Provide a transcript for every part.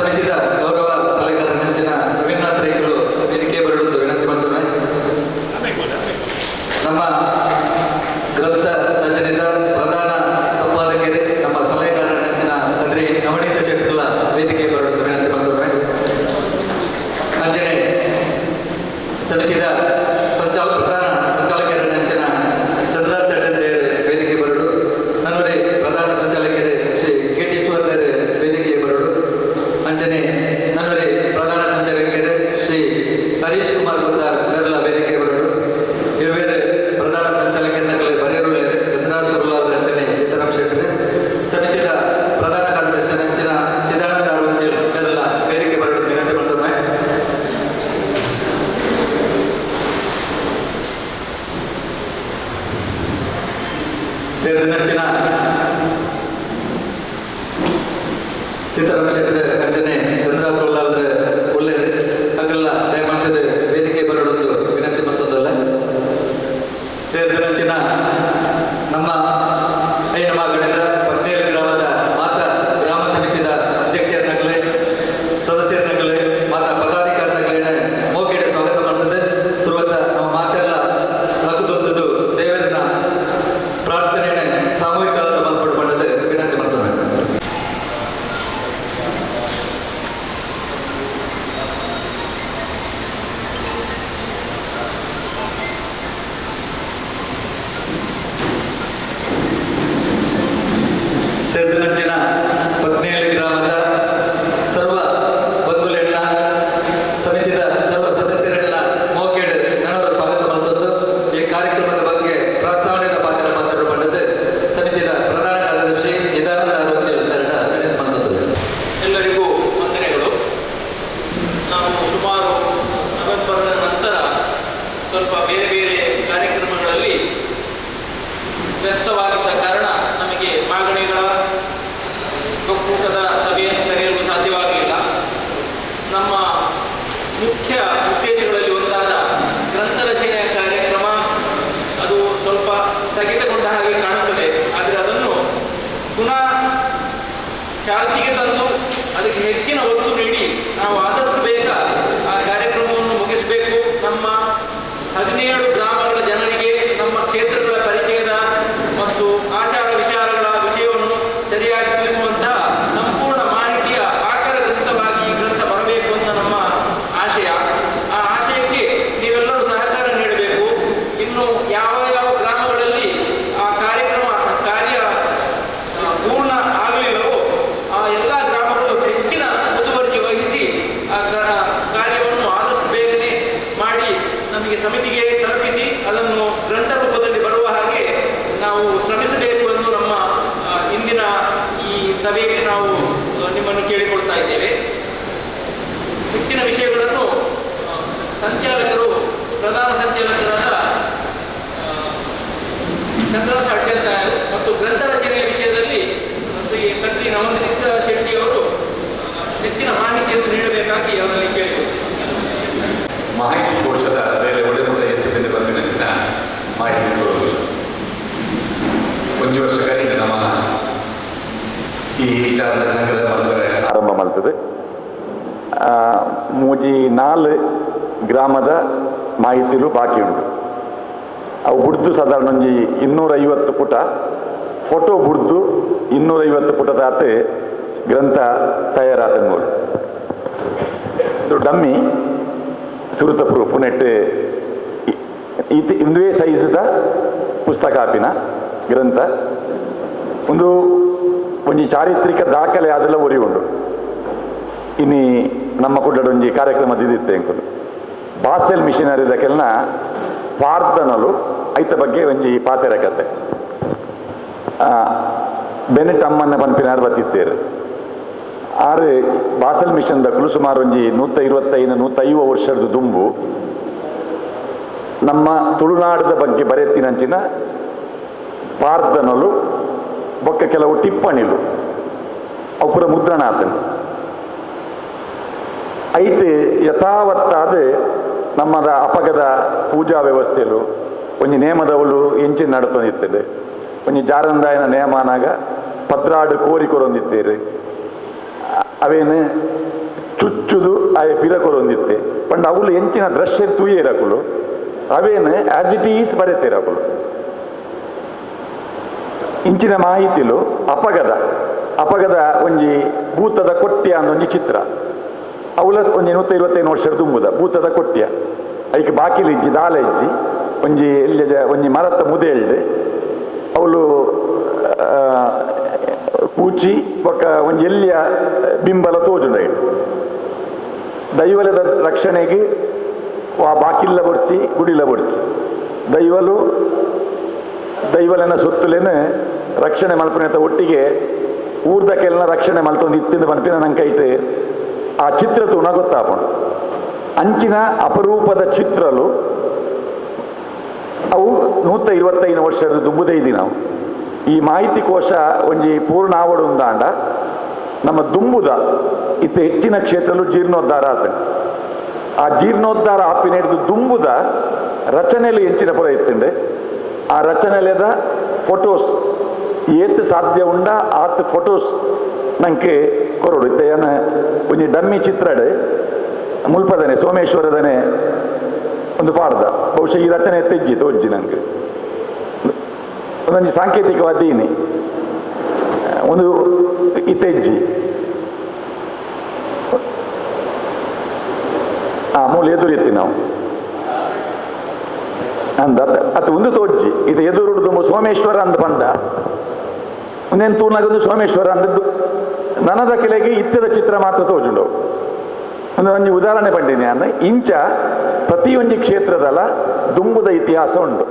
ಸಮಿತಿದ ಗೌರವ ಸಲಹೆಗಾರ ನಂಚಿನ ರವೀಂದ್ರನಾಥ್ ರೈಗಳು ವೇದಿಕೆ ಬರಲು ವಿನಂತಿ ಮಾಡ್ತೇನೆ. ನಮ್ಮ ಗ್ರಂಥ ರಚನೆದ ಪ್ರಧಾನ ಸಂಪಾದಕರೇ ನಮ್ಮ ಸಲಹೆಗಾರರ ನಂಚಿನ ತಂದೆ ನವನೀತ ಶೆಟ್ಟಿಗಳ ವೇದಿಕೆ ಬರಲು ವಿನಂತಿ ಮಾಡ್ತೇನೆ. ಅಂಜನೆ ಸಮಿತಿದ ಪ್ರಧಾನ ಸಂಚಾಲಕರ ನಂಚಿನ ಚಂದ್ರ ಸೆಟ್ಟಂದೇ ವೇದಿಕೆ ಬರಡು. ನನ್ನವರೇ ಪ್ರಧಾನ ಸಂಚಾಲಕರೇ ಶ್ರೀ ಕೆ ಟಿ ಸುವರ್ಣರೇ ವೇದಿಕೆ ಬರಡು. ಅಂಜನೆ ನನ್ನವರೇ ಪ್ರಧಾನ ಸಂಚಾಲಕರೇ ಶ್ರೀ ಹರೀಶ್ ಕುಮಾರ್ ಗುದ್ದಾರ್ ಬೆರಳ ವೇದಿಕೆ ಬರಡು. ಇರುವೇರೆ ಪ್ರಧಾನ ಸಂಚಾಲಕರ ಬರೆಯರುಳ್ಳರೆ ಚಂದ್ರ ಸುರ್ಲಾಲ್ ಅಂಜನೆ ಸೀತಾರಾಮ್ ಶೆಟ್ಟರೆ. ಸಮಿತಿದ ಪ್ರಧಾನ ಕಾರ್ಯದರ್ಶಿ ನಂಚಿನ ಚಿದಾನಂದ ಅರುಂಚೇಲ್ ಬೆರಳ ವೇದಿಕೆ ಬರಡು ವಿನಂತಿ ಮಾಡ್ತೇನೆ. ಸೇರಿದ ಸೀತಾರಾಮ್ ಶೆಟ್ಟರೆ ಅಂಜನೆ ಚಂದ್ರ ಸೋಲಾಲ್ರೆ ಒಳ್ಳೆಯರೆ ಅಗಲ್ಲ ದಯಮಾಡ್ತದೆ ವೇದಿಕೆ ಬರಡೊಂದು ವಿನಂತಿ ಮತ್ತೊಂದಲ್ಲ. ಸೇರಿದ ನಮ್ಮ ಐನಮಾಗಣದ 17 ಗ್ರಾಮದ ಮಾತಾ ಗ್ರಾಮ ಸಮಿತಿದ ಅಧ್ಯಕ್ಷರನ್ನಗಲೇ ಸದಸ್ಯರನ್ನಗಲೇ ಮಾತಾ ಪದಾಧಿಕಾರಿನಗಲೇ ಮೋಕೆಡೆ ಸ್ವಾಗತ ಮಾಡ್ತದೆ. ಶುರುವತ್ತ ನಮ್ಮ ಮಾತೆಲ್ಲ ಲಘುದೊಂದದ್ದು ದೇವರನ್ನ ಪ್ರಾರ್ಥನೆಯ ಸಾಮೂಹಿಕ ಮಲ್ಪಡು ಮಾಡದೆ ವಿನಂತಿ ಮಾಡ್ತದೆ. ಸೇರಿದಂಚಿನ 17 ಗ್ರಾಮದ ಸರ್ವ ಬಂಧುಲೆಲ್ಲ ಸಮಿತಿದ ಸರ್ವ ಸದಸ್ಯರೆಲ್ಲ ಮೋಕೇಡ್ ನನವರ ಸ್ವಾಗತ ಮಾಡ್ತದ್ದು. ಈ ಕಾರ್ಯಕ್ರಮದ ಬಗ್ಗೆ ಪ್ರಸ್ತಾವನೆಯ ಪಾತ್ರ ಮಾತಾಡು ಮಾಡಿದ್ದು ಸಮಿತಿದ ಪ್ರಧಾನ ಕಾರ್ಯದರ್ಶಿ ಚಿದಾನಂದ ಅರುಂಚೇಲ್ ವಿನಂತಿ ಮಾಡ್ತದ್ದು. ಎಲ್ಲರಿಗೂ ವಂದನೆಗಳು. ನಾವು ಸುಮಾರು ನವೆಂಬರ್ನ ನಂತರ ಸ್ವಲ್ಪ ಬೇರೆ ಬೇರೆ ಕಾರ್ಯಕ್ರಮಗಳಲ್ಲಿ ವ್ಯಸ್ತವಾಗಿದ್ದ ಕಾರಣ ನಮಗೆ ಮಾಗಣಿಗಳ ಒಕ್ಕೂಟದ ಸಭೆಯನ್ನು ಕರೆಯಲು ಸಾಧ್ಯವಾಗಲಿಲ್ಲ. ನಮ್ಮ ಮುಖ್ಯ ಉದ್ದೇಶಗಳಲ್ಲಿ ಒಂದಾದ ಗ್ರಂಥ ರಚನೆಯ ಕಾರ್ಯಕ್ರಮ ಅದು ಸ್ವಲ್ಪ ಸ್ಥಗಿತಗೊಂಡ ಹಾಗೆ ಕಾಣುತ್ತದೆ. ಆದರೆ ಅದನ್ನು ಪುನಃ ಚಾಲ್ತಿಗೆ ತಂದು ಅದಕ್ಕೆ ಹೆಚ್ಚಿನ ಒತ್ತು ನೀಡಿ ನಾವು ಆದಷ್ಟು ಬೇಗ ಆ ಕಾರ್ಯಕ್ರಮವನ್ನು ಮುಗಿಸಬೇಕು. ನಮ್ಮ 17 ಗ್ರಾಮಗಳ ಜನರಿಗೆ ನಮ್ಮ ಕ್ಷೇತ್ರಗಳ ಪರಿಚಯದ ಮತ್ತು ಆಚಾರ ವಿಚಾರಗಳ ವಿಷಯವನ್ನು ಸರಿಯಾಗಿ ತಿಳಿಸುವಂತಹ ಸಂಪೂರ್ಣ ಮಾಹಿತಿಯ ಆಕರ ಗ್ರಂಥವಾಗಿ ಈ ಗ್ರಂಥ ಬರಬೇಕು ಅಂತ ನಮ್ಮ ಆಶಯ. ಆ ಆಶಯಕ್ಕೆ ನೀವೆಲ್ಲರೂ ಸಹಕಾರ ನೀಡಬೇಕು. ಇನ್ನು ಯಾವ ಯಾವ ಗ್ರಾಮಗಳಲ್ಲಿ ಆ ಕಾರ್ಯಕ್ರಮ ಕಾರ್ಯ ಪೂರ್ಣ ಆಗಲಿಲ್ಲವೋ ಆ ಎಲ್ಲ ಗ್ರಾಮಗಳು ಹೆಚ್ಚಿನ ಮುತುವರ್ಜಿ ವಹಿಸಿ ಆ ಕಾರ್ಯವನ್ನು ಆದಷ್ಟು ಬೇಗನೆ ಮಾಡಿ ನಮಗೆ ಸಮಿತಿಗೆ ತಲುಪಿಸಿ ಅದನ್ನು ಗ್ರಂಥ ರೂಪದಲ್ಲಿ ಬರುವ ಹಾಗೆ ನಾವು ಶ್ರಮಿಸಬೇಕು ಎಂದು ನಮ್ಮ ಇಂದಿನ ಈ ಸಭೆಯಲ್ಲಿ ನಾವು ನಿಮ್ಮನ್ನು ಕೇಳಿಕೊಳ್ತಾ ಇದ್ದೇವೆ. ಹೆಚ್ಚಿನ ವಿಷಯಗಳನ್ನು ಸಂಚಾಲಕರು ಪ್ರಧಾನ ಸಂಚಾಲಕರಾದ ಚಂದ್ರಸ ಅಡ್ಯಂತಾಯರು ಮತ್ತು ಗ್ರಂಥ ರಚನೆಯ ವಿಷಯದಲ್ಲಿ ಶ್ರೀ ಕಟ್ರಿ ನವನೀತ ಶೆಟ್ಟಿಯವರು ಹೆಚ್ಚಿನ ಮಾಹಿತಿಯನ್ನು ನೀಡಬೇಕಾಗಿ ಅವರಲ್ಲಿ ಕೇಳಿಕೊಳ್ತೇವೆ. ಮಾಹಿತಿ ಕೋಶದ ಬೇರೆ ಒಡೆಮೂಲ ಎತ್ತದಿಂದ ಬಂದಿನ ಮಾಹಿತಿ ಕೊಡುವುದಿಲ್ಲ. ಒಂದು ವರ್ಷ ಕರೀಗ ನಮ್ಮ ಈ ವಿಚಾರದ ಸಂಗ್ರಹ ಮಾಡಿದರೆ ಆರಂಭ ಮಾಡ್ತದೆ. ಮೂಜಿ ನಾಲ್ ಗ್ರಾಮದ ಮಾಹಿತಿಲು ಬಾಕಿ ಉಂಟು. ಅವು ಬುಡ್ದು ಸಾಧಾರಣ ಒಂಜಿ 250 ಪುಟ ಫೋಟೋ ಬುಡ್ದು 250 ಪುಟದಾತೆ ಗ್ರಂಥ ತಯಾರಾತಂಗೋಲು. ಇದು ಡಮ್ಮಿ ಸುರುತ ಪ್ರೂಫ್ ನೆಟ್ ಇಂದುವೇ ಸೈಜ್ದ ಪುಸ್ತಕ ಆಪಿನ ಗ್ರಂಥ. ಒಂದು ಒಂಜಿ ಚಾರಿತ್ರಿಕ ದಾಖಲೆ ಆದೆಲ್ಲ ಒರಿ ಉಂಡು. ಇನ್ನು ನಮ್ಮ ಕುಡ್ಲಡ್ ಒಂಜಿ ಕಾರ್ಯಕ್ರಮ ದಿದಿತ್ತೆ ಅಂಕುಲು ಬಾಸೆಲ್ ಮಿಷನರಿ ದಕೆಲ್ನ ಪಾರ್ದನಲು ಐತ ಬಗ್ಗೆ ಒಂಜಿ ಪಾತೆರ ಕತೆ. ಬೆನೆಟ್ ಅಮ್ಮನ ಪನ್ಪಿನಾರ್ ಬತ್ತಿತ್ತೇರು. ಆರು ಬಾಸೆಲ್ ಮಿಷನ್ ದಕ್ಕಲು ಸುಮಾರು ಒಂಜಿ 125 150 ವರ್ಷದ ದುಂಬು ನಮ್ಮ ತುಳುನಾಡದ ಬಗ್ಗೆ ಬರೆತಿನಂಚಿನ ಪಾರ್ದನಲು ಬೊಕ್ಕ ಕೆಲವು ಟಿಪ್ಪಣಿಲು ಅವು ಪೂರ ಮುದ್ರಣ ಆತನು. ಐತೆ ಯಥಾವತ್ತಾದ ನಮ್ಮದ ಅಪಗದ ಪೂಜಾ ವ್ಯವಸ್ಥೆಲು ಒಂಜಿ ನೇಮದವಳು ಎಂಚಿನ ನಡತೊಂದಿತ್ತದೆ. ಒಂಜಿ ಜಾರಂದಾಯನ ನೇಮನಾಗ 12 ಕೋರಿ ಕೊರೊಂದಿತ್ತೇರು. ಅವೇನು ಚುಚ್ಚುದು ಆಯ ಪಿರಕೊರೊಂದಿತ್ತೆ ಪಂಡ ಅವುಲು ಎಂಚಿನ ದೃಶ್ಯ ತೂಯೇರಕುಲು ಅವೇನು as it is ಬರೆತೇರಕುಲು. ಇಂಚಿನ ಮಾಹಿತಿಲು ಅಪಗದ ಅಪಗದ ಒಂಜಿ ಭೂತದ ಕೊಟ್ಯ ಅಂದೊಂಜಿ ಚಿತ್ರ ಅವುಲ ಒಂಜಿ 125 ವರ್ಷ ತುಂಬುದ ಭೂತದ ಕೊಟ್ಯ ಐಕ್ ಬಾಕಿಲು ಇಜ್ಜಿ ದಾಲ ಇಜ್ಜಿ ಒಂಜಿ ಎಲ್ಲಿ ಒಂಜಿ ಮರತ ಮುದೆಲ್ಡ್ ಅವಳು ಕೂಚಿ ಬೊಕ್ಕ ಒಂಜಿ ಎಲ್ಲಿಯ ಬಿಂಬಲ ತೋಜುಂಡ ದೈವಲದ ರಕ್ಷಣೆಗೆ ವಾ ಬಾಕಿಲ್ಲ ಬೊಡ್ಚಿ ಗುಡಿಲ ಬೊಡ್ಚಿ ದೈವಲು ದೈವಲನ ಸೊತ್ತುಲೇನೆ ರಕ್ಷಣೆ ಮಲ್ಪನೆತ ಒಟ್ಟಿಗೆ ಊರ್ದಕ್ಕೆಲ್ಲ ರಕ್ಷಣೆ ಮಲ್ತೊಂದು ಇತ್ತಿಂದ ಪನ್ಪಿನ ನಂಕೈತೆ ಆ ಚಿತ್ರ ತೂನ ಗೊತ್ತಾಪಣ. ಅಂಚಿನ ಅಪರೂಪದ ಚಿತ್ರಲು ಅವು 125 ವರ್ಷದ ದುಂಬುದೇ ಇದ್ದಿ ನಾವು. ಈ ಮಾಹಿತಿ ಕೋಶ ಒಂಜಿ ಪೂರ್ಣ ಆವಡು ಉಂದಾಂಡ ನಮ್ಮ ದುಂಬುದ ಇತ್ತ ಹೆಚ್ಚಿನ ಕ್ಷೇತ್ರಲು ಜೀರ್ಣೋದ್ಧಾರ ಆತ. ಆ ಜೀರ್ಣೋದ್ಧಾರ ಆಪಿನ ಹಿಡಿದು ದುಂಬುದ ರಚನೆಯಲ್ಲಿ ಹೆಚ್ಚಿನ ಪುರ ಇತ್ತಂಡೆ ಆ ರಚನೆಲೆದ ಫೋಟೋಸ್ ಏತ್ ಸಾಧ್ಯ ಉಂಡ ಆತ್ ಫೋಟೋಸ್ ನಂಗೆ ಕೊರಡು. ಇತ್ತೆ ಏನ ಒಂಜಿ ಡಮ್ಮಿ ಚಿತ್ರಡ್ ಮುಲ್ಪದನೆ ಸೋಮೇಶ್ವರದನೆ ಒಂದು ಪಾಡ್ದ ಬಹುಶಃ ಈ ರಚನೆ ತೆಜ್ಜಿ ತೋಜ್ಜಿ ನಂಗೆ ಒಂದೊಂಜಿ ಸಾಂಕೇತಿಕವಾದ ದೀನಿ ಒಂದು ಇತ್ತೆಜ್ಜಿ ಆ ಮೂಲ ಎದುರಿತ್ತಿ ನಾವು ಅಂದ ಅತ್ ಒಂದು ತೋಜ್ಜಿ ಇದು ಎದುರುಡ್ದು ಸೋಮೇಶ್ವರ ಅಂದ ಪಂಡ ಒಂದೇನು ತೂನಾಗೊಂದು ಸೋಮೇಶ್ವರ ಅಂದದ್ದು ನನದ ಕೆಳಗೆ ಇತ್ತದ ಚಿತ್ರ ಮಾತ್ರ ತೋಜುಂಡು. ಒಂದು ಒಂಜಿ ಉದಾಹರಣೆ ಪಂಡಿನಿ ಅನ್ನ ಇಂಚ ಪ್ರತಿಯೊಂಜಿ ಕ್ಷೇತ್ರದಲ್ಲ ದುಂಬುದ ಇತಿಹಾಸ ಉಂಟು.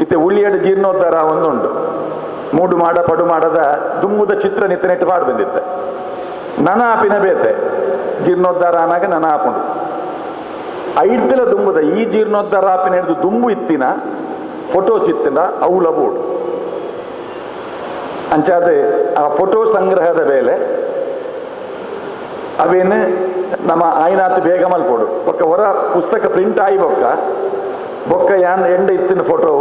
ಇತ್ತೆ ಉಳ್ಳಿಯಡು ಜೀರ್ಣೋದ್ಧಾರ ಒಂದುಂಟು ಮೂಡು ಮಾಡ ಪಡು ಮಾಡದ ದುಂಬುದ ಚಿತ್ರ ನಿತ್ಯ ನೆಟ್ಟು ಪಾಡು ಬಂದಿತ್ತೆ ನನ ಆಪಿನ ಬೇತೆ ಜೀರ್ಣೋದ್ಧಾರ ಅನ್ನಾಗ ನನ ಆಪುಂಡು ಐಡ್ದಲ ದುಂಬುದ ಈ ಜೀರ್ಣೋದ್ಧಾರ ಆಪಿನ ಹಿಡಿದು ದುಂಬು ಇತ್ತಿನ ಫೋಟೋಸ್ ಇತ್ತಿನ ಅವುಲ ಬೋರ್ಡ್ ಅಂಚಾದ ಆ ಫೋಟೋ ಸಂಗ್ರಹದ ಮೇಲೆ ಅವೇನು ನಮ್ಮ ಆಯ್ನಾತ್ ಬೇಗ ಮಲ್ಪೋಡು ಬೊಕ್ಕ ಹೊರ ಪುಸ್ತಕ ಪ್ರಿಂಟ್ ಆಯಿ ಬೊಕ್ಕ ಬೊಕ್ಕ ಯಾನ್ ಎಂಡ ಇತ್ತಿನ ಫೋಟೋ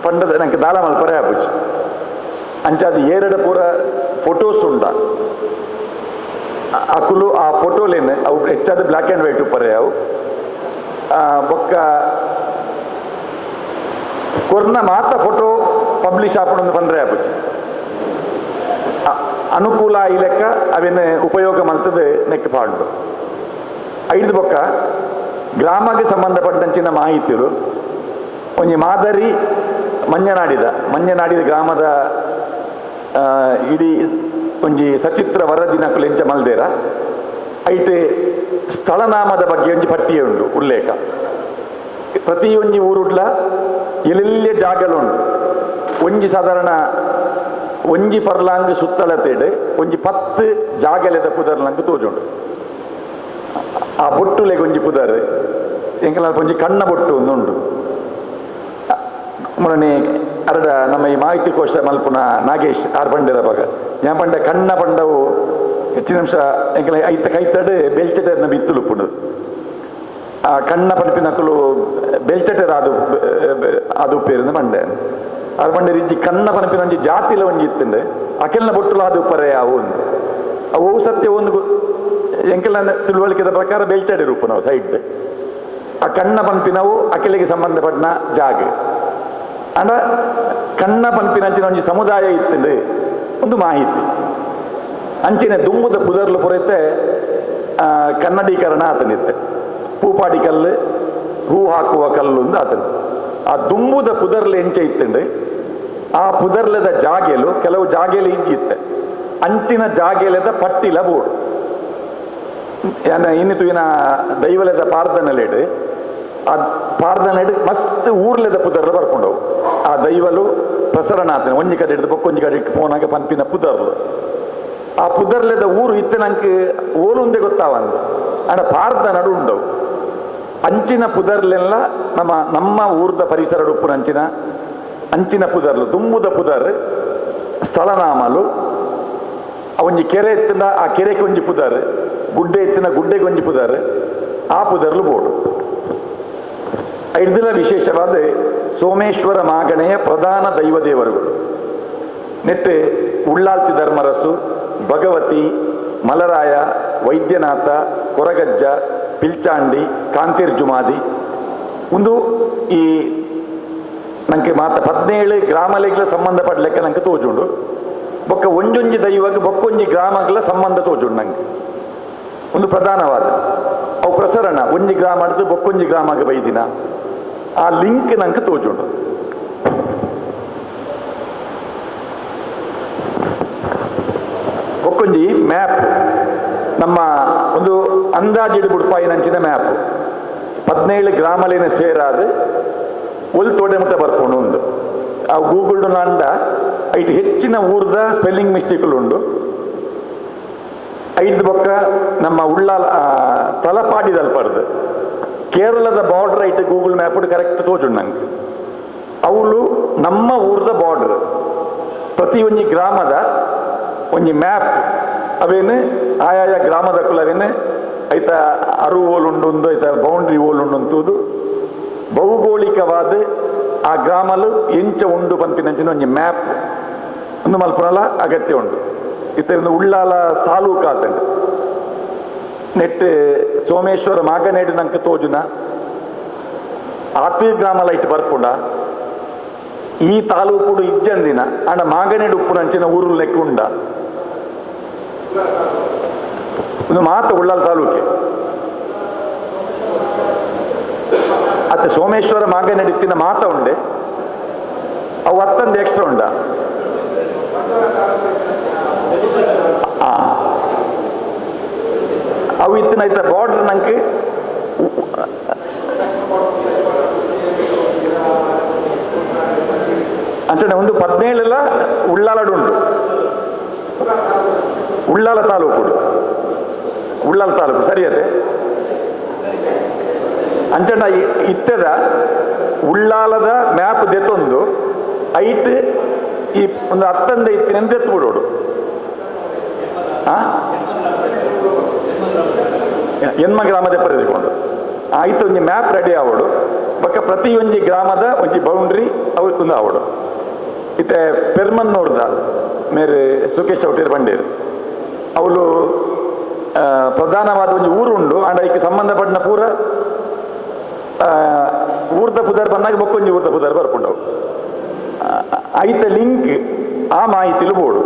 ಪಂಡದ ನಂಗೆ ದಾಲ ಮಲ್ಪರೆ ಆಪುಜಿ ಅಂಚಾದ ಏರಡ ಪೂರ ಫೋಟೋಸ್ ಉಂಡ ಅಕುಲು ಆ ಫೋಟೋಲೇನು ಅವು ಹೆಚ್ಚಾದ black and white ಉಪ್ಪರೆ ಅವು ಬೊಕ್ಕ ಕೊರ್ನ ಮಾತ್ರ ಫೋಟೋ ಪಬ್ಲಿಷ್ ಆಪುಂಡು ಪಂಡ್ರೆ ಆಪುಜಿ ಅನುಕೂಲ ಈ ಲೆಕ್ಕ ಅವೇನು ಉಪಯೋಗ ಮಲ್ತದೆ ನೆಕ್ ಪಾಂಡು. ಐದು ಬೊಕ್ಕ ಗ್ರಾಮಕ್ಕೆ ಸಂಬಂಧಪಟ್ಟಂಚಿನ ಮಾಹಿತಿರು ಒಂಜಿ ಮಾದರಿ ಮಂಜನಾಡಿದ ಮಂಜನಾಡಿದ ಗ್ರಾಮದ ಇಡೀ ಒಂಜಿ ಸಚಿತ್ರ ವರದಿನಕುಲು ಎಂಚ ಮಲ್ದೇರ ಐತೆ ಸ್ಥಳನಾಮದ ಬಗ್ಗೆ ಒಂಜಿ ಪಟ್ಟಿಯೇ ಉಂಟು ಉಲ್ಲೇಖ. ಪ್ರತಿಯೊಂಜಿ ಊರುಡ್ಲ ಎಲ್ಲೆಲ್ಲೇ ಜಾಗಲುಂಟು ಒಂಜಿ ಸಾಧಾರಣ ಒಂಜಿ ಫರ್ಲಾಂಗ್ ಸುತ್ತಳತೇಡು ಒಂಜಿ 10 ಜಾಗಲೆದ ಪುದರ್ಲಂಗ್ ತೋಜುಂಡು. ಆ ಬೊಟ್ಟುಲೆಗೆ ಒಂಜಿ ಪುದರ್ ಎಂಕಲ ಒಂಜಿ ಕಣ್ಣ ಬೊಟ್ಟು ಒಂದು ಉಂಟು. ಮೊನ್ನೆ ಅರಡ ನಮ್ಮ ಈ ಮಾಹಿತಿ ಕೋಶ ಮಲ್ಪುನ ನಾಗೇಶ್ ಆರ್ ಪಂಡೆರ ಭಾಗ ಯಾ ಪಂಡ ಕಣ್ಣ ಪಂಡವು ಹೆಚ್ಚಿನ ನಿಮಿಷ ಎಂಕಲ ಐತ ಕೈತಡು ಬೆಲ್ಚಟೆರ್ನ ಬಿತ್ತುಲುಪ್ಪುಂಡು. ಆ ಕಣ್ಣ ಪಂಪಿನಕುಲು ಬೆಲ್ಚಟೆರ್ ಆದು ಅದು ಉಪ್ಪೇರಿಂದ ಪಂಡೆ ಆರ್ ಪಂಡೆ ರಿಜ್ಜಿ ಕಣ್ಣ ಪನಪಿನ ಒಂಜಿ ಜಾತಿಲ ಒಂಜಿ ಇತ್ತುಂಡು ಅಕೆಲ್ನ ಬೊಟ್ಟುಲು ಅದು ಉಪ್ಪರೆ ಅವು ಒಂದು ಅವು ಸತ್ಯ ಒಂದು ಎಂಕೆಲ್ಲ ತಿಳುವಳಿಕೆದ ಪ್ರಕಾರ ಬೆಲ್ಚಡೆ ರೂಪು ನಾವು ಸೈಡ್ ಆ ಕಣ್ಣ ಪಂಪಿನವು ಅಕೆಲಿಗೆ ಸಂಬಂಧಪಟ್ಟ ಜಾಗ ಅಂಡ ಕಣ್ಣ ಪಂಪಿನ ಅಂಚಿನ ಒಂಜಿ ಸಮುದಾಯ ಇತ್ತುಂಡು ಒಂದು ಮಾಹಿತಿ. ಅಂಚಿನ ದುಂಬುದ ಪುದರ್ಲು ಪುರೈತೆ ಕನ್ನಡೀಕರಣ ಆತನಿತ್ತೆ ಪೂಪಾಡಿ ಕಲ್ಲು ಹೂ ಹಾಕುವ ಕಲ್ಲು ಅಂದು ಆತನ ಆ ದುಂಬುದ ಪುದರ್ಲು ಎಂಚ ಇತ್ತುಂಡು ಆ ಪುದರ್ಲದ ಜಾಗೆಲು ಕೆಲವು ಜಾಗೆಲು ಇಜ್ಜಿತ್ತೆ ಅಂಚಿನ ಜಾಗೆಲದ ಪಟ್ಟಿಲ ಬೋರ್ಡ್ ಇನ್ನು ತುವಿನ ದೈವಲದ ಪಾರ್ದನಲೇಡು ಆ ಪಾರ್ದನಲೇಡು ಮಸ್ತ್ ಊರ್ಲೆದ ಪುದರ್ಲು ಬರ್ಕೊಂಡವು ಆ ದೈವಲು ಪ್ರಸರಣ ಆತನ ಒಂಜಿ ಕಡೆ ಹಿಡಿದು ಬೊಕ್ಕೊಂಜಿ ಕಡೆ ಇಟ್ಟು ಪೋನಾಗ ಪಂಪಿನ ಪುದರ್ಲು ಆ ಪುದರ್ಲೆದ ಊರು ಇತ್ತೆ ನಂಗೆ ಓಲುಂದೆ ಗೊತ್ತಾವಂದು ಅಂಡ ಪಾರ್ದ ನಡು ಉಂಡವು ಅಂಚಿನ ಪುದರ್ಲೆಲ್ಲ ನಮ್ಮ ನಮ್ಮ ಊರ್ದ ಪರಿಸರ ಉಪ್ಪುನ ಅಂಚಿನ ಅಂಚಿನ ಪುದರ್ಲು ದುಂಬುದ ಪುದರ್ ಸ್ಥಳನಾಮಲು ಒಂಜಿ ಕೆರೆ ಎತ್ತಿನ ಆ ಕೆರೆಗೆ ಒಂಜಿ ಪುದರ್ ಗುಡ್ಡೆ ಎತ್ತಿನ ಗುಡ್ಡೆಗೆ ಒಂಜಿ ಪುದರ್ ಆ ಪುದರ್ಲು ಬೋರ್ಡು. ಐದಿನ ವಿಶೇಷವಾದ ಸೋಮೇಶ್ವರ ಮಾಗಣೆಯ ಪ್ರಧಾನ ದೈವ ದೇವರುಗಳು ನೆಟ್ಟೆ Ullalthi Dharmarasu Bhagavathi Malaraya, Vaidyanatha, Koragajja, Pilchandi, ಕಾಂತೀರ್ Jumadi ಒಂದು ಈ ನಂಗೆ ಮಾತ 17 ಗ್ರಾಮಲೆಗ್ಲ ಸಂಬಂಧಪಡ್ಲೆಕ್ಕ ನಂಗೆ ತೋಜುಂಡು. ಬೊಕ್ಕ ಒಂಜೊಂಜಿ ದೈವಗ್ ಬೊಕ್ಕೊಂಜಿ ಗ್ರಾಮಗಳ ಸಂಬಂಧ ತೋಜುಂಡು ನಂಗೆ ಒಂದು ಪ್ರಧಾನವಾದ ಅವು ಪ್ರಸರಣ ಒಂಜಿ ಗ್ರಾಮ ಆಡ್ದು ಬೊಕ್ಕೊಂಜಿ ಗ್ರಾಮಕ್ಕೆ ಬೈದಿನ ಆ ಲಿಂಕ್ ನಂಗೆ ತೋಜುಂಡು. ಬೊಕ್ಕೊಂಜಿ ಮ್ಯಾಪ್ ನಮ್ಮ ಒಂದು ಅಂದಾಜಿಡು ಬುಡ್ಪಾಯಿನಂಚಿನ ಮ್ಯಾಪ್ 17 ಗ್ರಾಮಲೇನ ಸೇರಾದ ಒಲ್ ತೋಡೆ ಮುಟ್ಟ ಬರ್ಕೊಂಡು ಒಂದು ಆ ಗೂಗಲ್ ನಾಂಡ ಐಟ್ ಹೆಚ್ಚಿನ ಊರ್ದ ಸ್ಪೆಲ್ಲಿಂಗ್ ಮಿಸ್ಟೇಕ್ಗಳು ಉಂಡು. ಐದು ಬೊಕ್ಕ ನಮ್ಮ ಉಳ್ಳಾಲ ತಲಪಾಡಿದಲ್ಪರ್ದು ಕೇರಳದ border ಐಟ್ Google map correct ತೋಜುಂಡು ನಂಗೆ. ಅವಳು ನಮ್ಮ ಊರ್ದ ಬಾರ್ಡರ್ ಪ್ರತಿ ಒಂಜಿ ಗ್ರಾಮದ ಒಂಜಿ ಮ್ಯಾಪ್ ಅವೇನು ಆಯಾಯ ಗ್ರಾಮದ ಕುಲವೇನು ಐತ ಅರು ಓಲುಂಡು ಒಂದು ಐತ ಬೌಂಡ್ರಿ ಓಲುಂಡು ಅಂತೂದು ಭೌಗೋಳಿಕವಾದ ಆ ಗ್ರಾಮಲು ಎಂಚ ಉಂಡು ಪನ್ಪಿನಂಚಿನ ಒಂಜಿ ಮ್ಯಾಪ್ ಒಂದು ಮಲ್ಪುನಲ ಅಗತ್ಯ ಉಂಡು. ಇತ್ತ ಒಂದು ಉಳ್ಳಾಲ ತಾಲೂಕು ಆತಂಡು ನೆಟ್ ಸೋಮೇಶ್ವರ ಮಾಗನೇಡು ನಂಕ ತೋಜುನ ಆತಿ ಗ್ರಾಮಲ ಇಟ್ಟು ಬರ್ಪುಂಡ ಈ ತಾಲೂಕುಡು ಇಜ್ಜಂದಿನ ಆಂಡ ಮಾಗನೇಡು ಉಪ್ಪುನಂಚಿನ ಊರು ಲೆಕ್ಕ ಉಂಡ ಒಂದು ಮಾತ ಉಳ್ಳಾಲ ತಾಲೂಕೆ. ಅತ್ತ ಸೋಮೇಶ್ವರ ಮಾಗನೇಡು ಮಾತ ಉಂಡೆ ಅವು ಅತ್ತಂದು ಎಕ್ಸ್ಟ್ರಾ ಉಂಡ ಅವು ಇತ್ತಿನ ಐತ ಬಾರ್ಡರ್ ನಂಗೆ ಅಂಚನೆ ಒಂದು 17 ಉಳ್ಳಾಲಡು ಉಂಟು. ಉಳ್ಳಾಲ ತಾಲೂಕು ಉಳ್ಳಾಲ ತಾಲೂಕು ಸರಿಯತೆ ಅಂಚನ ಇತ್ತದ ಉಳ್ಳಾಲದ ಮ್ಯಾಪ್ ದೆತ್ತೊಂದು ಐಟ್ ಈ ಒಂದು ಹತ್ತಂದ ಇತ್ತಿನ ದೆತ್ತು ಬಿಡೋಡು. ಎನ್ಮ ಗ್ರಾಮದ ಪಡೆದುಕೊಂಡು ಆಯ್ತು ಒಂಜಿ ಮ್ಯಾಪ್ ರೆಡಿ ಆವಡು ಬೊಕ್ಕ ಪ್ರತಿ ಒಂಜಿ ಗ್ರಾಮದ ಒಂಜಿ ಬೌಂಡ್ರಿ ಅವು ಒಂದು ಆವಡು. ಇತ್ತೆ ಪೆರ್ಮನ್ನೂರ್ದ ಮೇರೆ ಸುಕೇಶ್ ಚೌಟೇರ್ ಬಂಡೇರು ಅವಳು ಪ್ರಧಾನವಾದ ಒಂಜಿ ಊರು ಉಂಡು. ಆಂಡ ಐಕ್ ಸಂಬಂಧಪಟ್ಟಿನ ಪೂರ ಊರ್ದ ಪುದರ್ ಬಂದಾಗ ಬೊಕ್ಕೊಂಜಿ ಊರ್ದ ಪುದರ್ ಬರ್ಪುಂಡವು ಐತ ಲಿಂಕ್ ಆ ಮಾಹಿತಿಲು ಬೋಡು.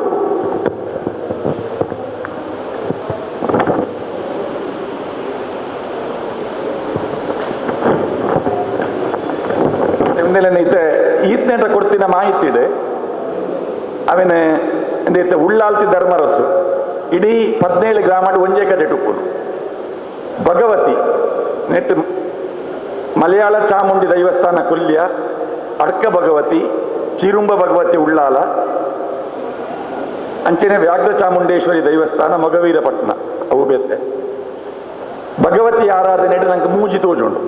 ಈತ ಈತ್ನೇಟ ಕೊಡ್ತಿನ ಮಾಹಿತಿ ಇದೆ ಅವೇನೆ ಎಂದೈತೆ ಉಳ್ಳಾಲ್ತಿ ಧರ್ಮರಸು ಇಡೀ 17 ಗ್ರಾಮ ಒಂಜೇ ಕಡೆ ಟುಪ್ಪುನು. ಭಗವತಿ ನೆಟ್ ಮಲಯಾಳ ಚಾಮುಂಡಿ ದೈವಸ್ಥಾನ ಕೊಲ್ಯ, ಅಡ್ಕ ಭಗವತಿ, ಚಿರುಂಬ ಭಗವತಿ ಉಳ್ಳಾಲ, ಅಂಚನೆ ವ್ಯಾಘ್ರ ಚಾಮುಂಡೇಶ್ವರಿ ದೇವಸ್ಥಾನ ಮೊಗವೀರಪಟ್ಟಣ ಅವು ಬೇತೆ. ಭಗವತಿ ಆರಾಧನೆ ನಂಗೆ ಮೂಜಿ ತೋಜುಂಡು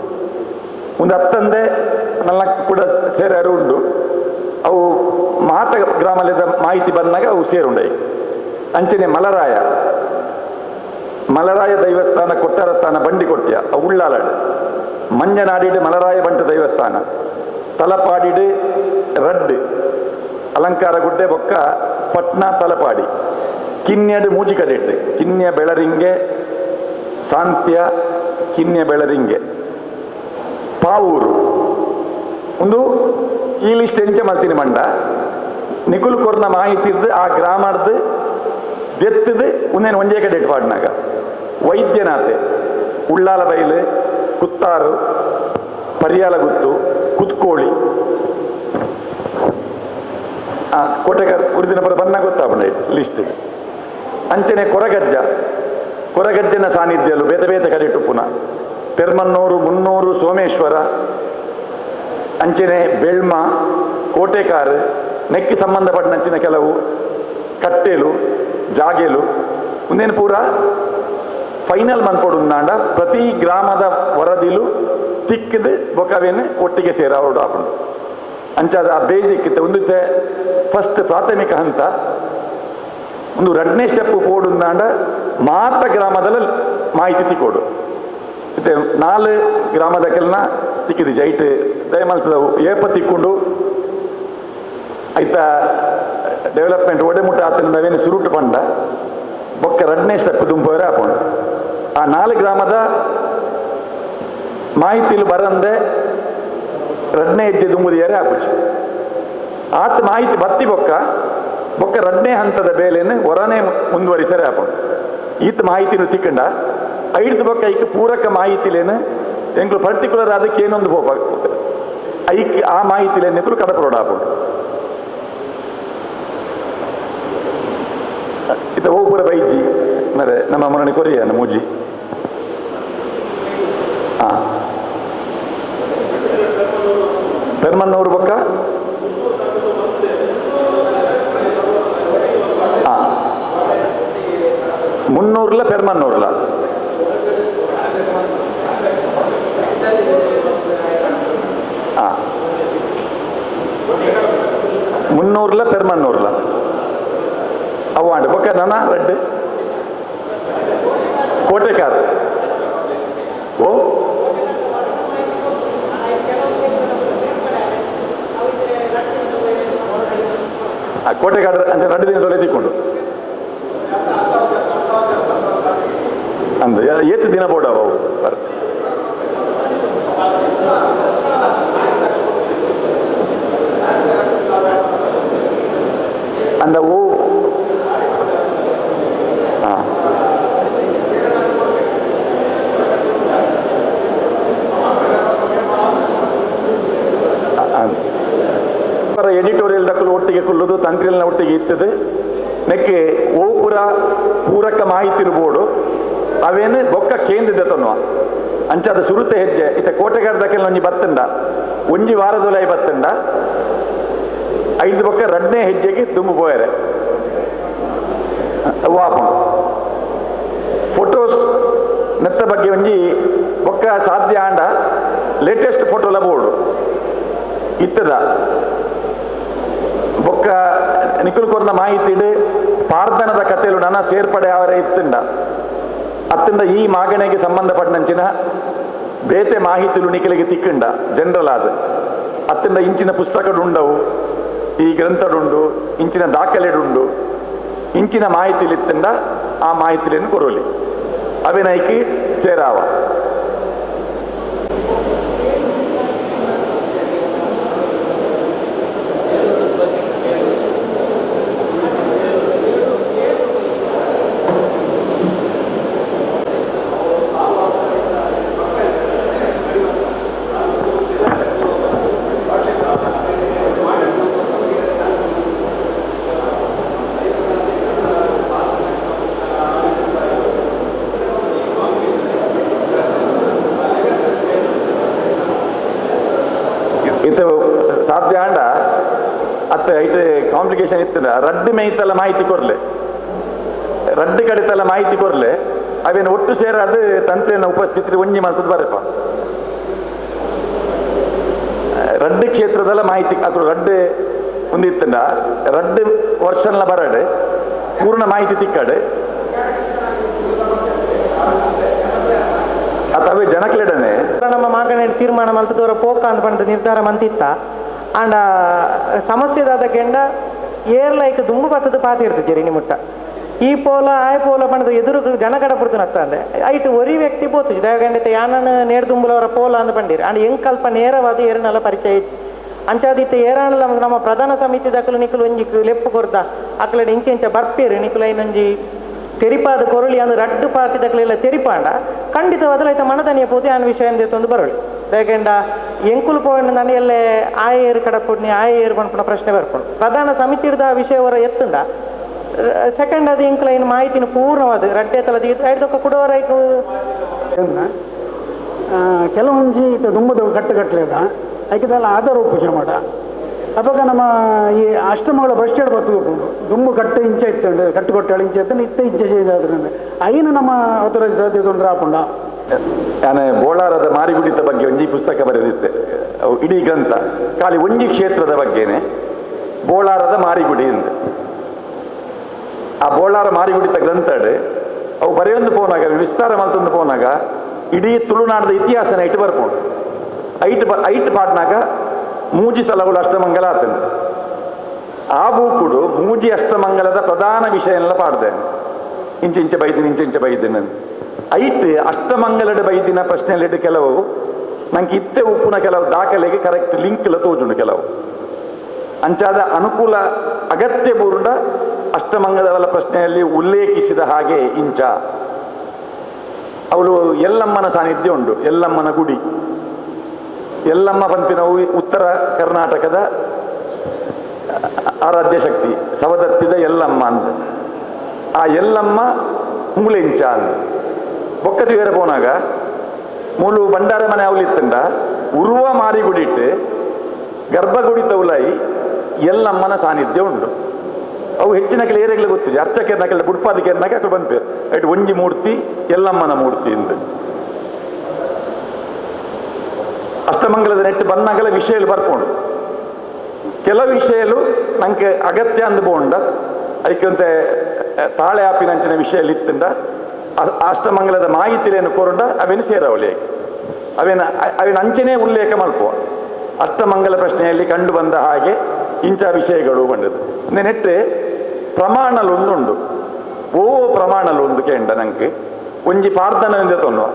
ಒಂದು ಹತ್ತಂದೆ ನನ್ನ ಕೂಡ ಸೇರಾರು ಉಂಡು. ಅವು ಮಾತ ಗ್ರಾಮದ ಮಾಹಿತಿ ಬಂದಾಗ ಅವು ಸೇರುಂಡೈ. ಅಂಚನೆ ಮಲರಾಯ ಮಲರಾಯ ದೈವಸ್ಥಾನ ಕೊಟ್ಟಾರ ಸ್ಥಾನ ಬಂಡಿಕೊಟ್ಯ ಅವು ಉಳ್ಳಾಲಡು. ಮಂಜನಾಡಿಡು ಮಲರಾಯ ಬಂಟ ದೈವಸ್ಥಾನ, ತಲಪಾಡಿಡು ರಡ್ಡು ಅಲಂಕಾರ ಗುಡ್ಡೆ ಬೊಕ್ಕ ಪಟ್ನ ತಲಪಾಡಿ, ಕಿನ್ಯಡು ಮೂಜಿ ಕಡೆಟ್ಟು ಕಿನ್ಯ ಬೆಳರಿಂಗೆ ಸಾಂತ್ಯ ಕಿನ್ಯ ಬೆಳರಿಂಗೆ ಪಾವೂರು ಒಂದು ಈ ಲಿಸ್ಟ್ ಎಂಚ ಮಲ್ತೀನಿ ಮಂಡ ನಿಕುಲ್ ಕೊರ್ನ ಮಾಹಿತಿ ಇದ್ದು ಆ ಗ್ರಾಮರ್ದು ದೆತ್ತದು ಒಂದೇನು ಒಂಜೇ ಕಡೆ ಪಾಡ್ನಾಗ. ವೈದ್ಯನಾಥೆ ಉಳ್ಳಾಲ ಬೈಲು ಕುತ್ತಾರು ಪರಿಯಾಲಗುತ್ತು ಕುತ್ಕೋಳಿ ಆ ಕೋಟೆಗಾರ್ ಉರಿದಿನ ಪರ ಬಂದಾಗ ಗೊತ್ತಾಪಂಡ ಲಿಸ್ಟ್. ಅಂಚನೆ ಕೊರಗಜ್ಜ ಕೊರಗಜ್ಜನ ಸಾನ್ನಿಧ್ಯಲು ಬೇತೆ ಬೇತೆ ಕಡೆ ಟುಪ್ಪುನ ಪೆರ್ಮನ್ನೂರು ಮುನ್ನೂರು ಸೋಮೇಶ್ವರ ಅಂಚನೆ ಬೆಳ್ಮ ಕೋಟೆಕಾರ್ ನೆಕ್ಕಿ ಸಂಬಂಧಪಟ್ಟಂಚಿನ ಕೆಲವು ಕಟ್ಟೆಲು ಜಾಗೆಲು ಒಂದೇನು ಪೂರ ಫೈನಲ್ ಮನ್ಪೊಡುಂದಾಂಡ ಪ್ರತಿ ಗ್ರಾಮದ ವರದಿಲು ತಿಕ್ಕದು ಬೊಕವೇನು ಒಟ್ಟಿಗೆ ಸೇರಾವಡು ಆಪುಂಡು. ಅಂಚಾದ ಆ ಬೇಸಿಕ್ ಇತ್ತೆ ಒಂದು ಫಸ್ಟ್ ಪ್ರಾಥಮಿಕ ಹಂತ ಒಂದು ಎರಡನೇ ಸ್ಟೆಪ್ ಪೋಡುಂದಾಂಡ ಮಾತ ಗ್ರಾಮದಲ್ಲಿ ಮಾಹಿತಿ ತಿಕ್ಕೋಡು. ಇತ್ತೆ 4 ಗ್ರಾಮದ ಕೆಲನ ತಿಕ್ಕಿದೆ ಜೈಟ್ ದಯಮಲ್ತದವು ಏಪ ತಿಕ್ಕೊಂಡು ಐತ ಡೆವಲಪ್ಮೆಂಟ್ ಒಡೆಮುಟ್ಟ ಆತನ ನಾವೇನು ಸುರುಟು ಪಂಡ ಬೊಕ್ಕ ರಡ್ನೇ ಸ್ಟೆಪ್ ದುಂಪೋರೆ ಆಪುಂಡು. ಆ 4 ಗ್ರಾಮದ ಮಾಹಿತಿಲು ಬರಂದೆ ರಡ್ನೇ ಹೆಜ್ಜೆ ದುಂಬುದಿಯರೆ ಆಪುಜಿ. ಆತ ಮಾಹಿತಿ ಬತ್ತಿ ಬೊಕ್ಕ ಬೊಕ್ಕ ರಡ್ನೇ ಹಂತದ ಬೇಲೆಯನ್ನು ಹೊರನೇ ಮುಂದುವರಿಸರೆ ಆಪುಂಡು. ಈತ ಮಾಹಿತಿನು ತಿಕ್ಕಂಡ ಐದು ಬೊಕ್ಕ ಐಕ್ ಪೂರಕ ಮಾಹಿತಿಲೇನು ಎಂಕ್ಲು ಪರ್ಟಿಕ್ಯುಲರ್ ಅದಕ್ಕೆ ಏನೊಂದು ಪೋಪ ಐಕ್ ಆ ಮಾಹಿತಿಲೇನು ಎಂಕ್ಲು ಕಡಪರೋಡ ಆಪುಂಡು. ಇತ ಓಪುರ ಬೈಜಿ ಮರೆ ನಮ್ಮ ಮರಣಿ ಕೊರಿಯ ಮೂಜಿ ಪೆರ್ಮನ್ನೂರು ಬೊಕ್ಕ ಮುನ್ನೂರ್ಲ ಪೆರ್ಮನ್ನೂರ್ಲ ಮುನ್ನೂರ್ಲ ಪೆರ್ಮನ್ನೂರ್ಲ ಅವಾಂಡ್ ಬೊಕ್ಕ ನನ ರೆಡ್ ಕೋಟೆಕಾರ್ ಓ ಕೋಟೆಕಾಡ್ ಅಂಚೆ 2 ದಿನ ತೊಲೆ ತಿಕ್ಕೊಂಡು ಅಂದ ಏತು ದಿನ ಬೋಡ ಅವು ಅಂದ ಓ ಎಡಿಟೋರಿಯಲ್ ದಕ್ಕಲು ಒಟ್ಟಿಗೆ ಕುಲ್ಲುದು ತಂತ್ರಿಯಲ್ನ ಒಟ್ಟಿಗೆ ಇತ್ತದು ನೆಕ್ಕೆ ಓಪುರ ಪೂರಕ ಮಾಹಿತಿ ಬೋರ್ಡು ಅವೇನು ಬೊಕ್ಕ ಕೇಂದ್ರದ ತನ್ನುವ ಅಂಚಾದ ಸುರುತೆ ಹೆಜ್ಜೆ ಇತ್ತ ಕೋಟೆಗಾರ ದಕ್ಕೆಲ್ಲ ಒಂಜಿ ಬತ್ತಂಡ ಒಂಜಿ ವಾರದೊಲೈ ಬತ್ತಂಡ 5 ಬೊಕ್ಕ 2ನೇ ಹೆಜ್ಜೆಗೆ ದುಂಬು ಪೋಯರೆ ವಾಪುಂಡು. ಫೋಟೋಸ್ ನೆತ್ತ ಬಗ್ಗೆ ಒಂಜಿ ಬೊಕ್ಕ ಸಾಧ್ಯ ಆಂಡ ಲೇಟೆಸ್ಟ್ ಫೋಟೋಲ ಬೋರ್ಡು ಇತ್ತದ ಬೊಕ್ಕ ನಿಕುಲ್ ಕೊರ್ನ ಮಾಹಿತಿ ಪಾರ್ದನದ ಕಥೆಲು ನನ್ನ ಸೇರ್ಪಡೆ ಅವರೇ ಇತ್ತಂಡ ಅತ್ತಂಡ ಈ ಮಾಗಣೆಗೆ ಸಂಬಂಧಪಟ್ಟಂಚಿನ ಬೇತೆ ಮಾಹಿತಿಲು ನಿಕಲಿಗೆ ತಿಕ್ಕಂಡ ಜನರಲ್ ಆದ ಅತ್ತಂಡ ಇಂಚಿನ ಪುಸ್ತಕಡುಂಡವು ಈ ಗ್ರಂಥಡುಂಡು ಇಂಚಿನ ದಾಖಲೆಡುಂಡು ಇಂಚಿನ ಮಾಹಿತಿಲಿತ್ತಂಡ ಆ ಮಾಹಿತಿಯನ್ನು ಕೊರೋಲಿ ಅವಿನೈಕಿ ಸೇರಾವ. ಇದು ಸಾಧ್ಯ ಆಂಡ ಅತ್ತ ಐತೆ ಕಾಂಪ್ಲಿಕೇಶನ್ ಇತ್ತು ರಡ್ಡು ಮೇಯ್ತಲ್ಲ ಮಾಹಿತಿ ಕೊರ್ಲೆ ರಡ್ಡು ಕಡಿತಲ್ಲ ಮಾಹಿತಿ ಕೊರ್ಲೆ ಅವೇನು ಒಟ್ಟು ಸೇರ ಅದು ತಂತ್ರಿನ ಉಪಸ್ಥಿತಿ ಒಂಜಿ ಮಲ್ತದ ಬರಪ್ಪ ರಡ್ಡು ಕ್ಷೇತ್ರದಲ್ಲ ಮಾಹಿತಿ ಅಕುಲು ರಡ್ಡು ಒಂದಿತ್ತಂಡ ರಡ್ಡು ವರ್ಷನ್ಲ ಬರಡು ಪೂರ್ಣ ಮಾಹಿತಿ ತಿಕ್ಕಾಡು ಅವೇ ಜನಕ್ಲೆಡನೆ ನಮ್ಮ ಮಾಗಣೆ ತೀರ್ಮಾನ ಮಲ್ತದವರ ಪೋಕ ಅಂತ ಪಂಡ ನಿರ್ಧಾರ ಮಂತಿತ್ತ ಆಂಡ ಸಮಸ್ಯೆದಾದ ಕೆಂಡ ಏರ್ಲೈಕ್ ದುಂಬು ಬತ್ತದ ಪಾತಿ ಇರ್ತದೆ ನಿಮುಟ್ಟ ಈ ಪೋಲ ಆಯ್ ಪೋಲ ಪಂಡದ ಎದುರು ಜನಗಡ ಪುಡ್ತು ನತ್ತಂದೆ ಐಟ್ ಒರಿ ವ್ಯಕ್ತಿ ಪೋತು ದಯಗಂಡಿತ ಯಾನನ ನೇರ್ ದುಂಬುಲವರ ಪೋಲ ಅಂದ್ ಪಂಡಿರಿ ಆಂಡ ಎಂಕ್ ಅಲ್ಪ ನೇರವಾದ ಏರನೆಲ್ಲ ಪರಿಚಯ ಇತ್ತು ಅಂಚಾದಿತ್ತ ಏರಾಣಲ ನಮ್ಮ ಪ್ರಧಾನ ಸಮಿತಿ ದಕ್ಕಲು ನಿಕುಲು ಒಂಜಿ ಲೆಪ್ಪು ಕೊರ್ದ ಅಕ್ಲಡೆ ಇಂಚೆ ಇಂಚ ಬರ್ಪೇರು ನಿಕುಲು ಐನೊಂಜಿ ತೆರಿಪಾದ ಕೊರಳಿ ಅಂದ್ರೆ ರಡ್ಡು ಪಾರ್ಟಿ ದಕ್ಕಲೆಲ್ಲ ತೆರಿಪಾಂಡ ಖಂಡಿತವಾದಲ ಐತ ಮನದನಿಯ ಪೋತಿ ಆನ್ ವಿಷಯ ಅಂದೇತೊಂದು ಬರೋಳಿ ದಯಗಂಡ ಎಂಕುಲು ಪೋಯಣ್ಣ ನಾನು ಎಲ್ಲೇ ಆ ಏರು ಕಡಪುಡ್ನಿ ಆ ಏರು ಪನ್ಪುನ ಪ್ರಶ್ನೆ ಬರ್ಪುಂಡು ಪ್ರಧಾನ ಸಮಿತಿರ್ದ ಆ ವಿಷಯವರ ಎತ್ತುಂಡ ಸೆಕೆಂಡ್ ಅದು ಎಂಕುಲ ಇನ್ನು ಮಾಹಿತಿನ ಪೂರ್ಣವಾದ ರಡ್ಡೆ ತಲ ಐದೊಕ್ಕ ಕುಡವರೈಕು ಕೆಲವೊಂಜಿ ಇತ್ತ ದುಂಬದ ಕಟ್ಟುಕಟ್ಟಲೇದ ಐಕೆದೆಲ್ಲ ಆಧಾರ ಪೂಜೆ ಮಾಡ ಅವಾಗ ನಮ್ಮ ಈ ಅಷ್ಟಮಗಳ ಬಸ್ ಸ್ಟ್ಯಾಂಡ್ ಬತ್ತು ದುಂಬು ಕಟ್ಟು ಇಂಚೆ ಇತ್ತು ಕಟ್ಟುಕೊಟ್ಟಾಳು ಇಂಚೆ ಇತ್ತು ಇತ್ತ ಇಂಚೆ ಚೇಂಜ್ ಆದ್ರಿಂದ ಐನು ನಮ್ಮ ಆಥರೈಸ್ ತೊಂದರೆ ಆಪುಂಡ. ನಾನು ಬೋಳಾರದ ಮಾರಿಗುಡಿತ ಬಗ್ಗೆ ಒಂಜಿ ಪುಸ್ತಕ ಬರೆದಿದ್ದೆ, ಇಡೀ ಗ್ರಂಥ ಖಾಲಿ ಒಂಜಿ ಕ್ಷೇತ್ರದ ಬಗ್ಗೆನೆ ಬೋಳಾರದ ಮಾರಿಗುಡಿ ಅಂತ. ಆ ಬೋಳಾರ ಮಾರಿಗುಡಿತ ಗ್ರಂಥಡು ಅವು ಬರೆಯೊಂದು ಪೋನಾಗ ವಿಸ್ತಾರ ಮಲ್ತೊಂದು ಪೋನಾಗ ಇಡೀ ತುಳುನಾಡದ ಇತಿಹಾಸನ ಇಟ್ಟು ಬರ್ಪುಂಡು. ಐಟ್ ಪಾಡ್ನಾಗ ಮೂಜಿ ಸಲಗಳು ಅಷ್ಟಮಂಗಲ ಆತನ ಆ ಬೂಕುಡು ಮೂಜಿ ಅಷ್ಟಮಂಗಲದ ಪ್ರಧಾನ ವಿಷಯ ಎಲ್ಲ ಪಾಡ್ದೆ. ಇಂಚ ಇಂಚ ಬೈದಿನ ಇಂಚ ಇಂಚ ಬೈದಿನ ಐಟ್ ಅಷ್ಟಮಂಗಲಡ್ ಬೈದಿನ ಪ್ರಶ್ನೆಲೆಡ್ ಕೆಲವು ನಂಗೆ ಇತ್ತೆ ಉಪ್ಪುನ ಕೆಲವು ದಾಖಲೆಗೆ ಕರೆಕ್ಟ್ ಲಿಂಕ್ ಎಲ್ಲ ತೋಜುಂಡು ಕೆಲವು ಅಂಚಾದ ಅನುಕೂಲ ಅಗತ್ಯ ಬೂರುಂಡ ಅಷ್ಟಮಂಗಲವಲ ಪ್ರಶ್ನೆಯಲ್ಲಿ ಉಲ್ಲೇಖಿಸಿದ ಹಾಗೆ ಇಂಚ ಅವಳು ಎಲ್ಲಮ್ಮನ ಸಾನ್ನಿಧ್ಯ ಉಂಟು. ಎಲ್ಲಮ್ಮನ ಗುಡಿ, ಎಲ್ಲಮ್ಮ ಪಂಪಿನವು ಉತ್ತರ ಕರ್ನಾಟಕದ ಆರಾಧ್ಯ ಶಕ್ತಿ, ಸವದತ್ತಿದ ಎಲ್ಲಮ್ಮ ಅಂತ. ಆ ಎಲ್ಲಮ್ಮ ಮೂಲೆಂಚ ಅಂತ ಬೊಕ್ಕತಿ ಬೇರೆ ಪೋನಾಗ ಮೂಲು ಬಂಡಾರ ಮನೆ ಅವಲಿತ್ತಂಡ ಉರುವ ಮಾರಿಗುಡಿಟ್ಟು ಗರ್ಭಗುಡಿ ತೌಲಾಯಿ ಎಲ್ಲಮ್ಮನ ಸಾನ್ನಿಧ್ಯ ಉಂಟು. ಅವು ಹೆಚ್ಚಿನ ಕೆಲ ಏರಿಯಾಗಳು ಗೊತ್ತಿದೆ, ಅರ್ಚಕರ್ನಕೆಲ್ಲ ಬುಡ್ಪಾದಿಕೆರ್ನಾಕ ಅక్కడ ಬಂಪೇರು ಐಟ್ ಒಂಜಿ ಮೂರ್ತಿ ಎಲ್ಲಮ್ಮನ ಮೂರ್ತಿ ಇಂದು. ಅಷ್ಟಮಂಗಲದ ನೆಟ್ಟು ಬನ್ನಾಗಲ ವಿಷಯలు ಬರ್ಕೊಂಡು ಕೆಲವು ವಿಷಯಲು ನಂಗೆ ಅಗತ್ಯ ಅಂದು ಬೋಂಡ ಅದಕ್ಕೊಂತೆ ತಾಳೆ ಆಪಿನಂಚಿನ ವಿಷಯ ಇತ್ತಂಡ ಅಷ್ಟಮಂಗಲದ ಮಾಹಿತಿಯನ್ನು ಕೋರುಂಡ ಅವೇನು ಸೇರವಳಿ ಅವೇನ ಅವೇನು ಅಂಚನೆ ಉಲ್ಲೇಖ ಮಲ್ಪುವ. ಅಷ್ಟಮಂಗಲ ಪ್ರಶ್ನೆಯಲ್ಲಿ ಕಂಡು ಬಂದ ಹಾಗೆ ಇಂಥ ವಿಷಯಗಳು ಬಂದದ್ದು ನೆಟ್ಟು ಪ್ರಮಾಣಲು ಒಂದುಂಡು. ಓ ಪ್ರಮಾಣಲು ಒಂದು ಕೇಂಡ ನಂಗೆ ಒಂಜಿ ಪಾರ್ದನದಿಂದ ತೊನ್ನುವ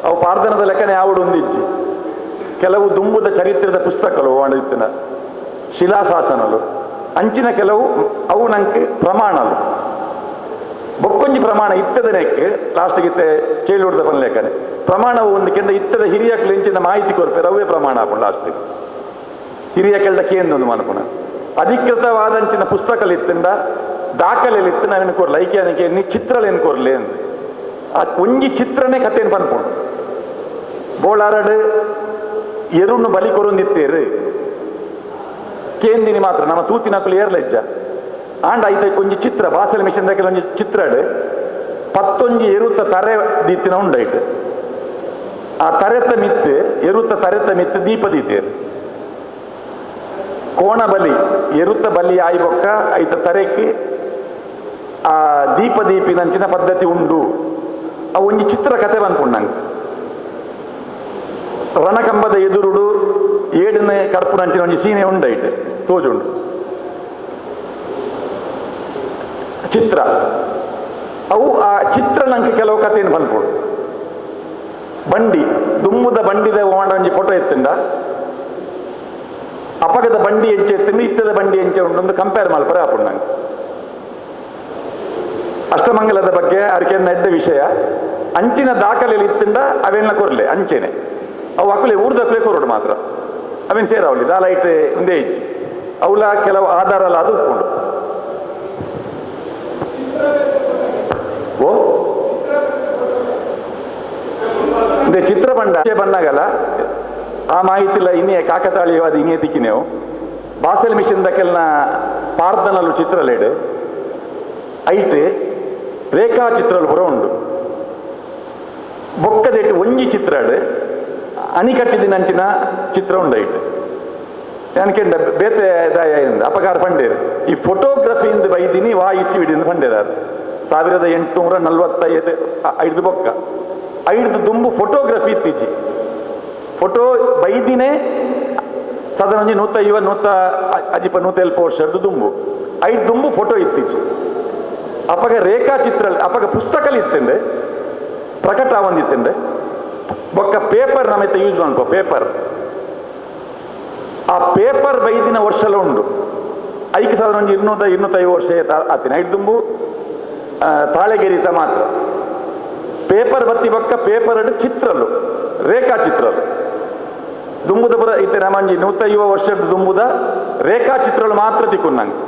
ಅವು ಪಾರ್ದನದ ಲೆಕ್ಕನೆ ಯಾವಡು ಒಂದಿಜ್ಜಿ. ಕೆಲವು ದುಂಬುದ ಚರಿತ್ರದ ಪುಸ್ತಕಗಳು ಇತ್ತಿನ ಶಿಲಾಶಾಸನಲು ಅಂಚಿನ ಕೆಲವು ಅವು ನಂಗೆ ಪ್ರಮಾಣಲು ಬೊಕ್ಕೊಂಜಿ ಪ್ರಮಾಣ ಇತ್ತದ ನೆಕ್ ಲಾಸ್ಟ್ಗೆ ಇತ್ತೆ ಚೇಳುಡ್ದ ಪನ್ಲೇಕನೆ ಪ್ರಮಾಣವು ಒಂದು ಕೆಂದ ಇತ್ತದ ಹಿರಿಯಕ್ಲು ಇಂಚಿನ ಮಾಹಿತಿ ಕೊರ್ಪೇರು ಅವೇ ಪ್ರಮಾಣ ಹಾಕೊಂಡು ಲಾಸ್ಟಿಗೆ ಹಿರಿಯ ಕೆಲ್ದ ಕೇಂದೊಂದು ಮನಪುನ ಅಧಿಕೃತವಾದಂಚಿನ ಪುಸ್ತಕలు ಇತ್ತಂಡ ದಾಖಲೆಯಲ್ಲಿ ಇತ್ತು ನಾವೇನು ಕೊರ್ಲ ಐಕ್ಯಾನಿಕೆ ನೀ ಚಿತ್ರಲೇನು ಕೊರ್ಲೆ ಅಂದು ಆ ಒಂಜಿ ಚಿತ್ರನೇ ಕಥೆಯನ್ನು ಪನ್ಪುಂಡು. ಬೋಳಾರಡು ಎರುನ್ನು ಬಲಿ ಕೊರೊಂದಿತ್ತೇರು ಕೇಂದಿನಿ ಮಾತ್ರ ನಮ್ಮ ತೂತಿನಕುಲು ಏರ್ಲೆಜ್ಜ ಆಂಡ ಐತ ಒಂಜಿ ಚಿತ್ರ ಬಾಸಲ್ ಮಿಷನ್ ದಾಖಲೆ ಒಂಜಿ ಚಿತ್ರಡು ಪತ್ತೊಂಜಿ ಎರುತ್ತ ತರೆ ದೀತಿನ ಉಂಡೈಟ್ ಆ ತರೆತ ಮಿತ್ತು ಎರುತ್ತ ತರೆತ ಮಿತ್ತು ದೀಪ ದೀತೇರು ಕೋಣ ಬಲಿ ಎರುತ್ತ ಬಲಿ ಆಯಿ ಬೊಕ್ಕ ಐತ ತರೆಕ್ ಆ ದೀಪ ದೀಪಿನಂಚಿನ ಪದ್ಧತಿ ಉಂಡು. ಆ ಒಂಜಿ ಚಿತ್ರ ಕತೆ ಬಂದ್ಕೊಂಡಂಗೆ ರಣಕಂಬದ ಎದುರುಡು ಏಡಿನ ಕರ್ಪುನಂಚಿನ ಒಂಜಿ ಸೀನೆ ಉಂಡೈಟ್ ತೋಜುಂಡು ಚಿತ್ರ. ಅವು ಆ ಚಿತ್ರ ನಂಗೆ ಕೆಲವು ಕಥೆಯನ್ನು ಬಂದ್ಕೊಡು. ಬಂಡಿ ದುಮ್ಮುದ ಬಂಡಿದ ಓಂಡ ಒಂಜಿ ಫೋಟೋ ಎತ್ತಂಡ ಅಪಗದ ಬಂಡಿ ಎಂಚೆ ಎತ್ತಂಡ ಇತ್ತದ ಬಂಡಿ ಎಂಚೆ ಉಂಟು ಕಂಪೇರ್ ಮಲ್ಪರೆ ಆಪುಂಡು ನಂಗೆ. ಅಷ್ಟಮಂಗಲದ ಬಗ್ಗೆ ಅರಿಕೆ ನೆಡ್ಡ ವಿಷಯ ಅಂಚಿನ ದಾಖಲೆಯಲ್ಲಿ ಇತ್ತಂಡ ಅವೆಲ್ಲ ಕೊರ್ಲೆ ಅಂಚೆನೆ ಅವು ಅಕುಲೆ ಊರ್ದಕ್ಲೆ ಕೊರಡು ಮಾತ್ರ ಅವೇನು ಸೇರಾವಲಿ ದಾಲ ಐಟ್ ಒಂದೇ ಇಜ್ಜಿ ಅವಲ ಕೆಲವು ಆಧಾರ ಅಲ್ಲ ಅದು ಉಪ್ಪುಂಡು. ಓ ಇಂದೇ ಚಿತ್ರ ಬಂಡ ಬಣ್ಣಗಲ್ಲ ಆ ಮಾಹಿತಿಲ್ಲ ಇನ್ನೇ ಕಾಕತಾಳೀಯವಾದ ಇನ್ನೇ ತಿಕ್ಕಿನೇವು ಬಾಸೆಲ್ ಮಿಷನ್ ದಕ್ಕೆಲ್ನ ಪಾರ್ದನಲ್ಲು ಚಿತ್ರಲೇಡು ಐಟ್ ರೇಖಾ ಚಿತ್ರಲು ಪುರ ಉಂಡು. ಬೊಕ್ಕದೆಟ್ಟು ಒಂಜಿ ಚಿತ್ರಡು ಅಣಿಕಟ್ಟಿದಿನಂಚಿನ ಚಿತ್ರ ಉಂಡೈಟ್ ಅನ್ಕೆಂಡ ಬೇತೆ ದಾಯ ಅಪಕಾರ ಪಂಡೇರು ಈ ಫೋಟೋಗ್ರಫಿಯಿಂದ ಬೈದಿನಿ ವಾ ಇಸಿವಿಡಿಂದ ಪಂಡೇರಾರು 1845 ಐದು ಬೊಕ್ಕ ಐದು ದುಂಬು ಫೋಟೋಗ್ರಫಿ ಇತ್ತೀಚಿ ಫೋಟೋ ಬೈದಿನೇ ಸಾಧಾರಣ ಒಂಜಿ 150 150 170 ವರ್ಷದ ದುಂಬು ಐದು ದುಂಬು ಫೋಟೋ ಇತ್ತೀಚಿ. ಅಪಗ ರೇಖಾಚಿತ್ರ ಅಪಗ ಪುಸ್ತಕలు ಇತ್ತಂಡೆ ಪ್ರಕಟ ಒಂದಿತ್ತಂಡೆ ಬೊಕ್ಕ ಪೇಪರ್ ನಮ್ಮೈತೆ ಯೂಸ್ ಮಾಡ್ಕೋ ಪೇಪರ್ ಆ ಪೇಪರ್ ಬೈದಿನ ವರ್ಷಲ ಉಂಡು ಐಕೆ ಸಾಧಾರಣ ಒಂಜಿ 200 250 ವರ್ಷ ಆತಿನ ಐದು ದುಂಬು ತಾಳೆಗೆರಿತ ಮಾತ್ರ ಪೇಪರ್ ಬತ್ತಿ ಬೊಕ್ಕ ಪೇಪರ್ ಚಿತ್ರಲು ರೇಖಾಚಿತ್ರಲು ದುಂಬುದ ಪುರ ಇತ್ತೆ ನಮ್ಮಂಜಿ 150 ವರ್ಷದ ದುಂಬುದ ರೇಖಾಚಿತ್ರಲು ಮಾತ್ರ ತಿಕ್ಕೊಂಡು ನಂಗೆ.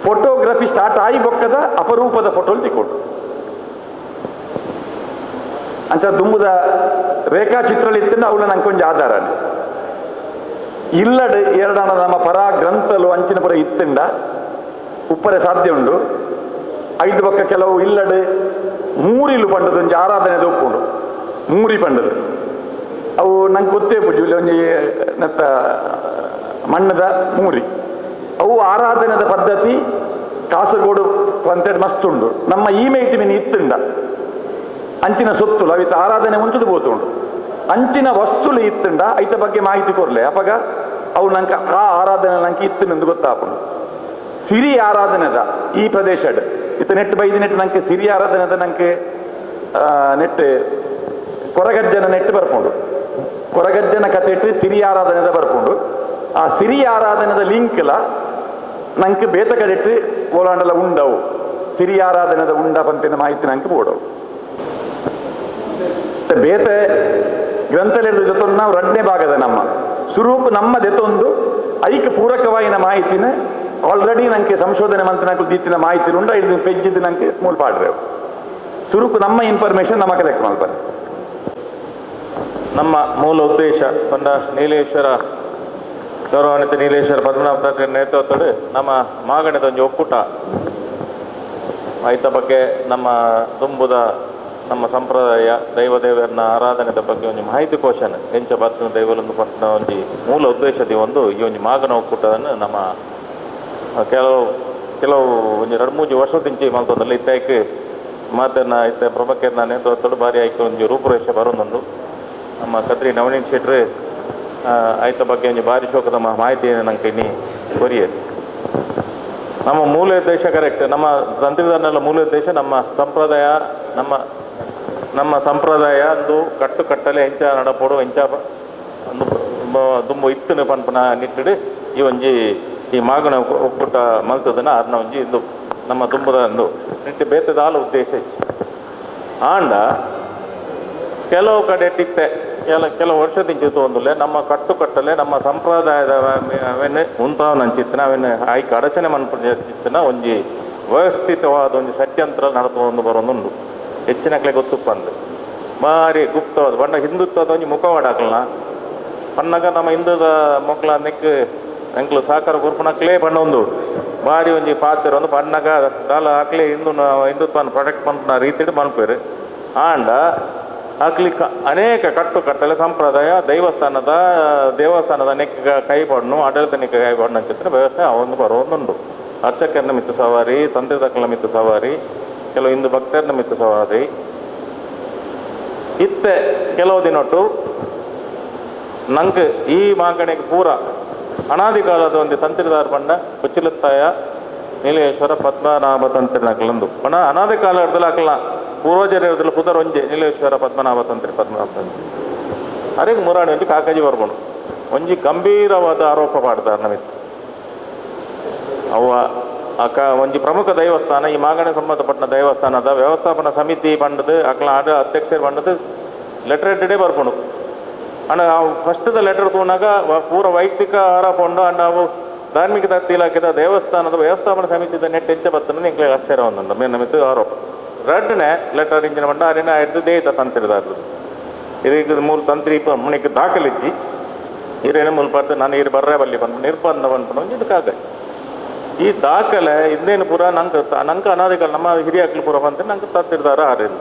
ಫೋಟೋಗ್ರಫಿ ಸ್ಟಾರ್ಟ್ ಆಯಿ ಬೊಕ್ಕದ ಅಪರೂಪದ ಫೋಟೋಲು ತಿಕ್ಕೊಂಡು ಅಂಚ ದುಂಬುದ ರೇಖಾಚಿತ್ರలు ಇತ್ತಂಡ ಅವಳ ನಂಗೆ ಕೊಂಚ ಆಧಾರ ಇಲ್ಲಡ್ ಎರಡನ ನಮ್ಮ ಪರ ಗ್ರಂಥಲು ಅಂಚಿನ ಪುರ ಇತ್ತಂಡ ಉಪ್ಪರೆ ಸಾಧ್ಯ ಉಂಡು. ಐದು ಪಕ್ಕ ಕೆಲವು ಇಲ್ಲಡ್ ಮೂರಿಲು ಪಂಡದ ಒಂಜಿ ಆರಾಧನೆ ಉಪ್ಪುಂಡು ಮೂರಿ ಪಂಡದು ಅವು ನಂಗೆ ಗೊತ್ತೇ ಪೂಜೆ ಒಂಜಿ ನತ್ತ ಮಣ್ಣದ ಮೂರಿ ಅವು ಆರಾಧನೆದ ಪದ್ಧತಿ ಕಾಸರಗೋಡು ಪಂತೇಡ್ ಮಸ್ತ್ ಉಂಡು. ನಮ್ಮ ಈ ಮೇಟಿ ಮೀನು ಇತ್ತಂಡ ಅಂಚಿನ ಸೊತ್ತುಲು ಅವಿತ ಆರಾಧನೆ ಉಂಟುದು ಬೋತುಂಡು ಅಂಚಿನ ವಸ್ತುಲು ಇತ್ತಂಡ ಐತ ಬಗ್ಗೆ ಮಾಹಿತಿ ಕೊರ್ಲೆ ಅಪಗ ಅವು ನಂಗೆ ಆ ಆರಾಧನೆ ನಂಗೆ ಇತ್ತನೆಂದು ಗೊತ್ತಾಪುಂಡು. ಸಿರಿ ಆರಾಧನೆದ ಈ ಪ್ರದೇಶಡ್ ಇತ್ತ ನೆಟ್ ಬೈದಿ ನೆಟ್ ನಂಗೆ ಸಿರಿ ಆರಾಧನೆ ನಂಗೆ ನೆಟ್ ಕೊರಗಜ್ಜನ ನೆಟ್ ಬರ್ಪುಂಡು ಕೊರಗಜ್ಜನ ಕತೆ ಇಟ್ಟು ಸಿರಿ ಆರಾಧನೆದ ಬರ್ಪುಂಡು ಆ ಸಿರಿ ಆರಾಧನೆದ ಲಿಂಕ್ಲ ನಂಗೆ ಬೇತ ಕಡೆಟ್ಟು ಓಲಾಂಡಲ ಉಂಡವು ಸಿರಿ ಆರಾಧನೆದ ಉಂಡ ಪಂಪಿನ ಮಾಹಿತಿ ನಂಗೆ ಬೋಡವು ಬೇತೆ ಗ್ರಂಥಲೆರ್ದು ಜೊತೆ ನಾವು ರಡ್ನೇ ಭಾಗದ ನಮ್ಮ ಸುರೂಪು ನಮ್ಮ ದೆತ್ತೊಂದು ಐಕ್ ಪೂರಕವಾಯಿನ ಮಾಹಿತಿನ ಆಲ್ರೆಡಿ ನಂಗೆ ಸಂಶೋಧನೆ ಮಂತ್ರಿನಕು ದೀತಿನ ಮಾಹಿತಿ ಉಂಡ ಇದು ಪೆಜ್ಜಿದ್ದು ನಂಗೆ ಮೂಲ ಪಾಡ್ರೆ ಸುರುಕು ನಮ್ಮ ಇನ್ಫಾರ್ಮೇಶನ್ ನಮ್ಮ ಕಲೆಕ್ಟ್ ಮಾಡ್ತಾರೆ. ನಮ್ಮ ಮೂಲ ಉದ್ದೇಶ ಪಂಡ ನೀಲೇಶ್ವರ ಗೌರವಾನ್ವಿತ ನೀಲೇಶ್ವರ ಪದ್ಮನಾಭ ನೇತೃತ್ವದ ನಮ್ಮ ಮಾಗಣದ ಒಂದು ಒಕ್ಕೂಟ ಐತ ಬಗ್ಗೆ ನಮ್ಮ ತುಂಬುದ ನಮ್ಮ ಸಂಪ್ರದಾಯ ದೈವ ದೇವರನ್ನ ಆರಾಧನೆದ ಬಗ್ಗೆ ಒಂದು ಮಾಹಿತಿ ಕೋಶನ ಎಂಚ ಬತ್ತಿನ ದೈವಲೊಂದು ಪಂಪಿನ ಒಂದು ಮೂಲ ಉದ್ದೇಶದ ಒಂದು ಈ ಒಂದು ಮಾಗಣ ಒಕ್ಕೂಟವನ್ನು ನಮ್ಮ ಕೆಲವು ಕೆಲವು ಒಂದು ಎರಡು ಮೂರು ವರ್ಷದಿಂಚಿ ಮಲ್ತೊಂದಲ್ಲ ಇತ್ತಾಯ್ಕೆ ಮಾತನ್ನ ಇತ್ತ ಪ್ರಮುಖರನ್ನ ನೇತೃತ್ವದ ಬಾರಿ ಆಯ್ಕೆ ಒಂದು ರೂಪುರೇಷೆ ಬರೋದೊಂದು ನಮ್ಮ ಕದ್ರಿ ನವನೀತ್ ಶೆಟ್ರು ಆಯ್ತ ಬಗ್ಗೆ ಒಂದು ಭಾರಿ ಶೋಕದ ಮಾಹಿತಿಯನ್ನು ನಂಗೆ ಇನ್ನಿ ಕೊರಿಯದು. ನಮ್ಮ ಮೂಲ ಉದ್ದೇಶ ಕರೆಕ್ಟ್, ನಮ್ಮ ತಂತ್ರಿದಾರನೆಲ್ಲ ಮೂಲ ಉದ್ದೇಶ ನಮ್ಮ ಸಂಪ್ರದಾಯ ನಮ್ಮ ನಮ್ಮ ಸಂಪ್ರದಾಯ ಒಂದು ಕಟ್ಟುಕಟ್ಟಲೆ ಎಂಚ ನಡಪೋಡು ಎಂಚ ಒಂದು ದುಂಬು ಇತ್ತನು ಪನ್ಪನ ನಿಟ್ಟಿಡು ಈ ಒಂಜಿ ಈ ಮಾಗಣ ಒಕ್ಕೂಟ ಮಲ್ತದನ ಅರ್ನ ಒಂಜಿ ಇಂದು ನಮ್ಮ ತುಂಬುದ ಅಂದು ನಿಟ್ಟು ಬೇತದಾಲ ಉದ್ದೇಶ ಹೆಚ್ಚು. ಆಂಡ ಕೆಲವು ಕಡೆ ಟಿತ್ತೆ ಕೆಲವು ವರ್ಷದಿಂದ ಒಂದುಲೆ ನಮ್ಮ ಕಟ್ಟುಕಟ್ಟಲೆ ನಮ್ಮ ಸಂಪ್ರದಾಯದ ಅವೇನು ಉಂತಾವನಂಚಿತ್ತನ ಅವೇನು ಆಯ್ಕೆ ಅಡಚಣೆ ಮನ್ಪುಚಿತ್ತನ ಒಂಜಿ ವ್ಯವಸ್ಥಿತವಾದ ಒಂಜಿ ಷಡ್ಯಂತ್ರ ನಡತೊಂದು ಬರೋದುಂಡು ಹೆಚ್ಚಿನಕ್ಲೆ ಗೊತ್ತುಪ್ಪಂದು ಭಾರಿ ಗುಪ್ತವಾದ ಬಣ್ಣ ಹಿಂದುತ್ವದ ಒಂಜಿ ಮುಖವಾಡ ಹಾಕಲ್ಲ ಪನ್ನಗ ನಮ್ಮ ಹಿಂದೂದ ಮೊಕ್ಕಳ ನೆಕ್ ಎಂಕ್ಲು ಸಹಕಾರ ಕೊರ್ಪುನಕ್ಲೇ ಬಣ್ಣ ಒಂದು ಭಾರಿ ಒಂಜಿ ಪಾತ್ರ ಒಂದು ಬಣ್ಣಗ ದಾಲ ಹಾಕ್ಲೆ ಹಿಂದೂ ಹಿಂದುತ್ವನ ಪ್ರೊಟೆಕ್ಟ್ ಪನ್ಪುನ ರೀತಿಡ್ ಮನ್ಪೇರು. ಆಂಡ ಹಾಕ್ಲಿ ಅನೇಕ ಕಟ್ಟುಕಟ್ಟಲೆ ಸಂಪ್ರದಾಯ ದೇವಸ್ಥಾನದ ದೇವಸ್ಥಾನದ ನೆಕ್ಕ ಕೈಪಣ್ಣು ಆಡಳಿತ ನೆಕ್ಕ ಕೈಪಣ್ಣು ಅಂಚಿತ್ರ ವ್ಯವಸ್ಥೆ ಒಂದು ಬರೋದುಂಡು. ಅರ್ಚಕರನ್ನ ಮಿತ್ತು ಸವಾರಿ, ತಂತ್ರಿದಕ್ಕಲ ಮಿತ್ತು ಸವಾರಿ, ಕೆಲವು ಹಿಂದೂ ಭಕ್ತರನ್ನ ಮಿತ್ತು ಸವಾರಿ ಇತ್ತೆ ಕೆಲವು ದಿನೊಟ್ಟು ನಂಗೆ ಈ ಮಾಗಣೆಗೆ ಪೂರ ಅನಾದಿ ಕಾಲದ ಒಂದು ತಂತ್ರಿದಾರ ಬಣ್ಣ ಕೊಚ್ಚಿಲತ್ತಾಯ ನೀಲೇಶ್ವರ ಪದ್ಮನಾಭ ತಂತ್ರಿನಕಲಂದು ಬಣ್ಣ ಅನಾದಿ ಕಾಲ ಹಿಡ್ದಲ್ಲ ಹಾಕಲ್ಲ ಪೂರ್ವಜರ ಹಿಡ್ದಲ್ಲ ಪುದರ್ ಒಂಜೆ ನೀಲೇಶ್ವರ ಪದ್ಮನಾಭ ತಂತ್ರಿ ಪದ್ಮನಾಭ ತಂತ್ರಿ ಅರೆಗೆ ಮುರಾಣಿ ಒಂಜಿ ಕಾಕಾಜಿ ಬರ್ಬೋದು ಒಂಜಿ ಗಂಭೀರವಾದ ಆರೋಪ ಮಾಡ್ತಾರೆ ನಮಿತ್ತು. ಅವ ಒಂಜಿ ಪ್ರಮುಖ ದೇವಸ್ಥಾನ ಈ ಮಾಗಣೆ ಸಂಬಂಧಪಟ್ಟ ದೇವಸ್ಥಾನದ ವ್ಯವಸ್ಥಾಪನಾ ಸಮಿತಿ ಬಂಡದು ಅಕ್ಲ ಅಧ್ಯಕ್ಷರು ಬಂಡದು ಲೆಟರ್ ಹೆಡ್ಡೇ ಬರ್ಕೊಂಡು ಅಂಡ್ ನಾವು ಫಸ್ಟ್ದ ಲೆಟರ್ ತಗೊಂಡಾಗ ಪೂರ ವೈಯಕ್ತಿಕ ಆರೋಪ ಉಂಡು ಅಂಡ್ ನಾವು ಧಾರ್ಮಿಕ ದತ್ತಿ ಇಲಾಖೆದ ದೇವಸ್ಥಾನದ ವ್ಯವಸ್ಥಾಪನಾ ಸಮಿತಿದ ನೆಟ್ ಎಂಚ ಬತ್ತನ ಎಂಕ್ಲೆ ಆಶ್ಚರ್ಯ ಒಂದುಂಡು ಮೇನ್ ನಮಿತ್ತು ಆರೋಪ. ರಡ್ಡನೆ ಲೆಟರ್ ಇಂಜಿನ ಬಂಡ ಅರೇನ ಆಯ್ತು ದೇಹಿತ ತಂತ್ರಿದಾರದು ಇದಕ್ಕೆ ಮೂಲ ತಂತ್ರಿ ಮುನಿಕ್ ದಾಖಲಿಚ್ಚಿ ಹಿರೇನ ಮೂಲ ಪಾರ್ತು ನಾನು ಇರು ಬರ್ರೆ ಬಲ್ಲಿ ಬಂದು ನಿರ್ಬಂಧ ಬಂದ್ಕೊಂಡು ಇದು ಕಾಗ ಈ ದಾಖಲೆ ಇಂದೇನು ಪೂರ ನಂಗೆ ನಂಗೆ ಅನಾದಿಕಾಲ ನಮ್ಮ ಹಿರಿಯಾಕ್ಲು ಪೂರ ಬಂದ್ರೆ ನಂಗೆ ತತ್ತಿರ್ದಾರ ಆರೇನು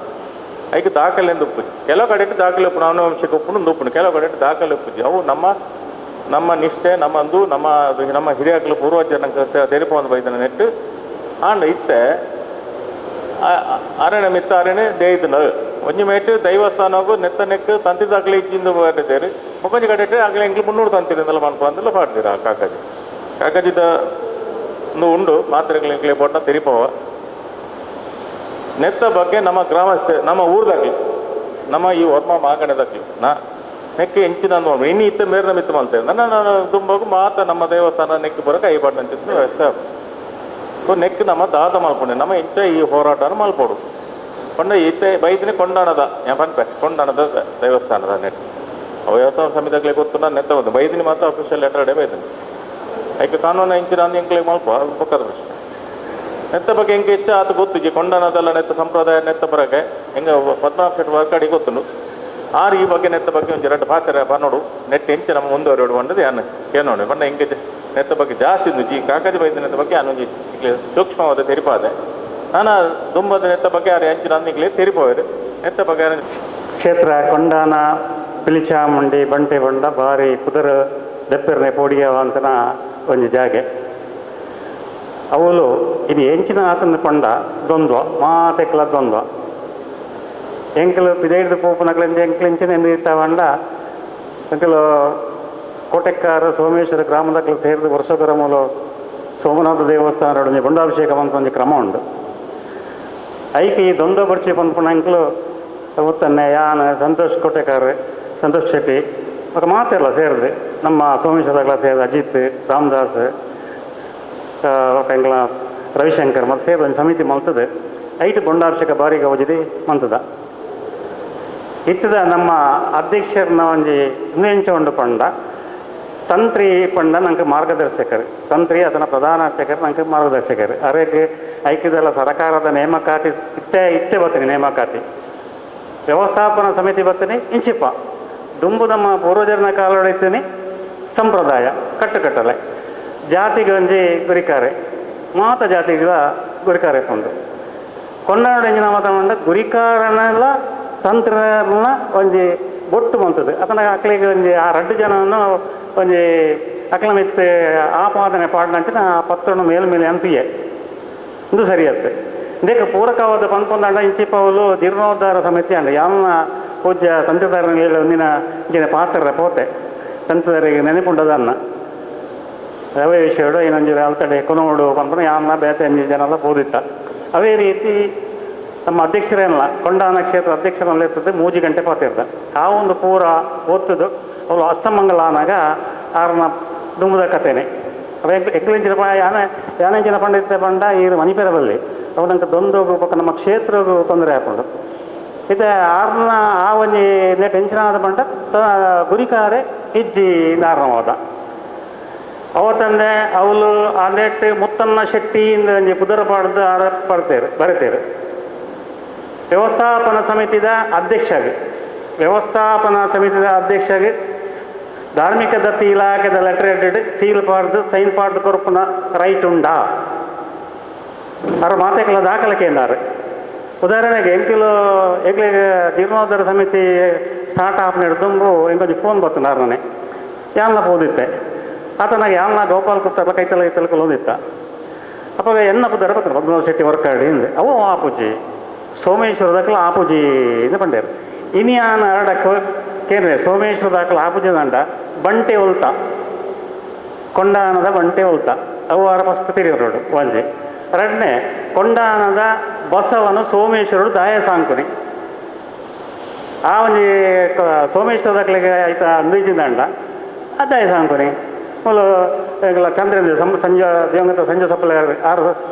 ಐಕೆ ದಾಖಲೆ ಎಂದು ಉಪ್ಪುಜಿ ಕೆಲವು ಕಡೆ ದಾಖಲೆ ಉಪ್ಪು ನಾನುವಂಶಕ್ಕೆ ಉಪ್ಪುನು ಉಪ್ಪುನು ಕೆಲವು ಕಡೆ ದಾಖಲೆ ಉಪ್ಪುಜಿ ಅವು ನಮ್ಮ ನಮ್ಮ ನಿಷ್ಠೆ ನಮ್ಮಂದು ನಮ್ಮ ನಮ್ಮ ಹಿರಿಯಾಕ್ಲು ಪೂರ್ವಜರ ನಂಗೆ ತೆರಿಪೊಂದು ಬೈದನ ನೆಟ್ಟು ಆಂಡ ಇತ್ತೆ ಅರಣೆ ಮಿತ್ತ ಅರಣೆ ದೇಯ್ದನ ಒಂಜಿ ಮೇಟ್ ದೈವಸ್ಥಾನಗು ನೆತ್ತ ನೆಕ್ ತಂತಿ ದಾಖಲೆ ಇಚ್ಚಿಂದು ಬರ್ತೇರು ಮುಖಂಜಿ ಕಡೆ ಆಗಲೇ ಎಂಕ್ಲು 300 ತಂತಿರಿಂದಲ್ಲ ಮನ್ಪ ಅಂದೆಲ್ಲ ಪಾಡ್ತೀರ ಆ ಕಾಕಾಜಿ ಕಾಕಾಜಿದ ಒಂದು ಉಂಡು ಮಾತ್ರೆಗಳು ಎಂಕ್ಲೆ ಪೊಟ್ಟ ತೆರಿಪವ ನೆತ್ತ ಬಗ್ಗೆ ನಮ್ಮ ಗ್ರಾಮಸ್ಥೆ ನಮ್ಮ ಊರ್ದಾಗ್ಲಿ ನಮ್ಮ ಈ ವರ್ಮ ಮಾಗಣೆದಾಗ್ಲಿ ನಾ ನೆಕ್ಕೆ ಎಂಚಿನ ಇನ್ನು ಇತ್ತ ಮೇರ್ನ ಮಿತ್ತ ಮಲ್ತೇವೆ ನನ್ನ ತುಂಬಾಗು ಮಾತ ನಮ್ಮ ದೇವಸ್ಥಾನ ನೆಕ್ ಬರೋಕೆ ಐಬಾಡ್ ಅಂತಿದ್ದು ವ್ಯವಸ್ಥೆ. ಸೊ ನೆಕ್ ನಮ್ಮ ದಾದ ಮಲ್ಪೊಂಡೆ ನಮ್ಮ ಎಂಚ ಈ ಹೋರಾಟನ ಮಲ್ಪೋಡು ಪಂಡ ಇತ್ತೆ ಬೈದಿನಿ ಕೊಂಡಾಣದ ಪನ್ಪೆ ಕೊಂಡಾಣದ ದೇವಸ್ಥಾನದ ನೆಟ್ ಅವು ವ್ಯವಸ್ಥಾನ ಸಮಿತಿಗ್ಲೆ ಗೊತ್ತು ನಾನು ನೆತ್ತ ಬಂದು ಬೈದಿನಿ ಮಾತ್ರ ಅಫಿಷಿಯಲ್ ಲೆಟರ್ ಅಡೆ ಬೈದಿನಿ ಐಕೆ ಕಾನೂನು ಎಂಚಿನ ಅಂದ್ ಎಂಕ್ಲೆ ಮಲ್ಪ ಪಕ್ಕದ ಪ್ರಶ್ನೆ. ನೆತ್ತ ಬಗ್ಗೆ ಎಂಕೆ ಹೆಚ್ಚ ಆತ ಗೊತ್ತು ಕೊಂಡಾಣದಲ್ಲ ನೆತ್ತ ಸಂಪ್ರದಾಯ ನೆತ್ತ ಬರಕ್ಕೆ ಹೆಂಗೆ ಪದ್ಮನಾಭ ಶೆಟ್ಟಿ ವರ್ಕಾಡಿ ಗೊತ್ತು ಆರು ಈ ಬಗ್ಗೆ ನೆತ್ತ ಬಗ್ಗೆ ಒಂಜಿ ಎರಡು ಪಾತ್ರ ಬನ್ನೋಡು ನೆಟ್ ಎಂಚ ನಮ್ಮ ಮುಂದುವರೆಡು ಬಂದದ್ದು ಯಾನು ಏನೋಡು ಬಣ್ಣ ಎಂಕೆ ನೆತ್ತ ಬಗ್ಗೆ ಜಾಸ್ತಿ ಜಿ ಕಾಕಾಜಿ ಬೈದ ನೆತ್ತ ಬಗ್ಗೆ ಒಂಜಿ ಸೂಕ್ಷ್ಮವಾದ ತೆರಿಪಾದೆ ನಾನು ದುಂಬದ ನೆತ್ತ ಬಗ್ಗೆ ಯಾರು ಎಂಚಿನ ಅಂದಿಗ್ಲೇ ತೆರಿಪೋರು ನೆತ್ತ ಬಗ್ಗೆ. ಕ್ಷೇತ್ರ ಕೊಂಡಾನ ಪಿಲಿಚಾಮುಂಡಿ ಬಂಟೆ ಬಂಡ ಭಾರಿ ಕುದುರ ದೆಪ್ಪೆರ್ನೆ ಪೋಡಿಯವಂತನ ಒಂಜಿ ಜಾಗೆ ಅವಳು ಇದು ಎಂಚಿನ ಆತನ ಕೊಂಡ ದ್ವಂದ್ವ ಮಾತೆಕ್ಲ ದ್ವಂದ್ವ ಎಂಕಲು ಪಿದೈಡ್ದು ಪೋಪುನಕ್ಲೆಂಚ ಎಂಕ್ಲೆಂಚಿನ ಎಂದು ಇತ್ತವಂಡ ಎಂಕಲು ಕೋಟೆಕ್ಕಾರ ಸೋಮೇಶ್ವರ ಗ್ರಾಮದಕ್ಲು ಸೇರಿದ ವರ್ಷಕರ ಮೂಲ ಸೋಮನಾಥ ದೇವಸ್ಥಾನ ಒಂಜಿ ಬಂಡಾಭಿಷೇಕ ಅಂತ ಒಂಜಿ ಕ್ರಮ ಉಂಡು. ಐಕ್ ಈ ದೊಂದ ಬರ್ಚಿ ಪನ್ಪುನ ಎಂಕ್ಲು ಮುತ್ತನ್ನೆ ಯಾನ್ ಸಂತೋಷ್ ಕೋಟೆಕಾರ್ ಸಂತೋಷ್ ಶೆಟ್ಟಿ ಬೊಕ್ಕ ಮಾತೆರ್ಲ ಸೇರ್ದು ನಮ್ಮ ಸೋಮೇಶ್ವರದಾಗ್ಲ ಸೇರ್ದು ಅಜಿತ್ ರಾಮದಾಸ್ ಬೊಕ್ಕ ಎಂಕ್ಲ ರವಿಶಂಕರ್ ಮತ್ತು ಸೇರ್ದು ಒಂಜಿ ಸಮಿತಿ ಮಲ್ತದೆ ಐಟ್ ಬೊಂಡಾಭಿಷೇಕ ಬಾರಿ ಗೌಜಿದಿ ಮಂತದ ಇತ್ತದ ನಮ್ಮ ಅಧ್ಯಕ್ಷರನ್ನ ಒಂಜಿ ಇಂಚ ಉಂಡು ಪಂಡ ತಂತ್ರಿ ಪಂಡ ನಂಗೆ ಮಾರ್ಗದರ್ಶಕರು ತಂತ್ರಿ ಅದನ್ನ ಪ್ರಧಾನ ಅರ್ಚಕರು ನಂಗೆ ಮಾರ್ಗದರ್ಶಕರು ಅರೇಗೆ ಐಕ್ಯದಲ್ಲ ಸರ್ಕಾರದ ನೇಮಕಾತಿ ಇತ್ತೆ ಇತ್ತೆ ಬತ್ತೀನಿ ನೇಮಕಾತಿ ವ್ಯವಸ್ಥಾಪನಾ ಸಮಿತಿ ಬತ್ತೀನಿ ಇಂಚಿಪ್ಪ ದುಂಬು ನಮ್ಮ ಪೂರ್ವಜರನ ಕಾಲೊಡಿತೀನಿ ಸಂಪ್ರದಾಯ ಕಟ್ಟುಕಟ್ಟಲೆ ಜಾತಿಗೆ ಒಂಜಿ ಗುರಿಕಾರೆ ಮಾತ ಜಾತಿಗಳ ಗುರಿಕಾರೆ ಪಂಡು ಕೊಂಡಾಡ ಎಂಜಿನ ಮಾತ ಪಂಡ ಗುರಿಕಾರನೆಲ್ಲ ತಂತ್ರನ ಒಂಜಿ ಬೊಟ್ಟು ಮಂತದ್ದು ಅದನ್ನ ಅಕ್ಲಿಗೆ ಒಂಜಿ ಆ ರಡ್ಡು ಜನವನ್ನು ಒಂಜಿ ಅಕ್ಲ ಮಿತ್ತೆ ಆಪಾದನೆ ಪಾಡ್ನಂಚಿನ ಆ ಪತ್ರನ ಮೇಲ್ ಮೇಲೆ ಅಂತೀಯೆ ಇದು ಸರಿಯತ್ತೆ ಇದಕ್ಕೆ ಪೂರಕವಾದ ಪನ್ಪೊಂದಾಂಡ ಇಂಚಿಪವಲು ಜೀರ್ಣೋದ್ಧಾರ ಸಮಿತಿ ಅಂಡ ಯಾವನ ಪೂಜ್ಯ ತಂತ್ರದಾರನ ಒಂದಿನ ಇಂಚಿನ ಪಾತ್ರ ಪೋತೆ ತಂತ್ರದಾರಿಗೆ ನೆನಪುಂಡದನ್ನ ರವೆ ವಿಷಯಡು ಇನ್ನೊಂಜಿ ಅಲ್ತಡೆ ಕೊನೋಡು ಪನ್ಪನ ಯಾವನ ಬೇತೆ ಅಂಜಿ ಜನ ಪೋದಿತ್ತ. ಅದೇ ರೀತಿ ನಮ್ಮ ಅಧ್ಯಕ್ಷರೇನಲ್ಲ ಕೊಂಡಾನ ಕ್ಷೇತ್ರ ಅಧ್ಯಕ್ಷರಲ್ಲ ಇರ್ತದೆ 3 ಗಂಟೆ ಪಾತಿರ್ದ ಆ ಒಂದು ಪೂರ ಓದ್ತದ್ದು ಅವಳು ಅಸ್ತಮಂಗಲ ಆನಾಗ ಆರನ ದುಂಬುದ ಕಥೆನೆ ಅವ ಎಕ್ಲಿಂಚಿನ ಯಾನೆ ಯಾನೆಂಚಿನ ಪಂಡಿತ ಪಂಡ ಈರು ಮಣಿಪೆರ ಬಲ್ಲಿ ಅವು ನಂಗೆ ದೊಂದೋಗು ಪಕ್ಕ ನಮ್ಮ ಕ್ಷೇತ್ರಗೂ ತೊಂದರೆ ಹಾಕೊಂಡು ಇತ್ತೆ ಆರ್ನ ಆ ಒಂಜಿ ಟೆನ್ಷನ್ ಆದ ಪಂಡ ಗುರಿಕಾರೆ ಇಜ್ಜಿ ನಾರ್ನವಾದ ಅವತ್ತಂದೆ ಅವಳು ಆ ನೆಟ್ ಮುತ್ತನ್ನ ಶೆಟ್ಟಿಯಿಂದ ಒಂಜಿ ಪುದರ ಪಾಡ್ದು ಆರ ಪಡ್ತೇರು ಬರೀತೇರು. ವ್ಯವಸ್ಥಾಪನಾ ಸಮಿತಿದ ಅಧ್ಯಕ್ಷಗೆ ವ್ಯವಸ್ಥಾಪನಾ ಸಮಿತಿದ ಅಧ್ಯಕ್ಷಗೆ ಧಾರ್ಮಿಕ ದತ್ತಿ ಇಲಾಖೆದ letter headed seal ಪಾಡ್ದು sign ಪಾಡ್ದು ಕೊರ್ಪುನ ರೈಟ್ ಉಂಡಾ ಅವ್ರ ಮಾತೆಗಳ ದಾಖಲೆ ಕೇಂದಾರೆ. ಉದಾಹರಣೆಗೆ ಎಂಕಿಲು ಎಂಕ್ಲಿಗೆ ಜೀರ್ಣೋದ್ಧಾರ ಸಮಿತಿ ಸ್ಟಾರ್ಟ್ ಆಪ್ ದುಂಬು ಎಂಕೊಂಚು ಫೋನ್ ಬರ್ತನಾರ ನಾನೇ ಯಾನ್ಲ ಪೋದಿತ್ತೆ ಆತನಾಗ ಯಾನ್ಲ ಗೋಪಾಲ್ ಕುತ್ತಲ್ಲ ಕೈತಲ ಐತಲ ಅಪ್ಪ ಎನ್ನ ಪುದರ ಬರ್ತಾರೆ ಪದ್ಮನಾಭ ಶೆಟ್ಟಿ ವರ್ಕಾಡಿ ಹಿಂದೆ ಅವು ಆಪುಜಿ ಸೋಮೇಶ್ವರ ದಾಖಲ ಆಪುಜಿ ಇಂದ ಪಂಡೇರು ಇನಿಯಾನ ಅರಡಕ್ಕೆ ಕೇಂದ್ರ ಸೋಮೇಶ್ವರ ದಾಖಲ ಆಪುಜಿ ದಂಡ ಬಂಟೆ ಉಲ್ತ ಕೊಂಡಾನದ ಬಂಟೆ ಉಲ್ತ ಅವು ಆರ ಫಸ್ಟ್ ತಿರಿಯೋರು ಒಂಜಿ ಎರಡನೇ ಕೊಂಡಾನದ ಬಸವನ ಸೋಮೇಶ್ವರರು ದಾಯ ಸಾಂಕುನಿ ಆ ಒಂಜಿ ಸೋಮೇಶ್ವರ ದಾಖಲೆಗೆ ಆಯ್ತಾ ಅಂದಿಜಿನ ದಂಡ ಆ ದಾಯ ಸಾಂಕುನಿ ಮೂಲ ಚಂದ್ರೇಂದ್ರ ಸಂಜೆ ದಿವಂಗತ ಸಂಜೆ ಸಪ್ಪಲೆ ಆರು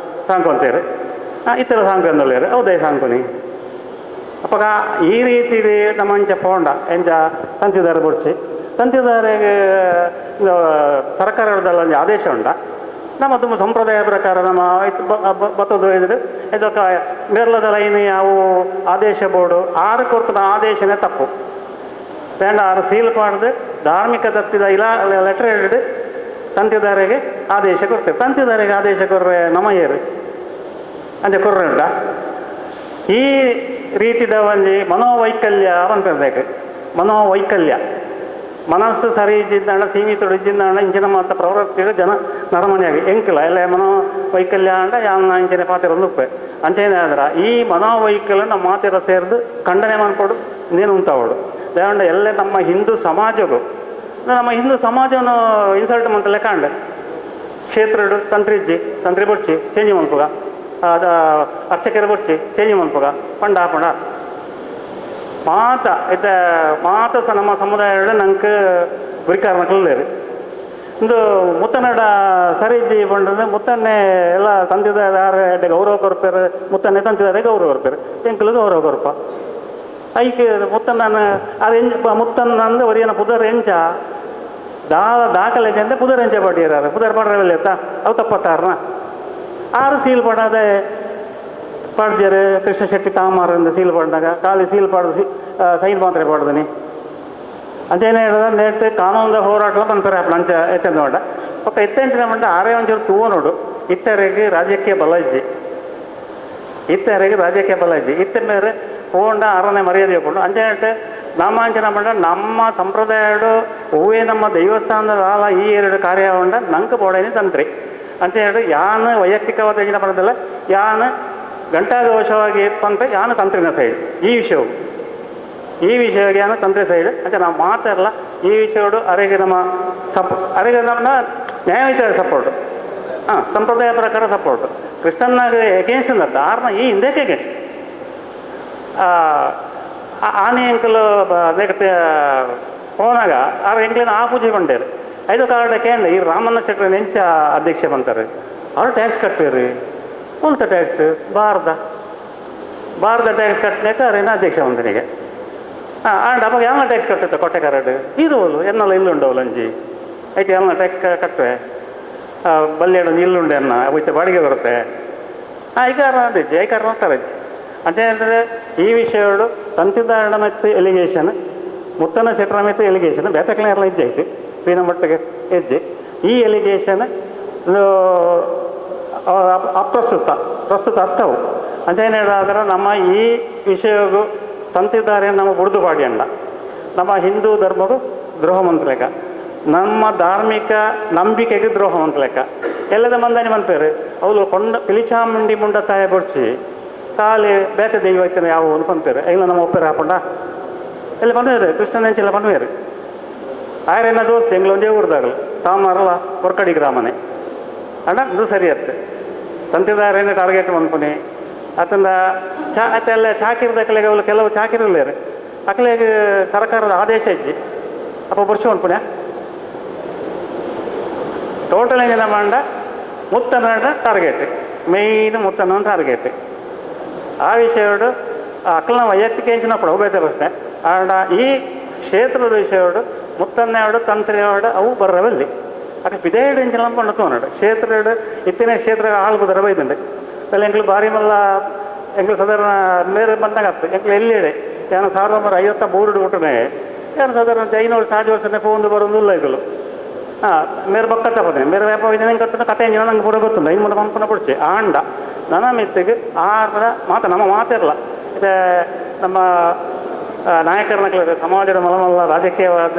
ಸಾಂಕು ಅಂತೇರು ಇತರ ಸಾಂಕು ಅಂದೊಳ್ಳೆಯರು ಹೌದೇ ಸಾಂಕುನಿ ಅಪ್ಪಗ ಈ ರೀತಿ ನಮ್ಮ ಅಂಚ ಪೋಂಡ ಎಂಚ ತಂತಿದಾರ ಬುಡ್ಚಿ ತಂತಿದಾರಿಗೆ ಸರ್ಕಾರದಲ್ಲ ಒಂದು ಆದೇಶ ಉಂಡ ನಮ್ಮ ತುಂಬ ಸಂಪ್ರದಾಯ ಪ್ರಕಾರ ನಮ್ಮ ಬತ್ತದು ಇದ್ರೆ ಇದಕ್ಕೆ ಮೇರ್ಲದ ಲೈನ್ ಯಾವ ಆದೇಶ ಬೋರ್ಡು ಆರು ಕೊಡ್ತದ ಆದೇಶನೇ ತಪ್ಪು ಬೇಡ ಆರು ಸೀಲ್ ಪಾಡ್ದು ಧಾರ್ಮಿಕ ದತ್ತಿದ ಇಲಾ ಲೆಟರ್ ಹಿಡಿದು ತಂತಿದಾರಿಗೆ ಆದೇಶ ಕೊಡ್ತೇವೆ ತಂತಿದಾರಿಗೆ ಆದೇಶ ಕೊರ್ರೆ ನಮ್ಮ ಏರು ಅಂಚೆ ಕೊರ್ರೆ ಉಂಟ ಈ ರೀತಿದ ಒಂಜಿ ಮನೋವೈಕಲ್ಯ ಪನ್ಪೆರ್ದೇಕ್ ಮನೋವೈಕಲ್ಯ ಮನಸ್ಸು ಸರಿ ಇದ್ದಿದ್ದಾಣ ಸೀಮಿತ ಇದ್ದಿದ್ದಾಣ ಇಂಚಿನ ಮಾತ ಪ್ರವೃತ್ತಿಗೆ ಜನ ನರಮನೆಯಾಗಿ ಎಂಕಿಲ್ಲ ಎಲ್ಲ ಮನೋವೈಕಲ್ಯ ಅಂಡ ಯಾನ ಇಂಚಿನ ಪಾತಿರ ಉಪ್ಪೆ ಅಂಚೆನೇ ಆದ್ರೆ ಈ ಮನೋವೈಕಲ್ಯ ನಮ್ಮ ಮಾತಿರ ಸೇರಿದು ಖಂಡನೆ ಮಾಡ್ಕೊಡು ನೀನು ಉಂಟಾವಡು ದೇವಂಡ ಎಲ್ಲ ನಮ್ಮ ಹಿಂದೂ ಸಮಾಜಗೂ ನಮ್ಮ ಹಿಂದೂ ಸಮಾಜವನ್ನು ಇನ್ಸಲ್ಟ್ ಮಂತಲೆ ಕಾಂಡೆ ಕ್ಷೇತ್ರಡು ತಂತ್ರಿಜ್ಜಿ ತಂತ್ರಿ ಬುಡ್ಚಿ ಚೇಂಜ್ ಮನ್ಪುಗ ಅರ್ಚಕರ ಬುಡ್ಚಿ ಚೇಂಜ್ ಮನ್ಪುಗ ಪಂಡ ಪಂಡ ಮಾತ ಇತ್ತ ಮಾತ ಸಹ ನಮ್ಮ ಸಮುದಾಯ ನಂಗೆ ಗುರಿಕಾರನಕ್ಲೇರು ಇಂದು ಮುತ್ತನಡ ಸರಿಜಿ ಪಂಡ್ರೆ ಮುತ್ತನ್ನೇ ಎಲ್ಲ ತಂತಿದಾರೆ ಗೌರವ ಕೊರ್ಪೇರು ಮುತ್ತನ್ನೇ ತಂತಿದ್ದಾರೆ ಗೌರವ ಕೊರ್ಪೇರು ಎಂಕಲು ಗೌರವ ಕೊರ್ಪ ಐಕ್ ಮುತ್ತನ್ನ ಅದು ಎಂಚ ಮುತ್ತನ್ನಂದು ಒರಿಯನ ಪುದರ್ ಎಂಚ ದಾದ ದಾಖಲೆ ಅಂದ್ರೆ ಪುದರ್ ಎಂಚ ಪಾಡಿಯಾರ ಪುದರ್ ಪಾಡ್ರವಿಲ್ಲ ಅವು ತಪ್ಪತ್ತಾರನ ಆರು ಸೀಲ್ ಪಡಾದೆ ಪಾಡ್ಜಾರೆ ಕೃಷ್ಣ ಶೆಟ್ಟಿ ತಾಮಾರ್ ಅಂದ ಸೀಲ್ ಪಾಡಿದಾಗ ಖಾಲಿ ಸೀಲ್ ಪಾಡ್ದು ಸೈನ್ ಮಾತ್ರ ಪಾಡ್ದನಿ ಅಂಚೆನೇ ಹೇಳಿದ ನೆಟ್ ಕಾನೂನುದ ಹೋರಾಟಲ ಪನ್ಪೆರೆ ಅಂಚ ಎಚ್ಚಂದ ಮಂಡ ಒಕ್ಕ ಇತ್ತೆಂಚಿನ ಮಂಡ ಆರೇ ಒಂಚೂರು ತೂವ ನೋಡು ಇತ್ತರೆಗೆ ರಾಜಕೀಯ ಬಲ ಇಜ್ಜಿ ಇತ್ತರೆಗೆ ರಾಜಕೀಯ ಬಲ ಇಜ್ಜಿ ಇತ್ತ ಮೇರೆ ಪೋಂಡ ಆರನೇ ಮರ್ಯಾದೆ ಪೋಂಡು ಅಂಚೆ ನಮ್ಮ ಅಂಚಿನ ಮಂಡ ನಮ್ಮ ಸಂಪ್ರದಾಯಡು ಹೂವೇ ನಮ್ಮ ದೇವಸ್ಥಾನದ ಆಲ ಈ ಎರಡು ಕಾರ್ಯ ಉಂಡ ನಂಗೆ ಬೋಡೇನಿ ತಂತ್ರಿ ಅಂತ ಹೇಳಿ ಯಾನು ವೈಯಕ್ತಿಕವಾದ ಯೋಜನೆ ಪಡೆದಲ್ಲ ಯಾನು ಘಂಟಾಘೋಷವಾಗಿ ಪಂಪೆ ಯಾನು ತಂತ್ರಿನ ಸೈಡ್ ಈ ವಿಷಯವು ಈ ವಿಷಯಕ್ಕೆ ಯಾನು ತಂತ್ರಿ ಸೈಡ್ ಅಂತ ನಾವು ಮಾತಾಡಲ್ಲ ಈ ವಿಷಯಗಳು ಅರೆಗೆ ನಮ್ಮ ಅರೆಗೆ ನಮ್ಮ ನ್ಯಾಯಯುತ ಸಪೋರ್ಟ್ ಹಾಂ ಸಂಪ್ರದಾಯ ಪ್ರಕಾರ ಸಪೋರ್ಟ್ ಕೃಷ್ಣನಾಗ ಎಗೇನ್ಸ್ಟ್ ಅಂತ ಆರ್ನ ಈ ಹಿಂದಕ್ಕೆ ಎಗೇನ್ಸ್ಟ್. ಆನೆ ಎಂಕಲು ಪೋನಾಗ ಆರು ಎಂಕ್ಲಿನ ಆ ಪೂಜೆ ಬಂಡೇರು ಐದು ಕಾರಣ ಕೇಂದ್ರ ಈ ರಾಮಣ್ಣ ಶೆಟ್ಟರ್ ನೆಂಚ ಅಧ್ಯಕ್ಷ ಬಂತಾರೆ ಅವ್ರು ಟ್ಯಾಕ್ಸ್ ಕಟ್ತೀರಿ ಉಲ್ತ ಟ್ಯಾಕ್ಸ್ ಬಾರ್ದ ಬಾರ್ದ ಟ್ಯಾಕ್ಸ್ ಕಟ್ಟನೇಕ ಅವ್ರೇನ ಅಧ್ಯಕ್ಷ ಬಂದನಿಗೆ ಹಾಂ ಆಂಡ್ ಅವಾಗ ಯಾವ ಟ್ಯಾಕ್ಸ್ ಕಟ್ಟುತ್ತೆ ಕೊಟ್ಟೆಕಾರಡು ಇರುವಲು ಎನ್ನೆಲ್ಲ ಇಲ್ಲುಂಡವಲ್ಲ ಅಂಜಿ ಐತೆ ಎಲ್ಲ ಟ್ಯಾಕ್ಸ್ ಕಟ್ಟುವೆ ಬಲ್ಲೇಡು ಇಲ್ಲುಂಡೆ ಅನ್ನ ಅವೈತೆ ಬಾಡಿಗೆ ಬರುತ್ತೆ ಐಕಾರ ಅಂದಿಜ್ಜಿ ಐಕಾರ ಅಂತಾರೆ ಅಂತ ಹೇಳಿದ್ರೆ ಈ ವಿಷಯಗಳು ತಂತಿದಾರಣ ಮತ್ತು ಎಲಿಗೇಷನ್ ಮುತ್ತನ ಶೆಟ್ಟರ ಮತ್ತು ಎಲಿಗೇಷನ್ ಬೇತಕ್ಲೆ ಎಲ್ಲ ಹೆಜ್ಜೆ ಆಯಿತು ಶ್ರೀನ ಮಟ್ಟಿಗೆ ಹೆಜ್ಜೆ ಈ ಎಲಿಗೇಷನ್ ಅಪ್ರಸ್ತುತ ಪ್ರಸ್ತುತ ಅರ್ಥವು ಅಂತ ಏನು ಹೇಳಿದ್ರೆ ನಮ್ಮ ಈ ವಿಷಯವು ತಂತಿದ್ದಾರೆ ನಮ್ಮ ಬುಡ್ದು ಬಾಡಿ ಅಲ್ಲ ನಮ್ಮ ಹಿಂದೂ ಧರ್ಮಗೂ ದ್ರೋಹ ಮಂತ್ಲೇಕ ನಮ್ಮ ಧಾರ್ಮಿಕ ನಂಬಿಕೆಗೆ ದ್ರೋಹ ಮಂತ್ಲೇಕ ಎಲ್ಲದ ಮಂದಾನಿ ಮಂತಾರೆ ಅವಳು ಕೊಂಡ ಪಿಲಿಚಾಮುಂಡಿ ಮುಂಡ ತಾಯ ಬೊಡ್ಚಿ ಖಾಲಿ ಬೇತೆ ದೈವ ಐತನ ಯಾವ ಒಂದು ಪಂಪೇರು ಇಲ್ಲ ನಮ್ಮ ಒಪ್ಪೇರು ಹಾಕೊಂಡ ಎಲ್ಲ ಪನ್ವೇರು ಕೃಷ್ಣನೆಂಚೆಲ್ಲ ಪನ್ವೇರು ಆಯ್ರೆನ್ನ ದೋಸ್ತಿ ಎಂಗ್ಲ ಒಂದೇ ಊರ್ದಾಗಲು ತಾಮರಲ್ಲ ಹೊರ್ಕಡಿ ಗ್ರಾಮನೆ ಅಣ್ಣ ಇದು ಸರಿ ಅತ್ತೆ ತಂತಿದಾರೇನೆ ಟಾರ್ಗೆಟ್ ಮನ್ಪುನಿ ಅತಂದ ಚಾ ಅತ್ತೆಲ್ಲ ಚಾಕಿರ್ದಕ್ಕಲೆಗೆ ಅವಳು ಕೆಲವು ಚಾಕಿರ್ಲೇರು ಅಕ್ಲೆಗೆ ಸರ್ಕಾರದ ಆದೇಶ ಇಜ್ಜಿ ಅಪ್ಪ ಬರ್ಸು ಮನ್ಪುಣ್ಯ ಟೋಟಲ್ ಏನಿಲ್ಲ ಮಾಂಡ ಮುತ್ತನ ಟಾರ್ಗೆಟ್ ಮೇಯ್ನ್ ಮುತ್ತನ ಟಾರ್ಗೆಟ್ ಆ ವಿಷಯಡು ಅಕ್ಕಲ್ನ ವೈಯಕ್ತಿಕ ಎಂಚಿನప్పుడు ಹೋಗೈತೆ ಪ್ರಶ್ನೆ ಆಂಡ ಈ ಕ್ಷೇತ್ರದ ವಿಷಯಡು ಮುತ್ತನ್ನೆಯಡು ತಂತ್ರಿಯವಡು ಅವು ಬರ್ರವಲ್ಲಿ ಅಕ್ಕ ಪಿದೇಡು ಇಂಚಿನ ನಂಬಂಡು ತೋನಡು ಕ್ಷೇತ್ರಡು ಇತ್ತಿನ ಕ್ಷೇತ್ರ ಆಳು ಬದರ ಬೈದಂಡೆ ಅಲ್ಲಿ ಎಂಕ್ಲು ಭಾರಿ ಮಲ್ಲ ಎಂಕ್ಲು ಸಾಧಾರಣ ಮೇರೆ ಬಂದಾಗ ಆಗ್ತದೆ ಎಂಕ್ಲು ಎಲ್ಲಿಡೆ ಯಾನು 1953 ಹುಟ್ಟನೆ ಯಾನು ಸಾಧಾರಣ ಜೈನೋಳು ಸಾಜು ವರ್ಷನೇ ಪೋಂದು ಬರೋದು ಇಲ್ಲ ಇದ್ದಳು ಹಾಂ ಮೇರೆ ಬಕ್ಕತ್ತ ಪದೆ ಮೇರೆ ವ್ಯಾಪಾರ ನಂಗೆ ಗೊತ್ತುಂಟು ಕತೆ ಎಂಜಿನ ನಂಗೆ ಪೂರ ಗೊತ್ತುಂಟು ಐದು ಮೂಲ ಪಂಪನ ಪುಡ್ಚಿ ಆಂಡ ನನ್ನ ಮಿತ್ತಿಗೆ ಆರ ಮಾತು ನಮ್ಮ ಮಾತಿರಲ್ಲ ಇದು ನಮ್ಮ ನಾಯಕರನ್ನ ಸಮಾಜದ ಮಲಮಲ್ಲ ರಾಜಕೀಯವಾದ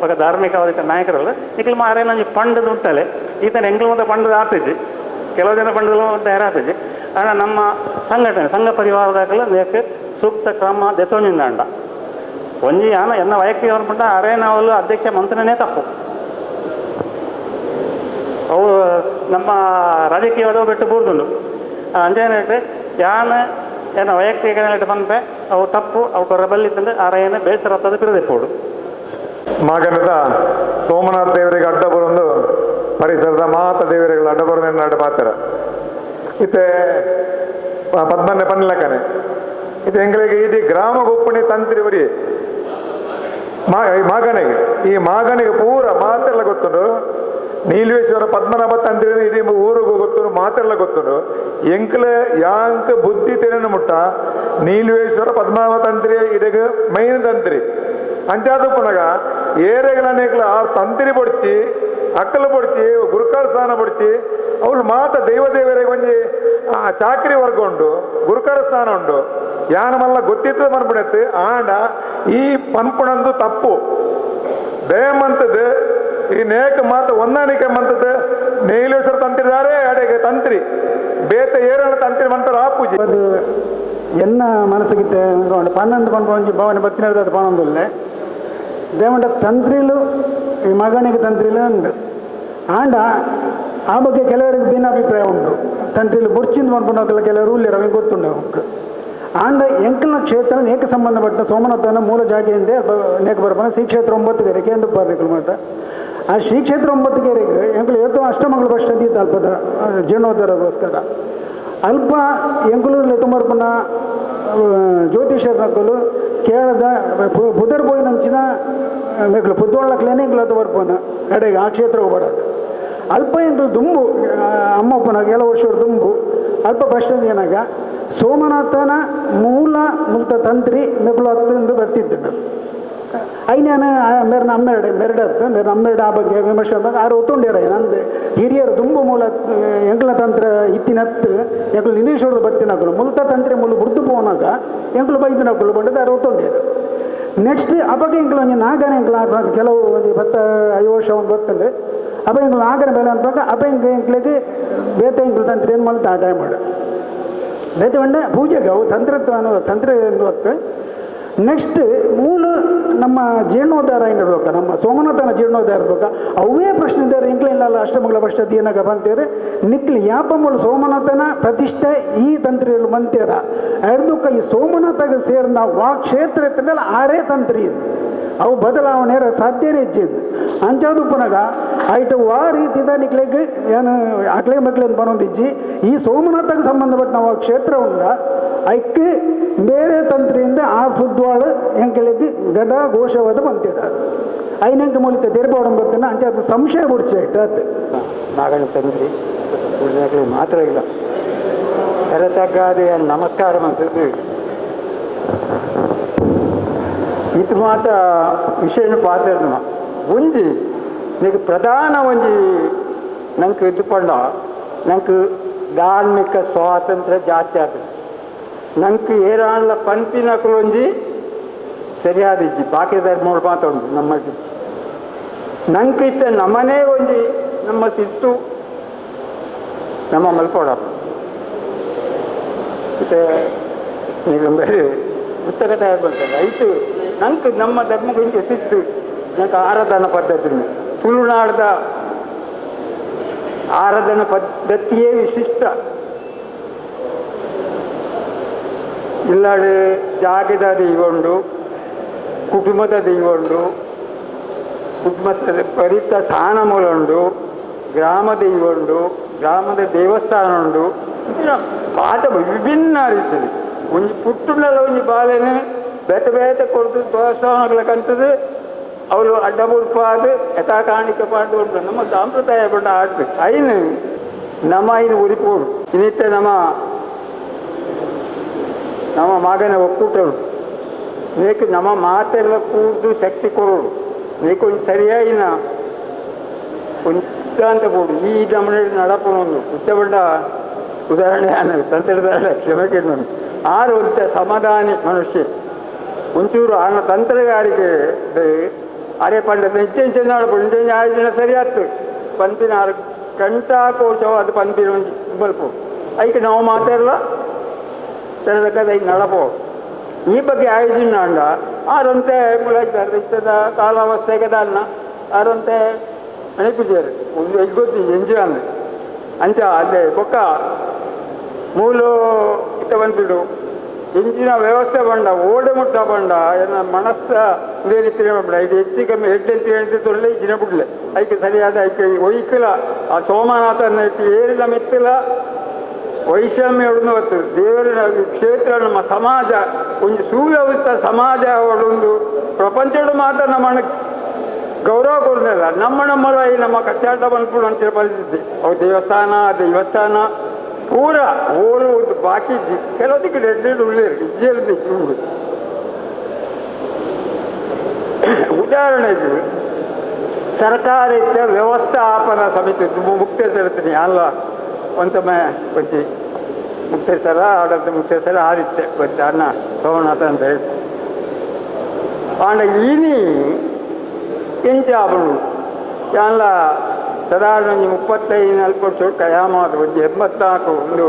ఒక ಧಾರ್ಮಿಕವಾದ ನಾಯಕರಲ್ಲ ನಿಖಲ್ ಮಾರೇ ನಂಜಿ ಪಂಡದ ಉಂಟಲೆ ಈತನ ಎಂಗ್ಲ ಮುಂದೆ ಪಂಡದ ಆತಜಿ ಕೆಲವು ಜನ ಪಂಡದ ತಯಾರಾತಜಿ ಆಂಡ ನಮ್ಮ ಸಂಘಟನೆ ಸಂಘ ಪರಿವಾರದಾಗಲ ನೇಕ್ ಸೂಕ್ತ ಕ್ರಮ ದೆತ್ತೊಂಜಿಂದ ಅಂಡ ಒಂಜಿ ಆನ ಎನ್ನ ವೈಯಕ್ತಿಕ ಅನ್ಕೊಂಡ ಅರೇ ನಾವು ಅಧ್ಯಕ್ಷ ಮಂತ್ರನೇ ತಪ್ಪು ಅವು ನಮ್ಮ ರಾಜಕೀಯವಾದ ಬಿಟ್ಟು ಬೂರ್ದುಂಡು ಅಂಜೇನಿಟ್ಟು ಯಾನ ಎನ್ನ ವೈಯಕ್ತಿಕ ಪಂಪೆ ಅವು ತಪ್ಪು ಅವು ಕೊರಬಲ್ಲಿತ್ತಂದ್ರೆ ಅರೇನ ಬೇಸರ ಆಗ್ತದೆ ಪಿರದೆಪ್ಪೋಡು. ಮಾಗನದ ಸೋಮನಾಥ ದೇವರಿಗೆ ಅಡ್ಡ ಬರೊಂದು ಪರಿಸರದ ಮಾತ ದೇವರುಗಳ ಅಡ್ಡ ಬರೋದನ್ನ ಅಡ್ಡ ಪಾತ್ರ ಇತ್ತೆ ಪದ್ಮನ್ನೆ ಪನ್ಲಕನೆ ಇದು ಎಂಗಳಿಗೆ ಇಡೀ ಗ್ರಾಮ ಗೊಪ್ಪಣೆ ತಂತ್ರಿ ಬರಿ ಮಾಗನಿಗೆ ಈ ಮಾಗನಿಗೆ ಪೂರ ಮಾತೆಲ್ಲ ಗೊತ್ತುಂಡು ನೀಲೇಶ್ವರ ಪದ್ಮನಾಭ ತಂತ್ರಿ ಇಡೀ ಊರಿಗೂ ಗೊತ್ತುಂಡು ಮಾತೆಲ್ಲ ಗೊತ್ತುಂಡು ಎಂಕ್ಲೆ ಯಾಂಕ್ ಬುದ್ಧಿ ತೆರನು ಮುಟ್ಟ ನೀಲೇಶ್ವರ ಪದ್ಮನಾಭ ತಂತ್ರಿ ಇಡಗ ಮೈನ್ ತಂತ್ರಿ ಅಂಚಾದ ಪುನಗ ಏರೆಗಳನ್ನೇಕ್ಲ ಆ ತಂತ್ರಿ ಪೊಡ್ಚಿ ಅಕ್ಕಲು ಪೊಡ್ಚಿ ಗುರುಕಾಲ ಸ್ಥಾನ ಪೊಡ್ಚಿ ಅವಳು ಮಾತ ದೈವ ದೇವರಿಗೆ ಒಂಜಿ ಚಾಕ್ರಿ ವರ್ಗ ಉಂಟು ಗುರುಕಾರ ಸ್ಥಾನ ಉಂಟು ಯಾನ ಮಲ್ಲ ಗೊತ್ತಿತ್ತು ಮನ್ಪುಣೆತ್ತು ಆಂಡ ಈ ಪನ್ಪುಣಂದು ತಪ್ಪು ದಯಮಂತದ್ದು ಈ ನೇಕ ಮಾತು ಹೊಂದಾಣಿಕೆ ಮಂತದ್ದು ನೀಲೇಶ್ವರ ತಂತ್ರಿದಾರೆ ಅಡೆಗೆ ತಂತ್ರಿ ಬೇತ ಏರಣ ತಂತ್ರಿ ಮಂತರ ಆ ಪೂಜೆ ಅದು ಎನ್ನ ಮನಸ್ಸಿಗಿತ್ತೆ ಪನ್ನೊಂದು ಪನ್ಪೊಂಜಿ ಭವನ ಬತ್ತಿನ ಪನ್ನೊಂದುಲ್ಲೆ ದೇವಂಡ ತಂತ್ರಿಲು ಈ ಮಗನಿಗೆ ತಂತ್ರಿಲು ಅಂದು ಆಂಡ ಆ ಬಗ್ಗೆ ಕೆಲವರಿಗೆ ಭಿನ್ನಾಭಿಪ್ರಾಯ ಉಂಟು ತಂತ್ರಿಲು ಬುರ್ಚಿಂದ ಪನ್ಪುಂಡು ಕೆಲವರು ಉಲ್ಲೇರು ಅವಿಗೆ ಗೊತ್ತುಂಡು ಅವಕ್ಕೆ ಆಂಡ ಎಂಕಲ್ನ ಕ್ಷೇತ್ರ ನೇಕ ಸಂಬಂಧಪಟ್ಟ ಸೋಮನಾಥನ ಮೂಲ ಜಾಗೆಯಿಂದ ನೇಕ ಬರ್ಪನ ಶ್ರೀ ಕ್ಷೇತ್ರ 9 ಕೆರೆಗೆ ಎಂದು ಬರ್ಲಿಕ್ಕೆ ಮಾತ ಆ ಶ್ರೀ ಕ್ಷೇತ್ರ 9 ಕೆರೆಗೆ ಎಂಕಲು ಏತೋ ಅಷ್ಟಮಂಗಲ ಬಸ್ ಸ್ಟ್ಯಾಂಡ್ ಅಲ್ಪದ ಜೀರ್ಣೋದ್ಧಾರಗೋಸ್ಕರ ಅಲ್ಪ ಎಂಕಲೂರಲ್ಲಿ ತುಮರ್ಪನ ಜ್ಯೋತಿಷರ ನಕಲು ಕೇರಳದ ಬುಧರ್ ಬೋಯಿನಂಚಿನ ಮೇಕಲು ಪುದ್ದೊಳ್ಳಕ್ಲೇನೆ ಎಂಕಲು ಅದು ಬರ್ಪನ ಕಡೆಗೆ ಆ ಕ್ಷೇತ್ರಕ್ಕೆ ಬರೋದು ಅಲ್ಪ ಎಂಕಲು ದುಂಬು ಅಮ್ಮಪ್ಪನ ಕೆಲವು ವರ್ಷ ದುಂಬು ಅಲ್ಪ ಬಸ್ ಸ್ಟ್ಯಾಂಡ್ ಏನಾಗ ಸೋಮನಾಥನ ಮೂಲ ಮುಲ್ತ ತಂತ್ರಿ ಮೆಕಲು ಹತ್ತಿಂದು ಬರ್ತಿದ್ದರು ಐನೇನು ಮೇರ್ನ ಅಮ್ಮೆರಡು ಮೆರಡತ್ತು ಮೇರ್ನ ಅಮ್ಮೆರಡು ಆ ಬಗ್ಗೆ ವಿಮರ್ಶೆ ಬಂದು ಆರು ಒತ್ತುಂಡೇರ ನಂದು ಹಿರಿಯರು ದುಂಬು ಮೂಲ ಎಂಕಲ ತಂತ್ರ ಇತ್ತಿನತ್ತು ಎಂಕಲು ನಿನೀಶ್ವರದ ಬತ್ತಿನಕಲು ಮುಲ್ತ ತಂತ್ರಿ ಮೂಲ ಬುಡ್ದು ಪೋನಾಗ ಎಂಕಲು ಬೈದಿನಕಲು ಬಂಡದು ಆರು ಒತ್ತುಂಡೇರು ನೆಕ್ಸ್ಟ್ ಅವಾಗ ಎಂಕಲು ಒಂಜಿ ನಾಗನ ಎಂಕಲು ಕೆಲವು ಒಂದು 10-5 ವರ್ಷ ಒಂದು ಬತ್ತುಂಡು ಅಪ್ಪ ಎಂಕಲು ನಾಗನ ಬೆಲೆ ಅನ್ಪಾಗ ಅಪ್ಪ ಎಂಕ ಎಂಕ್ಲಿಗೆ ಬೇತ ಎಂಕಲು ತಂತ್ರಿ ಏನು ಮಲ್ತ ಆ ಟೈಮ್ ಬೇತೆ ಬಂಡ ಪೂಜೆಗೆ ಅವು ತಂತ್ರತ್ವ ಅನ್ನೋ ತಂತ್ರ ಹೊತ್ತು ನೆಕ್ಸ್ಟ್ ಮೂಲ ನಮ್ಮ ಜೀರ್ಣೋದ್ಧಾರ ಏನಿರ್ಬೇಕು, ನಮ್ಮ ಸೋಮನಾಥನ ಜೀರ್ಣೋದ್ಧಾರ ಇರ್ಬೇಕು, ಅವೇ ಪ್ರಶ್ನೆ ಇದ್ದಾರೆ. ಎಂಕ್ಲ ಅಷ್ಟಮಗಳ ಪ್ರಶ್ನೆ ಏನಾಗ ಬಂತೇರೆ ನಿಕ್ಲಿ ಯಾಪ ಮೂಲ ಸೋಮನಾಥನ ಪ್ರತಿಷ್ಠೆ ಈ ತಂತ್ರಿಗಳು ಮಂತೇರ ಎರ್ದುಕ್ಕ ಈ ಸೋಮನಾಥಗ ಸೇರಿ ನಾವು ವಾ ಕ್ಷೇತ್ರ ಇತ್ತಂದ್ರೆ ಆರೇ ತಂತ್ರಿ ಇದು ಅವು ಬದಲಾವಣೆ ಸಾಧ್ಯನೇ ಹೆಚ್ಚಿದ್ದು ಅಂಚಾದು ಪುನಗ ಐಟು ವಾ ರೀತಿದ ನಿಕ್ಲೆಗ್ ಏನು ಅಕ್ಲೆ ಮಕ್ಲೆ ಅಂತ ಬನ್ನೊಂದಿಜ್ಜಿ ಈ ಸೋಮನಾಥಗೆ ಸಂಬಂಧಪಟ್ಟ ನಾವು ಕ್ಷೇತ್ರ ಉಂಡ ಐಕ್ಕೆ ಬೇರೆ ತಂತ್ರಿಯಿಂದ ಆ ಫುದ್ವಾಳು ಎಂಕಲಿದ್ದು ಗಡ ಘೋಷವಾದ ಬಂತಿರ ಐನಂಕ ಮೂಲಿತ ತೆರಬೋಡ ಬರ್ತಾನೆ ಅಂಚೆ ಅದು ಸಂಶಯ ಬಿಡ್ಚಿ ಐಟು ಅದು ನಾಗಣ ತಂತ್ರಿ ಮಾತ್ರ ಇಲ್ಲ ತರತಗ್ಗಾದೆ ನಮಸ್ಕಾರ ಮಾಡ್ತಿದ್ದು ಇದು ಮಾತ್ರ ವಿಷಯ ಪಾತ್ರ ಒಂಜಿ నీకు ಪ್ರಧಾನ ಒಂಜಿ ನಂಗೆ ಇದ್ದುಕೊಂಡ ನಂಗೆ ಧಾರ್ಮಿಕ ಸ್ವಾತಂತ್ರ್ಯ ಜಾಸ್ತಿ ಆಗ್ತದೆ. ನಂಗೆ ಏರಾನ್ಲ ಪಂಪಿನಕಲು ಒಂಜಿ ಸರಿಯಾದ ಇಜ್ಜಿ ಬಾಕಿ ಧರ್ಮಗಳು ಮಾತ್ರ ಉಂಟು ನಮ್ಮ ನಂಗೆ ಇತ್ತ ನಮ್ಮನೇ ಒಂಜಿ ನಮ್ಮ ಶಿಸ್ತು ನಮ್ಮ ಮಲ್ಕೋಡ ಮತ್ತೆ ನೀವು ಬೇರೆ ಪುಸ್ತಕ ತಯಾರು ಮಾಡ್ತಾರೆ ಐತು ನಂಗೆ ನಮ್ಮ ಧರ್ಮಕ್ಕೆ ಇಂಚೆ ಶಿಸ್ತು ನಂಗೆ ಆರಾಧನಾ ಪದ್ಧತಿ ತುಳುನಾಡದ ಆರಾಧನಾ ಪದ್ಧತಿಯೇ ವಿಶಿಷ್ಟ. ಇಲ್ಲಾಡು ಜಾಗದ ದೈವ ಉಂಡು, ಕುಟುಂಬದ ದೈವ ಉಂಡು, ಕುಟುಂಬ ಪರಿತ ಸ್ಥಾನ ಮೂಲ ಉಂಡು, ಗ್ರಾಮ ದೈವ ಉಂಡು, ಗ್ರಾಮದ ದೇವಸ್ಥಾನ ಉಂಡು. ಪಾಠ ವಿಭಿನ್ನ ರೀತಿಯಲ್ಲಿ ಒಂಜಿ ಪುಟ್ಟುಂಡಲ ಒಂಜಿ ಬಾಲೆನೆ ಬೇತೆ ಬೇತೆ ಕೊಡ್ತು ದೇವಸ್ಥಾನಗಳಕ್ಕಂಥದ್ದು ಅವಳು ಅಡ್ಡ ಮುಡ್ಪಾದ ಯಥಾಕಾಣಿಕ ಪಾಡು ಉಂಟು ನಮ್ಮ ಸಾಂಪ್ರದಾಯ ಬಣ್ಣ ಆಡ್ತು ಐನು ನಮ್ಮ ಐನು ಉರಿಪೋಡು ಇನ್ನಿತ್ತೆ ನಮ್ಮ ನಮ್ಮ ಮಗನ ಒಕ್ಕೂಟ ಉಂಟು ನೀಕು ನಮ್ಮ ಮಾತೆಲ್ಲ ಕೂಡ್ದು ಶಕ್ತಿ ಕೊಡೋಡು ನೀಕು ಒಂದು ಸರಿಯಾಯಿನ ಒಂದು ಸಿದ್ಧಾಂತ ಕೊಡು ಈ ನಮ್ಮ ನಡಪನೊಂದು ಉತ್ತಬಂಡ ಉದಾಹರಣೆ ತಂತ್ರದ ಕ್ಷಮೆ ಕೇಳಿ ಆರು ಒಂತ ಸಮಾಧಾನಿ ಮನುಷ್ಯ ಒಂಚೂರು ಆನ ತಂತ್ರಗಾರಿಕೆ ಅರೆ ಪಂಡ ಇಂಚೆ ಇಂಚೆ ನಾಡು ಇಂಚೆ ಆಯೋಜನೆ ಸರಿಯಾಯ್ತು ಪಂಪಿನ ಆರು ಕಂಠಾಕೋಶವಾದ ಪಂಪಿನ ಒಂಜಿ ಬಲ್ಪು ಐಕೆ ನಾವು ಮಾತಾಡಲ್ಲ ತರದಕ್ಕದ ಐಕೆ ನಡಪೋ ಈ ಬಗ್ಗೆ ಆಯೋಜನೆ ಅಂಡ ಆರಂತೆ ಮುಲಾಯ್ತಾರೆ ಇತ್ತದ ಕಾಲಾವಸ್ಥೆಗದ ಅನ್ನ ಆರಂತೆ ಅಣಿಪುಜಾರು ಒಂದು ಗೊತ್ತಿ ಎಂಜಿ ಅಂದ ಅಂಚ ಅದೇ ಬೊಕ್ಕ ಮೂಲು ಇತ್ತ ಬಂದ್ಬಿಡು ಇಂಚಿನ ವ್ಯವಸ್ಥೆ ಬಂಡ ಓಡೆ ಮುಟ್ಟ ಬಂಡ ಏನ ಮನಸ್ಸ ಇದೇ ರೀತಿ ಬಂಡ ಇದು ಹೆಚ್ಚು ಕಮ್ಮಿ ಹೆಡ್ ಅಂತ ಹೇಳ್ತಿ ತೊಳ್ಳೆ ಇಜಿನ ಬಿಡ್ಲೆ ಐಕೆ ಸರಿಯಾದ ಐಕೆ ಒಯ್ಕಲ ಆ ಸೋಮನಾಥನ ಏರಿನ ಮೆತ್ತಲ ವೈಷಮ್ಯ ಹೊತ್ತು ದೇವರಿನ ಕ್ಷೇತ್ರ ನಮ್ಮ ಸಮಾಜ ಒಂದು ಸುವ್ಯವಸ್ಥಿತ ಸಮಾಜ ಒಂದು ಪ್ರಪಂಚದ ಮಾತ್ರ ನಮ್ಮನ್ನು ಗೌರವ ಕೊಡಲಿಲ್ಲ ನಮ್ಮ ನಮ್ಮಲ್ಲ ಈ ನಮ್ಮ ಕಚ್ಚಾಟ ಬಂದ್ಬಿಡು ಅಂತಿರೋ ಪರಿಸ್ಥಿತಿ. ಅವು ದೇವಸ್ಥಾನ ದೇವಸ್ಥಾನ ಪೂರ ಓಲು ಬಾಕಿ ಕೆಲವೊಂದಿಗೆ ರೆಡ್ ಉಳ್ಳೇರು ಇಜ್ಜೆಯಲ್ಲಿ ಉಂಡು. ಉದಾಹರಣೆಗೆ ಸರ್ಕಾರಕ್ಕೆ ವ್ಯವಸ್ಥಾಪನಾ ಸಮಿತಿ ಮುಕ್ತೇಶ್ವರ ಇರ್ತೀನಿ ಅಲ್ಲ ಒಂದು ಸಮಯ ಒಂಜಿ ಮುಕ್ತೇಶ್ವರ ಆಡಳಿತ ಮುಕ್ತೇಶ್ವರ ಆದಿತ್ಯ ಗೊತ್ತ ಅಣ್ಣ ಸೋಮನಾಥ ಅಂತ ಹೇಳಿ ಆಂಡ ಈನಿ ಎಂಚ ಆಪುಂಡು ಯಾನ್ಲ ಸಾಧಾರಣ ಒಂಜಿ 35 40 ವರ್ಷ ಕಯಾಮಾದ ಒಂಜಿ 84 ಒಂದು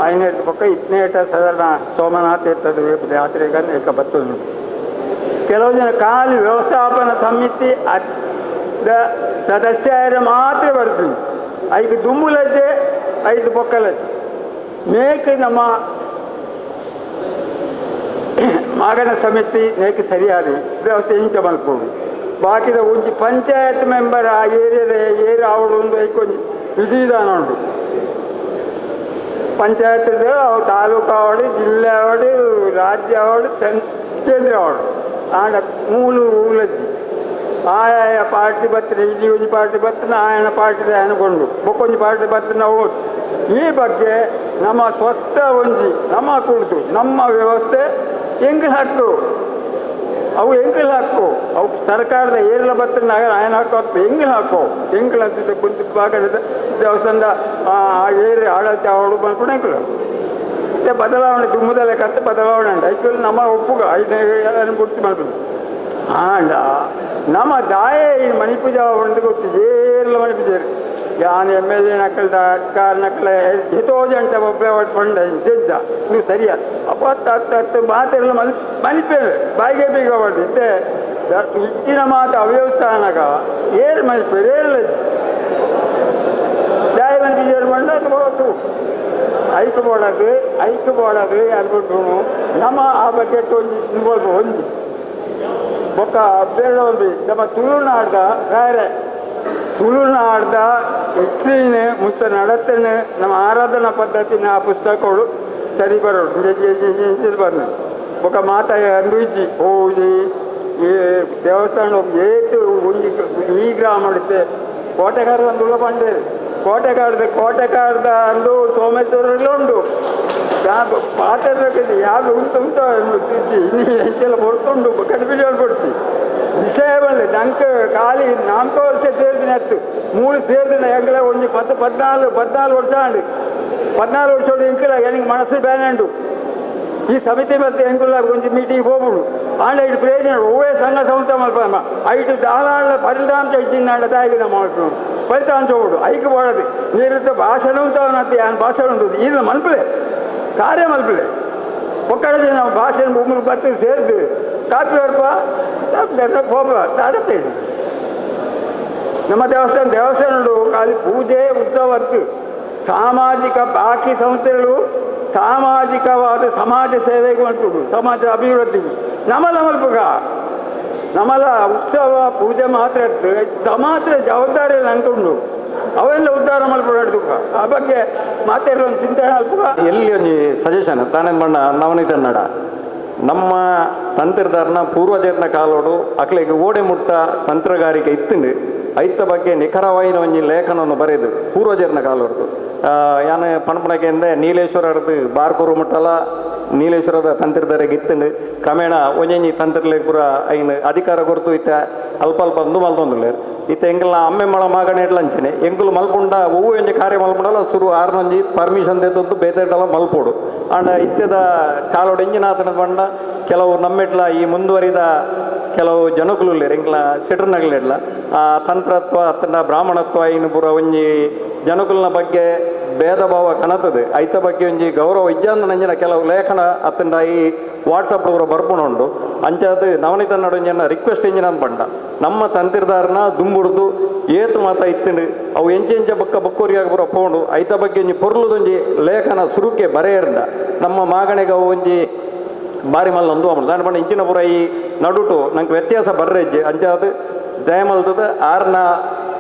ಐನೇಟ ಪಕ್ಕ ಇತ್ನೇಟ ಸಾಧಾರಣ ಸೋಮನಾಥ ಇರ್ತದೆ ಯಾತ್ರೆಗನ್ನು ಏಕ ಬರ್ತದೆ. ಕೆಲವು ಜನ ಖಾಲಿ ವ್ಯವಸ್ಥಾಪನಾ ಸಮಿತಿ ಅದ ಸದಸ್ಯರ ಮಾತ್ರ ಬರ್ತೀವಿ ಐದು ದುಮ್ಮುಲಜ್ಜೆ ಐದು ಬೊಕ್ಕಲಜ್ಜೆ ಮೇಕ್ ನಮ್ಮ ಮಾಗಣ ಸಮಿತಿ ನೇಕ್ ಸರಿಯಾದ ವ್ಯವಸ್ಥೆ ಇಂಚ ಮಲ್ಪೋಡು ಬಾಕಿದ ಒಂಜಿ ಪಂಚಾಯತ್ ಮೆಂಬರ್ ಆ ಏರಿಯಾದ ಏರಿಯಾ ಅವಳು ಒಂದು ಐಕೊಂಜಿ ವಿಧಿವಿಧಾನ ಉಂಟು ಪಂಚಾಯತ್ ತಾಲೂಕು ಅವಡು ಜಿಲ್ಲೆ ಅವಡು ರಾಜ್ಯ ಅವಡು ಕೇಂದ್ರ ಅವಡು ಆಂಡ ಮೂಲು ಊಲಜ್ಜಿ ಆಯಾಯ ಪಾರ್ಟಿ ಬತ್ತನೆ ಇಲ್ಲಿ ಒಂಜಿ ಪಾರ್ಟಿ ಬತ್ತನೆ ಆಯನ ಪಾರ್ಟಿ ಆಯನಗೊಂಡು ಬೊಕ್ಕೊಂಜಿ ಪಾರ್ಟಿ ಬತ್ತನೆ ಅವು ಈ ಬಗ್ಗೆ ನಮ್ಮ ಸ್ವಸ್ಥ ಒಂಜಿ ನಮ್ಮ ಕುಳಿತು ನಮ್ಮ ವ್ಯವಸ್ಥೆ ಹೆಂಗೆ ಹಕ್ಕು ಅವು ಎಂಕಲ್ ಹಾಕು ಅವು ಸರ್ಕಾರದ ಏರ್ಲ ಬತ್ತನ ಆಯನ ಹಾಕೋ ಎಂಗಲ್ ಹಾಕೋ ಎಂಕಲ್ ಅಂತ ಕುಂತು ಬಾಕದ ದೇವಸ್ಥಾನದ ಆ ಏರಿ ಆಡಳಿತ ಅವಳು ಬಂದ್ಕೊಂಡು ಎಂಕಲು ಮತ್ತೆ ಬದಲಾವಣೆ ದುಮ್ಮದಲ್ಲೇ ಕತ್ತೆ ಬದಲಾವಣೆ ಉಂಟು ಐಕ್ಯಲ್ ನಮ್ಮ ಒಪ್ಪುಗ ಐದು ಗುರ್ತು ಮಾಡ್ಬೋದು ಆಂಡ ನಮ್ಮ ದಾಯೆ ಈ ಮಣಿಪೂಜೆ ಒಂದು ಗೊತ್ತು ಏರ್ಲ ಮಣಿಪೂಜೆ ಯಾನ್ M L A ನಕಲ್ದ ಅಧಿಕಾರ ನಕಲ ಎತೋ ಜಂಟ ಒಬ್ಬ ಪಂಡ ಜಜ್ಜ ನೀವು ಸರಿಯ ಅಪ್ಪ ಹತ್ತು ಹತ್ತು ಮಾತೆಲ್ಲ ಮಲ್ ಮಲ್ಪೇರು ಬಾಯಿಗೆ ಬೀಗ ಹೊಡೆದು ಇತ್ತೆ ಇಚ್ಚಿನ ಮಾತು ಅವ್ಯವಸ್ಥಾನಕ ಏರು ಮಲ್ಪೇರು ಏರು ದಾಯ ಮಲ್ಪಿ ಬಂಡ ಅದು ಐಕು ಬೋಡದು ಐಕು ಬೋಡದು ಅನ್ಬಿಟ್ಟು ನಮ್ಮ ಆ ಬಗ್ಗೆ ಒಂಜಿ ಒಂಜಿ ಬೊಕ್ಕ ಬೇರೆ ಒಂಜಿ ನಮ್ಮ ತುಳುನಾಡ್ದ ಬೇರೆ ತುಳುನಾಡ್ದ ಹೆಚ್ಚಿನ ಮುತ್ತ ನಡತನೆ ನಮ್ಮ ಆರಾಧನಾ ಪದ್ಧತಿನ ಆ ಪುಸ್ತಕಗಳು ಸರಿ ಬರೋಡು ಬಂದು ಬೊಕ್ಕ ಮಾತ ಅಂದು ಹೋಗಿ ಈ ದೇವಸ್ಥಾನ ಏತು ಒಂಜಿ ಈ ಗ್ರಾಮ ಇತ್ತೆ ಕೋಟೆಗಾರ ಒಂದು ಪಂಡೇರು ಕೋಟೆಗಾರದ ಕೋಟೆಗಾರದ ಅಂದು ಸೋಮೇಶ್ವರಲ್ಲ ಉಂಟು ಪಾತ್ರ ಯಾವ ಉಂಟು ಉಂಟು ಇನ್ನು ಎಂತೆಲ್ಲ ಹೊರ್ತುಂಡು ಕಡಿಮೆ ಕೊಡ್ಸಿ ವಿಷಯ ಬಲ್ಲೆ ನಂಗೆ ಖಾಲಿ ನಾಲ್ಕು ವರ್ಷ ಸೇರ್ದಿನ ಹತ್ತು ಮೂರು ಸೇರ್ದಿನ ಎಂಗ್ಲ ಒಂಜಿ ಪತ್ತು ಪದ್ನಾಲ್ಕು ಪದ್ನಾಲ್ಕು ವರ್ಷ ಅಂಡು 14 ವರ್ಷ ಎಂಕಲ எனக்கு ಮನಸ್ಸು ಬೇನಂಡು ಈ ಸಮಿತಿ ಮತ್ತೆ ಎಂಕುಲ ಒಂಜಿ ಮೀಟಿಂಗ್ ಹೋಗ್ಬಿಡು ಆಂಡ ಇಟ್ಟು ಪ್ರಯೋಜನ ಒವ್ವೇ ಸಂಘ ಸಂಸ್ಥೆ ಮಲ್ಪ ಐಟು ದಾಲಾಳ ಫಲಿತಾಂಶ ಇಚ್ಚಿನಾಂಡ ತಾಯಿಗೆ ನಮ್ಮ ಫಲಿತಾಂಶ ಹೋಗ್ಬಿಡು ಐಕ್ ಬೋಡದು ನೀರಿದ್ದ ಭಾಷಣ ಉಂಟು ಯಾನ್ ಭಾಷಣ ಉಂಟು ಇಲ್ಲ ಮಲ್ಪಲೆ ಕಾರ್ಯ ಮಲ್ಪಲೆ ಒಕ್ಕಡೆ ನಾವು ಭಾಷೆ ಭೂಮಿ ಬತ್ತು ಸೇರ್ದು ಕಾಪಿ ಬರ್ಪ ಹೋಗ ದಾದತ್ತೆ ನಮ್ಮ ದೇವಸ್ಥಾನ ದೇವಸ್ಥಾನ ಖಾಲಿ ಪೂಜೆ ಉತ್ಸವ ಅತ್ತು ಸಾಮಾಜಿಕ ಬಾಕಿ ಸಂಸ್ಥೆಗಳು ಸಾಮಾಜಿಕವಾದ ಸಮಾಜ ಸೇವೆಗೆ ಉಂಟು ಸಮಾಜ ಅಭಿವೃದ್ಧಿ ನಮಲ ಮಲ್ಪಗ ನಮಲ ಉತ್ಸವ ಪೂಜೆ ಮಾತ್ರ ಇತ್ತು ಸಮಾಜದ ಜವಾಬ್ದಾರಿ ನಂತುಂಡು ಅವೆಲ್ಲ ಉದ್ಧಾರ ಮಲ್ಪಡುಕ್ಕ ಆ ಬಗ್ಗೆ ಮಾತಾಡೋ ಒಂದು ಚಿಂತನೆ ಅಲ್ಪಗ ಎಲ್ಲಿ ಒಂಜಿ ಸಜೆಷನ್ ತಾನೇ ಬಣ್ಣ ನವನೀತ ನಡ ನಮ್ಮ ತಂತ್ರದಾರನ ಪೂರ್ವಜರ್ನ ಕಾಲೋಡು ಅಕ್ಲೆಗೆ ಓಡೆ ಮುಟ್ಟ ತಂತ್ರಗಾರಿಕೆ ಇತ್ತುಂಡು ಐತ ಬಗ್ಗೆ ನಿಖರವಾಯಿನ ಒಂಜಿ ಲೇಖನವನ್ನು ಬರೆದು ಪೂರ್ವಜರ್ನ ಕಾಲೋಡ್ದು ಯಾನ ಪಣಪಣಕ್ಕೆ ಅಂದರೆ ನೀಲೇಶ್ವರದ್ದು ಬಾರ್ಕೂರು ಮುಟ್ಟಲ ನೀಲೇಶ್ವರದ ತಂತ್ರದಾರಿಗೆ ಇತ್ತುಂಡು ಕ್ರಮೇಣ ಒಂಜೊಂಜಿ ತಂತ್ರಲೆ ಪೂರ ಐನು ಅಧಿಕಾರ ಕೊರ್ತು ಇತ್ತ ಅಲ್ಪ ಅಲ್ಪ ಅಂದು ಮಲ್ತೊಂದುಲ್ಲೇರು ಇತ್ತ ಎಂಕಲ್ನ ಅಮ್ಮೆ ಮಳ ಮಾಗಣೆ ಇಡ್ಲಂಚನೆ ಎಂಕುಲು ಮಲ್ಪುಂಡ ಒವ್ವು ಒಂಜಿ ಕಾರ್ಯ ಮಲ್ಪುಂಡಲ ಸುರು ಆರ್ನೊಂಜಿ ಪರ್ಮಿಷನ್ ತೆತ್ತೊಂದು ಬೇತೆಡ್ಡಲ ಮಲ್ಪೋಡು ಆಂಡ ಇತ್ಯದ ಕಾಲೋಡು ಎಂಜಿನಾತನ ಬಂಡ ಕೆಲವು ನಮ್ಮೆಟ್ಲ ಈ ಮುಂದುವರಿದ ಕೆಲವು ಜನಕುಲು ಎಂಕ್ಲ ಶೆಟ್ರನಗಲಿಡ್ಲ ಆ ತಂತ್ರತ್ವ ಅತ್ತಂಡ ಬ್ರಾಹ್ಮಣತ್ವ ಇನ್ನು ಪೂರ ಒಂಜಿ ಜನಕುಲ್ನ ಬಗ್ಗೆ ಭೇದ ಭಾವ ಕಣತದೆ ಐತ ಬಗ್ಗೆ ಒಂಜಿ ಗೌರವ ಇಜ್ಜಾಂದ ನಂಜಿನ ಕೆಲವು ಲೇಖನ ಅತ್ತಂಡ ಈ ವಾಟ್ಸಪ್ ಪೂರ ಬರ್ಪುಣ ಉಂಡು ಅಂಚಾದ ನವನಿತ ನಡು ರಿಕ್ವೆಸ್ಟ್ ಇಂಜಿನ ಅಂತ ಬಂಡ ನಮ್ಮ ತಂತ್ರದಾರನ ದುಂಬುಡ್ದು ಏತು ಮಾತ ಇತ್ತಂಡು ಅವು ಎಂಚೆ ಎಂಚ ಬೊಕ್ಕ ಬೊಕ್ಕೋರಿಯಾಗ ಪೂರ ಪೋಂಡು ಐತ ಬಗ್ಗೆ ಒಂಜಿ ಪೊರ್ಲುದೊಂಜಿ ಲೇಖನ ಸುರುಕೆ ಬರೆಯರ್ದ ನಮ್ಮ ಮಾಗಣೆಗೆ ಅವು ಒಂಜಿ ಬಾರಿ ಮಲ್ಲ ಒಂದು ಅಮಲು ದಾನ ಪಂಡ ಇಂಚಿನ ಪೂರ ಈ ನಡುಟು ನಂಗೆ ವ್ಯತ್ಯಾಸ ಬರ್ರೆಜ್ಜೆ ಅಂಚಾದ ದಯಮಲ್ದದ ಆರ್ನ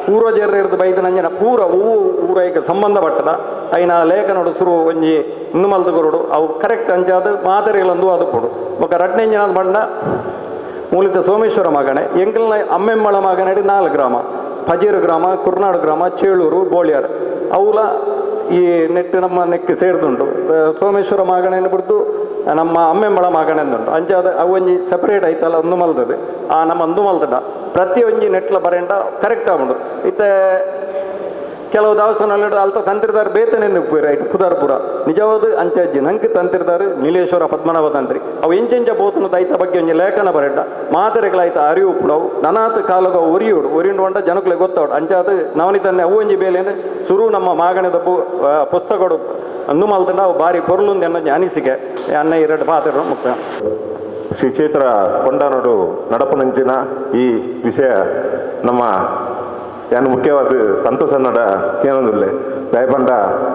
ಪೂರ್ವಜರ ಇರ್ದು ಬೈದ ನಂಜನ ಪೂರ ಹೂವು ಊರೈಕ ಸಂಬಂಧಪಟ್ಟದ ಐನ ಲೇಖನೋಡು ಸುರು ಒಂಜಿ ಇನ್ನು ಮಲ್ದು ಕೊರಡು ಅವು ಕರೆಕ್ಟ್ ಅಂಚಾದ ಮಾದರಿಗಳೊಂದು ಅದು ಕೊಡು ಬೊಕ್ಕ ರಡ್ನೆಂಜಿನ ಬಂಡ ಮೂಲಿತ ಸೋಮೇಶ್ವರ ಮಗಣೆ ಎಂಕಲ್ನ ಅಮ್ಮೆಮ್ಮಳ ಮಗನಡಿ 4 ಗ್ರಾಮ ಪಜೀರು ಗ್ರಾಮ ಕುರ್ನಾಡು ಗ್ರಾಮ ಚೇಳೂರು ಬೋಳಿಯಾರ್ ಅವುಲ ಈ ನೆಟ್ಟು ನಮ್ಮ ನೆಕ್ ಸೇರ್ದುಂಟು ಸೋಮೇಶ್ವರ ಮಾಗಣೆಯನ್ನು ಬಿಡ್ದು ನಮ್ಮ ಅಮ್ಮೆಂಬಳ ಮಾಗಣೆ ಉಂಟು ಅಂಚಾದ ಅವು ಒಂಜಿ ಸೆಪರೇಟ್ ಐತಲ್ಲ ಒಂದು ಮಲ್ದದು ಆ ನಮ್ಮ ಅಂದು ಮಲ್ದಡ ಪ್ರತಿಯೊಂಜಿ ನೆಟ್ಲ ಬರೆಂಡ ಕರೆಕ್ಟ್ ಆಗುಂಡು ಇತ್ತೆ ಕೆಲವು ದೇವಸ್ಥಾನ ಅಲ್ತ ತಂತ್ರಿದಾರ ಬೇತನೆಂದು ರೈಟ್ ಪುದಾರ್ಪುರ ನಿಜವಾದ ಅಂಚಜ್ಜಿ ನಂಗೆ ತಂತ್ರಿದಾರ ನೀಲೇಶ್ವರ ಪದ್ಮನಾಭ ತಂತ್ರಿ ಅವು ಎಂಚೆಂಚ ಬೋತನ ಐತ ಬಗ್ಗೆ ಒಂಜಿ ಲೇಖನ ಬರೆಂಡ ಮಾತೆರೆಗಳಾಯ್ತ ಅರಿವು ಪುಡವು ನನಾತ್ ಕಾಲಗ ಒರಿಯೋಡು ಒರಿಯುಂಡು వంట ಜನಕುಲೆ ಗೊತ್ತಾವಡು ಅಂಚಾದ ನವನಿತನ್ನೆ ಅವು ಒಂಜಿ ಬೇಲೆ ಸುರು ನಮ್ಮ ಮಾಗಣದ ಪುಸ್ತಕಡು ಅಂದು ಮಲ್ತಂಡ ಅವು ಬಾರಿ ಪೊರ್ಲುಂದು ಎನ್ನ ಅನಿಸಿಕೆ ಅನ್ನ ಎರಡು ಪಾತ್ರ ಮುಕ್ತ. ಶ್ರೀ ಕ್ಷೇತ್ರ ಕೊಂಡಾನೋಡು ನಡಪನಂಚಿನ ಈ ವಿಷಯ ನಮ್ಮ ಯಾನು ಮುಖ್ಯವಾದ ಸಂತೋಷ ನಡ ಕೇನೊಂದುಲ್ಲೆ ದಯಪಂಡ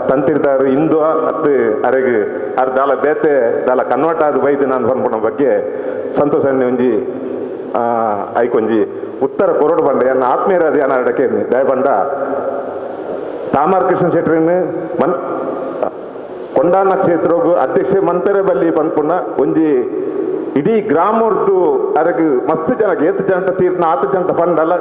ತಂತಿರ್ದಾರು ಇಂದು ಅತ್ತು ಅರೆಗ್ ಅರ್ ದಾಲ ಬೇತೆ ದಾಲ ಕನ್ವರ್ಟ್ ಆದ ಬೈದು ನಾನು ಪನ್ಪುನ ಬಗ್ಗೆ ಸಂತೋಷ ಒಂಜಿ ಐಕೊಂಜಿ ಉತ್ತರ ಕೊರಡು ಬಂಡ ಎನ್ನ ಆತ್ಮೀಯರಾದ ಯಾನ ಅಡಕೆ ದಯಪಂಡ ತಾಮಾರ್ ಕೃಷ್ಣ ಶೆಟ್ಟರಿನ ಮನ್ ಕೊಂಡಾನ ಕ್ಷೇತ್ರಗು ಅಧ್ಯಕ್ಷ ಮನ್ಪೆರೆ ಬಲ್ಲಿ ಪನ್ಪುನ ಒಂಜಿ ಇಡೀ ಗ್ರಾಮರ್ದು ಅರಗು ಮಸ್ತ್ ಜನ ಏತು ಜನಟ ತೀರ್ನ ಆತು ಜನಟ ಪಂಡಲ್ಲ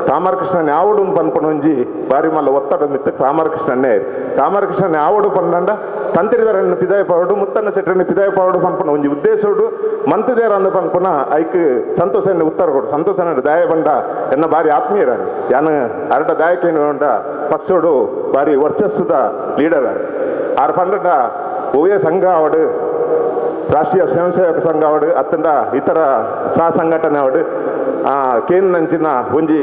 ತಾಮರಕೃಷ್ಣನ್ ಯಾವಡು ಪನ್ಪುನ ಒಂಜಿ ಬಾರಿ ಮಲ್ಲ ಒತ್ತಡ ಮಿತ್ತು ತಾಮರಕೃಷ್ಣನ್ನೇ ತಾಮರಕೃಷ್ಣನ್ ಯಾವಡು ಪಂಡಂಡ ತಂತ್ರಿದರನ್ನು ಪಿದಾಯ ಪಾವಡು ಮುತ್ತನ್ನ ಸೆಟ್ರನ್ನು ಪಿದಾಯ ಪಾವಡು ಪನ್ಪುನ ಒಂಜಿ ಉದ್ದೇಶೋಡು ಮಂತದೇರ ಅಂದ ಪನ್ಪುನ ಐಕ್ ಸಂತೋಷ ಉತ್ತರ ಕೊಡು ಸಂತೋಷ ದಾಯ ಬಂಡ ಎನ್ನ ಬಾರಿ ಆತ್ಮೀಯರಾರು ಯಾನು ಅರಟ ದಾಯಕೇನು ಉಂಡ ಪಕ್ಷೋಡು ಬಾರಿ ವರ್ಚಸ್ಸುದ ಲೀಡರ್ ಆರ್ ಪಂಡ ಒವ್ವೇ ಸಂಘ ಅವಡು ರಾಷ್ಟ್ರೀಯ ಸ್ವಯಂ ಸೇವಕ ಸಂಘ ಅವಡು ಅತ್ತಂಡ ಇತರ ಸಹ ಸಂಘಟನೆ ಅವಡು ಕೇಂದ್ರಂಚಿನ ಒಂಜಿ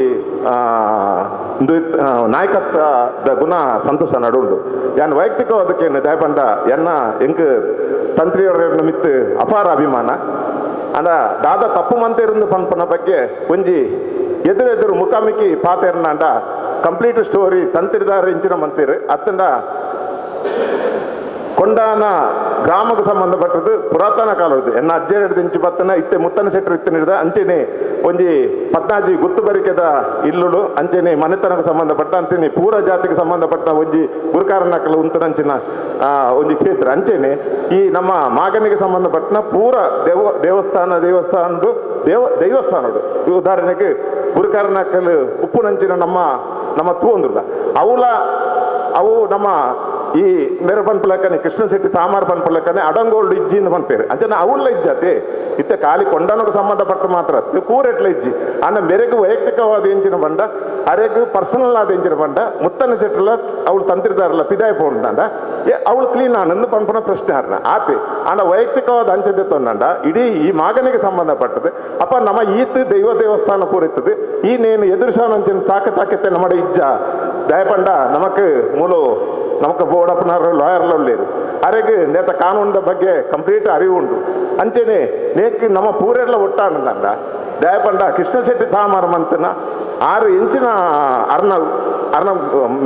ನಾಯಕತ್ವದ ಗುಣ ಸಂತೋಷ ನಡುಂಡು. ಯಾನ್ ವೈಯಕ್ತಿಕವಾದಕ್ಕೇನು ದಯಪಂಡ ಎನ್ನ ಎಂಕ್ ತಂತ್ರಿಯವರ ಮಿತ್ತು ಅಪಾರ ಅಭಿಮಾನ. ಅಂಡ ದಾದ ತಪ್ಪು ಮಂತಿருந்து ಪನ್ಪನ ಬಗ್ಗೆ ಒಂಜಿ ಎದುರು ಎದುರು ಮುಖಾಮುಖಿ ಪಾತೆರ್ನಾಂಡ ಕಂಪ್ಲೀಟ್ ಸ್ಟೋರಿ ತಂತ್ರಿದಾರ ಇಂಚಿನ ಮಂತಿರು ಅತ್ತಂಡ ಕೊಂಡಾನ ಗ್ರಾಮಕ್ಕೆ ಸಂಬಂಧಪಟ್ಟದ್ದು ಪುರಾತನ ಕಾಲದ್ದು ಎನ್ನ ಅಜ್ಜ ಇಂಚು ಬತ್ತನ ಇತ್ತೆ ಮುತ್ತನ ಸೆಟ್ಟರು ಇತ್ತನಿಡ್ದ ಅಂಚೆನೆ ಒಂಜಿ ಪದ್ನಾಜಿ ಗುತ್ತು ಬರಿಕೆದ ಇಲ್ಲುಡು ಅಂಚೆನೆ ಮನೆತನಕ್ಕೆ ಸಂಬಂಧಪಟ್ಟ ಅಂಚೆನೆ ಪೂರ ಜಾತಿಗೆ ಸಂಬಂಧಪಟ್ಟ ಒಂಜಿ ಗುರುಕಾರನಕಲು ಉಂತನಂಚಿನ ಒಂಜಿ ಕ್ಷೇತ್ರ. ಅಂಚೆನೆ ಈ ನಮ್ಮ ಮಾಗನಿಗೆ ಸಂಬಂಧಪಟ್ಟ ಪೂರ ದೇವಸ್ಥಾನಡು ದೈವಸ್ಥಾನಡು ಉದಾಹರಣೆಗೆ ಗುರುಕಾರನಕಲು ಉಪ್ಪುನಂಚಿನ ನಮ್ಮ ನಮ್ಮ ತೂಂದುಲ್ಲ ಅವುಲ ಅವು ನಮ್ಮ ಈ ಮೇರೆ ಪನ್ಪುಲಕ್ಕನೆ ಕೃಷ್ಣ ಶೆಟ್ಟಿ ತಾಮಾರ್ ಪನ್ಪುಲಕ್ಕನೆ ಅಡಂಗೋಲ್ಡ್ ಇಜ್ಜಿ ಅಂತ ಪನ್ಪೇರು ಅಂಚನೆ ಅವುಲ್ಲ ಇಜ್ಜಾತೆ ಇತ್ತೆ ಖಾಲಿ ಕೊಂಡನಕ್ಕೆ ಸಂಬಂಧಪಟ್ಟ ಮಾತ್ರ ಕೂರೆಟ್ಲ ಇಜ್ಜಿ ಅನ್ನ ಮೇರೆಗೆ ವೈಯಕ್ತಿಕವಾದ ಎಂಚಿನ ಬಂಡ ಅರೆಗ್ ಪರ್ಸನಲ್ ಆದ ಎಂಚಿನ ಬಂಡ ಮುತ್ತನ ಸೆಟ್ಲ ಅವಳು ತಂತ್ರಿದಾರಲ್ಲ ಪಿದಾಯ ಪೋಂಡ ಅವಳು ಕ್ಲೀನ್ ಆನಂದ್ ಪನ್ಪುನ ಪ್ರಶ್ನೆ ಅರ್ನ ಆತೆ ಅಂಡ ವೈಯಕ್ತಿಕವಾದ ಅಂಚದೆ ತೊಂದಂಡ ಇಡೀ ಈ ಮಾಗನಿಗೆ ಸಂಬಂಧಪಟ್ಟது. ಅಪ್ಪ ನಮ್ಮ ಈತ್ ದೈವ ದೇವಸ್ಥಾನ ಪೂರಿತದೆ ಈ ನೇನು ಎದುರಿಸಾನ ಅಂಚಿನ ತಾಕ ತಾಕತ್ತೆ ನಮ್ಮ ಇಜ್ಜ ದಯಪಂಡ ನಮಕ್ ಮೂಲ ನಮಕ್ ಬೋಡಪ್ಪನವರು ಲಾಯರ್ಲ ಉಳ್ಳೇರು ಅರೆಗ್ ನೇತ ಕಾನೂನದ ಬಗ್ಗೆ ಕಂಪ್ಲೀಟ್ ಅರಿವು ಉಂಟು. ಅಂಚೆನೆ ನೇಕ್ ನಮ್ಮ ಪೂರೆಲ್ಲ ಒಟ್ಟಾನಂದಂಡ ದಯಪಂಡ ಕೃಷ್ಣ ಶೆಟ್ಟಿ ತಾಮಾರ ಮಂತನ 6 ಇಂಚಿನ ಅರ್ನ ಅರ್ನ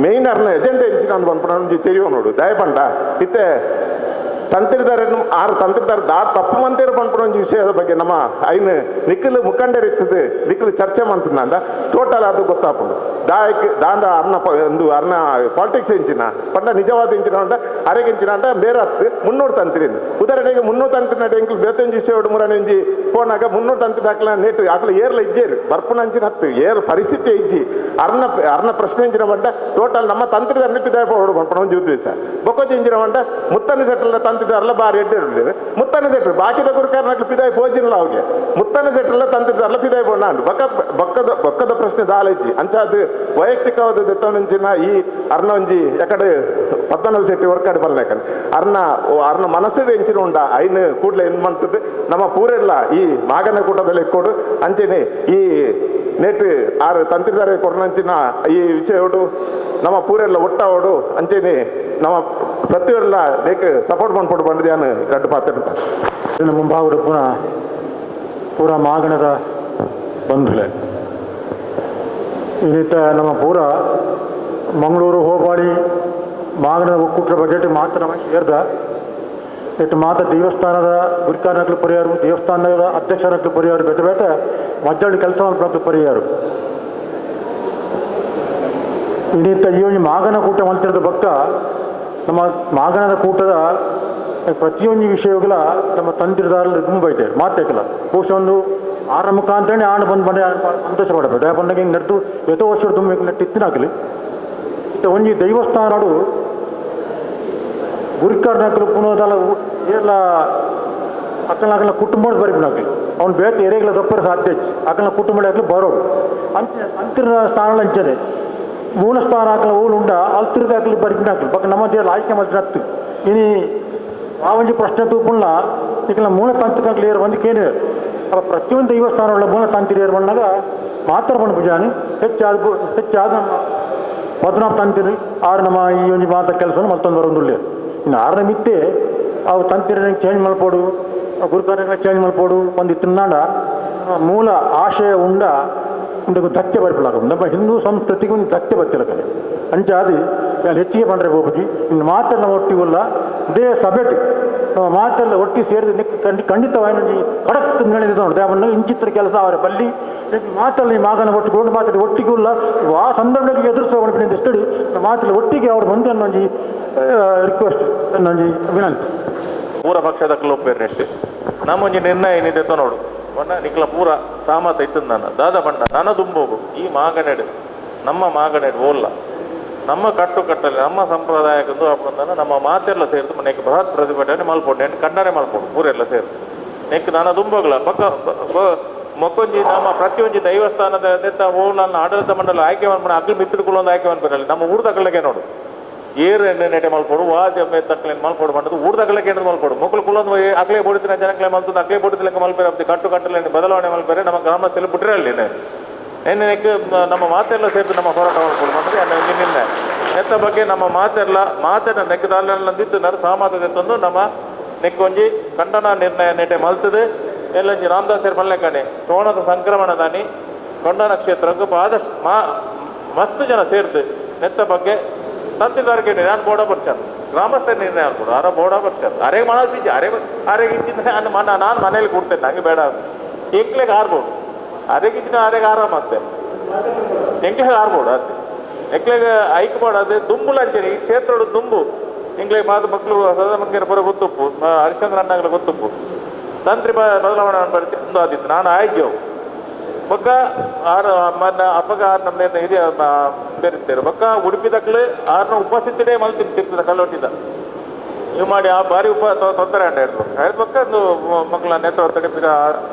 ಮೇನ್ ಅರ್ನ ಎಜೆಂಡ ಇಂಚಿನ ಅಂದ್ ಪನ್ಪುನ ತೆರಿಯೋ ನೋಡು ದಯಪಂಡ ಇತ್ತೆ ತಂತ್ರಿದಾರನ್ನು 6 ತಂತ್ರಿದಾರ ದಾ ತಪ್ಪು ಮಂತೇರು ಪನ್ಪುನ ಒಂಜಿ ವಿಷಯದ ಬಗ್ಗೆ ನಮ್ಮ ಐನು ನಿಖಿಲ್ ಮುಖಂಡರಿರ್ತದೆ ನಿಖಿಲ್ ಚರ್ಚೆ ಮಂತಂದ ಟೋಟಲ್ ಅದು ಗೊತ್ತಾಪುಂಡು. ದಾಯಕ್ ದಾಂಡ ಅರ್ನ ಒಂದು ಅರ್ನ ಪಾಲಿಟಿಕ್ಸ್ ಎಂಚಿನ ಪಂಡ ನಿಜವಾದ ಎಂಚಿನ ಉಂಟ ಅರೆಗೆ ಎಂಚಿನ ಅಂಟ ಬೇರೆ ಹತ್ತು 300 ತಂತ್ರಿಂದ ಉದಾಹರಣೆಗೆ 300 ತಂತ್ರಿ ನಟ ಎಂಕಲ್ ಬೇತೊಂಜಿ ವಿಷಯ ಮುರನೆ ಒಂಜಿ ಪೋನಾಗ 300 ತಂತ್ರಿ ದಾಖಲ ನೇಟು ಆಕಲ ಏರ್ಲ ಇಜ್ಜೇರು ಬರ್ಪುನ ಅಂಚಿನ ಹತ್ತು ಏರ್ ಪರಿಸ್ಥಿತಿ ಇಜ್ಜಿ ಅರ್ನ ಅರ್ನ ಪ್ರಶ್ನೆ ಎಂಚಿನ ಬಂಡ ಟೋಟಲ್ ನಮ್ಮ ತಂತ್ರಿದ ನಿಪ್ಪಿದಾಯ ಪೋಡು ಪನ್ಪುನ ಒಂಜಿ ಉದ್ದೇಶ. ಬೊಕ್ಕೊಂಜಿ ಎಂಚಿನ ಬಂಡ ಮುತ್ತನ ಸೆಟ್ಟಲ್ನ ತಂತ್ರಿದಾರಲ್ಲ ಬಾರಿ ಎಡ್ಡೆ ಮುತ್ತನ ಸೆಟ್ರು ಬಾಕಿದ ಗುರುಕಾರನಕ್ಲು ಪಿದಾಯ ಪೋಜಿನಲ್ಲ ಅವಿಗೆ ಮುತ್ತನ ಸೆಟ್ರಲ್ಲ ತಂತ್ರಿದಾರಲ್ಲ ಪಿದಾಯ ಪೋಣ ಬೊಕ್ಕ ಬೊಕ್ಕದ ಬೊಕ್ಕದ ಪ್ರಶ್ನೆ ದಾಲಜ್ಜಿ ಅಂಚಾದ ವೈಯಕ್ತಿಕವಾದ ದತ್ತನಂಚಿನ ಈ ಅರ್ನ ಒಂಜಿ ಯಾಕಡೆ ಪದ್ಮನಾಭ ಶೆಟ್ಟಿ ವರ್ಕಾಡ್ ಬರ್ಲೇಕಂದ್ರೆ ಅರ್ನ ಅರ್ನ ಮನಸ್ಸಿನ ಎಂಚಿನ ಉಂಡ ಐನು ಕೂಡಲೇ ಏನು ಮಂತದ್ದು ನಮ್ಮ ಪೂರೆಲ್ಲ ಈ ಮಾಗನ ಕೂಟದಲ್ಲಿ ಕೊಡು ಅಂಚೆನೆ ಈ ನೇಟ್ 6 ತಂತ್ರಿದಾರ ಕೊಡನಂಚಿನ ಈ ವಿಷಯೋಡು ನಮ್ಮ ಪೂರೆಲ್ಲ ಒಟ್ಟಾವಡು ಅಂಚೆನೆ ನಮ್ಮ ಪ್ರತಿಯೊಲ್ಲ ನೇಕ್ ಸಪೋರ್ಟ್ ಮಾಡ್ಕೊಂಡು ಬಂದಿದ್ದಾನೆ ಎರಡು ಪಾತ್ರ. ಮುಂಭಾಗದ ಪುನಃ ಪೂರ ಮಾಗಣದ ಬಂಧುಲೆ ಈ ರೀತಿ ನಮ್ಮ ಪೂರ ಮಂಗಳೂರು ಹೋಬಳಿ ಮಾಗಣದ ಒಕ್ಕೂಟದ ಬಜೆಟ್ ಮಾತ್ರ ಏರ್ದ ಇಟ್ಟು ಮಾತ್ರ ದೇವಸ್ಥಾನದ ಗುರುಕಾರನಕ್ಲು ಪರಿಹಾರ ದೇವಸ್ಥಾನದ ಅಧ್ಯಕ್ಷರಕ್ಲು ಪರಿಹಾರ ಬೇತೆ ಬೇತೆ ಮಜ್ಜಳ್ಳಿ ಕೆಲಸ ಮಾಡ್ಬೇಕು ಪರಿಹಾರ. ಈ ರೀತಿ ಈ ಒಂದು ಮಾಗನ ಕೂಟ ಮಂತ್ರದ ಬಕ್ಕ ನಮ್ಮ ಮಾಗಣದ ಕೂಟದ ಪ್ರತಿಯೊಂದು ವಿಷಯಗಳ ನಮ್ಮ ತಂತ್ರಿದಾರರು ತುಂಬ ಐತೆ ಮಾತೇಕಲ್ಲ ಬಹುಶಃ ಒಂದು ಆರ ಮುಖಾಂತರನೇ ಆಣ ಬಂದು ಬಂಡೆ ಸಂತೋಷ ಪಡಬೇಕು. ದಯಪಂಡಗೆ ಹಿಂಗೆ ನಡೆದು ಎಷ್ಟೋ ವರ್ಷ ತುಂಬ ನೆಟ್ಟು ಇತ್ತಿನಾಗಲಿ ಇತ್ತ ಒಂಜಿ ದೇವಸ್ಥಾನಡು ಗುರುಕಾರನಕಲು ಪುನೋದಲ್ಲ ಎಲ್ಲ ಅಕ್ಕನ ಅಕಲ ಕುಟುಂಬ ಬರಿಪನಾಗಲಿ ಅವ್ನು ಬೇತೆ ಎರೆಗಳ ದೊಪ್ಪರ ಸಾಧ್ಯ ಹೆಚ್ಚು ಅಕಲ ಕುಟುಂಬ ಆಗಲಿ ಬರೋಡು ಅಂಚ ಅಂತಿರ ಸ್ಥಾನ ಅಂಚನೆ ಮೂಲ ಸ್ಥಾನ ಹಾಕಲ ಊಲು ಉಂಡ ಅಲ್ತಿರದ ಹಾಕಲಿ ಬರಿಪಿನಾಗಲಿ ಬಕ್ಕ ನಮ್ಮ ದೇವರ ಆಯ್ಕೆ ಮಾಡಿದ ಇನಿ ಆ ಒಂಜಿ ಪ್ರಶ್ನೆ ತೂಪುಣ್ಣ ನಿಖಲ ಮೂಲ ತಾಂತ್ರಿಕ ಏರು ಬಂದು ಕೇನು ಅಪ್ಪ ಪ್ರತಿಯೊಂದು ದೇವಸ್ಥಾನಗಳ ಮೂಲ ತಾಂತ್ರಿಕ ಏರು ಬಂದಾಗ ಮಾತ್ರ ಬಂದು ಪೂಜಾನಿ ಹೆಚ್ಚಾದ ಹೆಚ್ಚಾದ ನಮ್ಮ ಪದ್ಮನಾಭ ತಂತ್ರಿ ಆರು ನಮ್ಮ ಈ ಒಂಜಿ ಮಾತ ಕೆಲಸ ಮತ್ತೊಂದು ಬರೋದುಳ್ಳೆ. ಇನ್ನು ಆರನೇ ಮಿತ್ತೆ ಅವು ತಂತ್ರಿನ ಚೇಂಜ್ ಮಲ್ಪೋಡು ಗುರುಕಾರ್ಯಗಳ ಚೇಂಜ್ ಮಲ್ಪೋಡು ಒಂದು ತಿನ್ನಾಡ ಮೂಲ ಆಶಯ ಉಂಡ ಉಂಡకు ಧಕ್ಕೆ ಬರ್ಪಿಲಾಗ ನಮ್ಮ ಹಿಂದೂ ಸಂಸ್ಕೃತಿಗೆ ಒಂದು ಧಕ್ಕೆ ಬರ್ತಿಲ್ಲ ಅಂಚಾದಿ ಹೆಚ್ಚಿಗೆ ಬಂದರೆ ಗೋಪುಜಿ ಇನ್ನು ಮಾತೆಲ್ಲ ಒಟ್ಟಿಗುಲ್ಲ ಇದೇ ಸಭೆಟ್ ನಮ್ಮ ಮಾತೆಲ್ಲ ಒಟ್ಟಿ ಸೇರಿದ ಖಂಡಿತವಾಗಿ ಖಡಕ್ ನಡೆದಿದ್ದು ನೋಡಿ ಅವನ್ನ ಇಂಚಿತ್ರ ಕೆಲಸ ಅವರ ಬಲ್ಲಿ ಮಾತಲ್ಲಿ ಮಾಗನ ಒಟ್ಟು ಗೋಂಡು ಮಾತಾಡಿ ಒಟ್ಟಿಗುಲ್ಲ ಆ ಸಂದರ್ಭದಲ್ಲಿ ಎದುರಿಸುವ ಇಷ್ಟಡಿ ಮಾತೆಲ್ಲ ಒಟ್ಟಿಗೆ ಅವ್ರು ಬಂದು ಅನ್ನೊಂಜಿ ರಿಕ್ವೆಸ್ಟ್ ಅನ್ನೊಂಜಿ ವಿನಂತಿ. ಪೂರ ಪಕ್ಷದ ಕ್ಲೋಪೇರ್ ನೆಟ್ಟು ನಮ್ಮೊಂಜಿ ನಿರ್ಣಯ ಏನಿದೆ ನೋಡು ಮೊನ್ನ ನಿಕ್ಲ ಪೂರ ಸಾಮತ ಇತ್ತು ನಾನು ದಾದ ಬಂಡ ನಾನು ದುಂಬೋಗು ಈ ಮಾಗನೆಡು ನಮ್ಮ ಮಾಗನೆಡು ಓಲ್ಲ ನಮ್ಮ ಕಟ್ಟುಕಟ್ಟಲೆ ನಮ್ಮ ಸಂಪ್ರದಾಯಕ್ಕಂದು ಅಪ್ಪಂದನ ನಮ್ಮ ಮಾತೆಲ್ಲ ಸೇರಿದು ನೆಕ್ ಬೃಹತ್ ಪ್ರತಿಭಟನೆ ಮಲ್ಪೊಂಡು ನೆನ್ ಖಂಡನೆ ಮಲ್ಪೊಂಡು ಪೂರೆಲ್ಲ ಸೇರಿದು ನೆಕ್ ನಾನು ದುಂಬೋಗ್ಲ ಬಕ್ಕ ಮೊಕ್ಕೊಂಜಿ ನಮ್ಮ ಪ್ರತಿಯೊಂಜಿ ದೈವಸ್ಥಾನದ ದೆತ್ತ ಓಲನ್ನ ಆಡಳಿತ ಮಂಡಲ ಆಯ್ಕೆ ಮಾಡ್ಕೊಂಡು ಅಗ್ಲಿ ಮಿತ್ರಗಳು ಒಂದು ಆಯ್ಕೆ ಮಾಡ್ಬಿಡಲಿ ನಮ್ಮ ಊರ್ದ ಕಳ್ಳಗೆ ನೋಡು. ಏರು ಎಣ್ಣೆ ನೆಟೆ ಮಲ್ಪೊಡು ವಾದ್ಯ ತಕ್ಕಲೆ ಮಲ್ಪೊಡು ಪಂಡದು ಊರ್ದಗಲೆ ಕೇಂದ್ರ ಮಲ್ಪೊಡು ಮೊಕ್ಕಲು ಕುಲೊಂದು ಅಕ್ಲೆ ಬೋಡಿತಿನ ಜನಕ್ಲೆ ಮಲ್ತದ ಅಕ್ಲೆ ಬೋಡಿತಿಲಕ್ಕ ಮಲ್ಪೆರೆ ಅಪ್ತಿ ಕಟ್ಟು ಕಟ್ಟಲೆ ಬದಲಾವಣೆ ಮಲ್ಪೆರೆ ನಮ್ಮ ಗ್ರಾಮಸ್ಥಲ್ಲಿ ಬಿಟ್ಟಿರಲಿ ನೆನ್ನೆ ನಮ್ಮ ಮಾತೆಲ್ಲ ಸೇರಿದು ನಮ್ಮ ಹೋರಾಟ ಮಲ್ಪೊಡು ಪಂಡದು ಅನ್ನ ಒಂಜಿ ನಿರ್ಣಯ. ನೆತ್ತ ಬಗ್ಗೆ ನಮ್ಮ ಮಾತೆಲ್ಲ ಮಾತೆನ ನೆಕ್ಕದಾಲಂದಿತ್ತು ನರ ಸಹಮತದ ತಂದು ನಮ್ಮ ನೆಕ್ಕೊಂಜಿ ಖಂಡನ ನಿರ್ಣಯ ನೆಟೆ ಮಲ್ತದೆ ಎಲ್ಲಂಜಿ ರಾಮದಾಸರ ಪಲ್ಲೆಕಣೆ ಸೋಣದ ಸಂಕ್ರಮಣ ದಾನಿ ಖಂಡನ ಕ್ಷೇತ್ರಕ್ಕೆ ಆದಷ್ಟು ಮಸ್ತ್ ಜನ ಸೇರ್ದು ನೆತ್ತ ಬಗ್ಗೆ ತಂತಿದಾರಕ್ಕೆ ನಾನು ಬೋಡ ಬರ್ಚಾರ ಗ್ರಾಮಸ್ಥರ ನಿರ್ಣಯ ಆಗ್ಬೋದು ಆರ ಬೋಡ ಬರ್ಚಾರ ಅರೆಗೆ ಮನಸ್ಸಿಜ್ಜೆ ಅರೆ ಅರೆಗೆ ಇದ್ದಿದ್ದ ನಾನು ಮನ ನಾನು ಮನೇಲಿ ಕೂಡ್ತೇನೆ ನಂಗೆ ಬೇಡ ಎಂಕ್ಲೆಗೆ ಆರ್ಬೋದು ಅರೆಗಿದ್ದಿನ ಅರೆಗೆ ಆರಾಮ ಅಂತೆ ಎಂಕ್ಲೆಗೆ ಆರ್ಬೋದು ಅದೇ ಎಂಕ್ಲೆಗೆ ಐಕ್ಬೋಡು ಅದೇ ದುಂಬುಲ ಅಂಚನೆ ಈ ಕ್ಷೇತ್ರದ ದುಂಬು ಎಂಕ್ಲೆಗೆ ಮಾತು ಮಕ್ಕಳು ಸದಾಮಂಗರ ಪುರ ಗೊತ್ತುಪ್ಪು ಹರಿಶ್ಚಂದ್ರ ಅಣ್ಣಗಳ ಗೊತ್ತುಪ್ಪು ತಂತ್ರಿ ಬದಲಾವಣೆ ಪರಿಚಯ ಒಂದು ಆದಿತ್ತು ನಾನು ಆಯ್ಜೆವು ಬೊಕ್ಕ ಆರು ಅಪ್ಪಗ ಆರು ನಮ್ಮ ಹಿರಿಯ ಬೇರಿದ್ದೇರು ಬೊಕ್ಕ ಉಡುಪಿ ತಕ್ಕಲು ಆರ್ನ ಉಪಸ್ಥಿತಿಡೇ ಮಲ್ತಿನ ತಿರ್ತದ ಕಲ್ಲೊಟ್ಟಿದ್ದ ಇವು ಮಾಡಿ ಆ ಭಾರಿ ಉಪ ತೊಂದರೆ ಅಂಡ ಹಿಡಿದು ಹೇಳಿದ ಬೊಕ್ಕ ಒಂದು ಮಕ್ಕಳ ನೇತ್ರ ತಡಿಪಿದ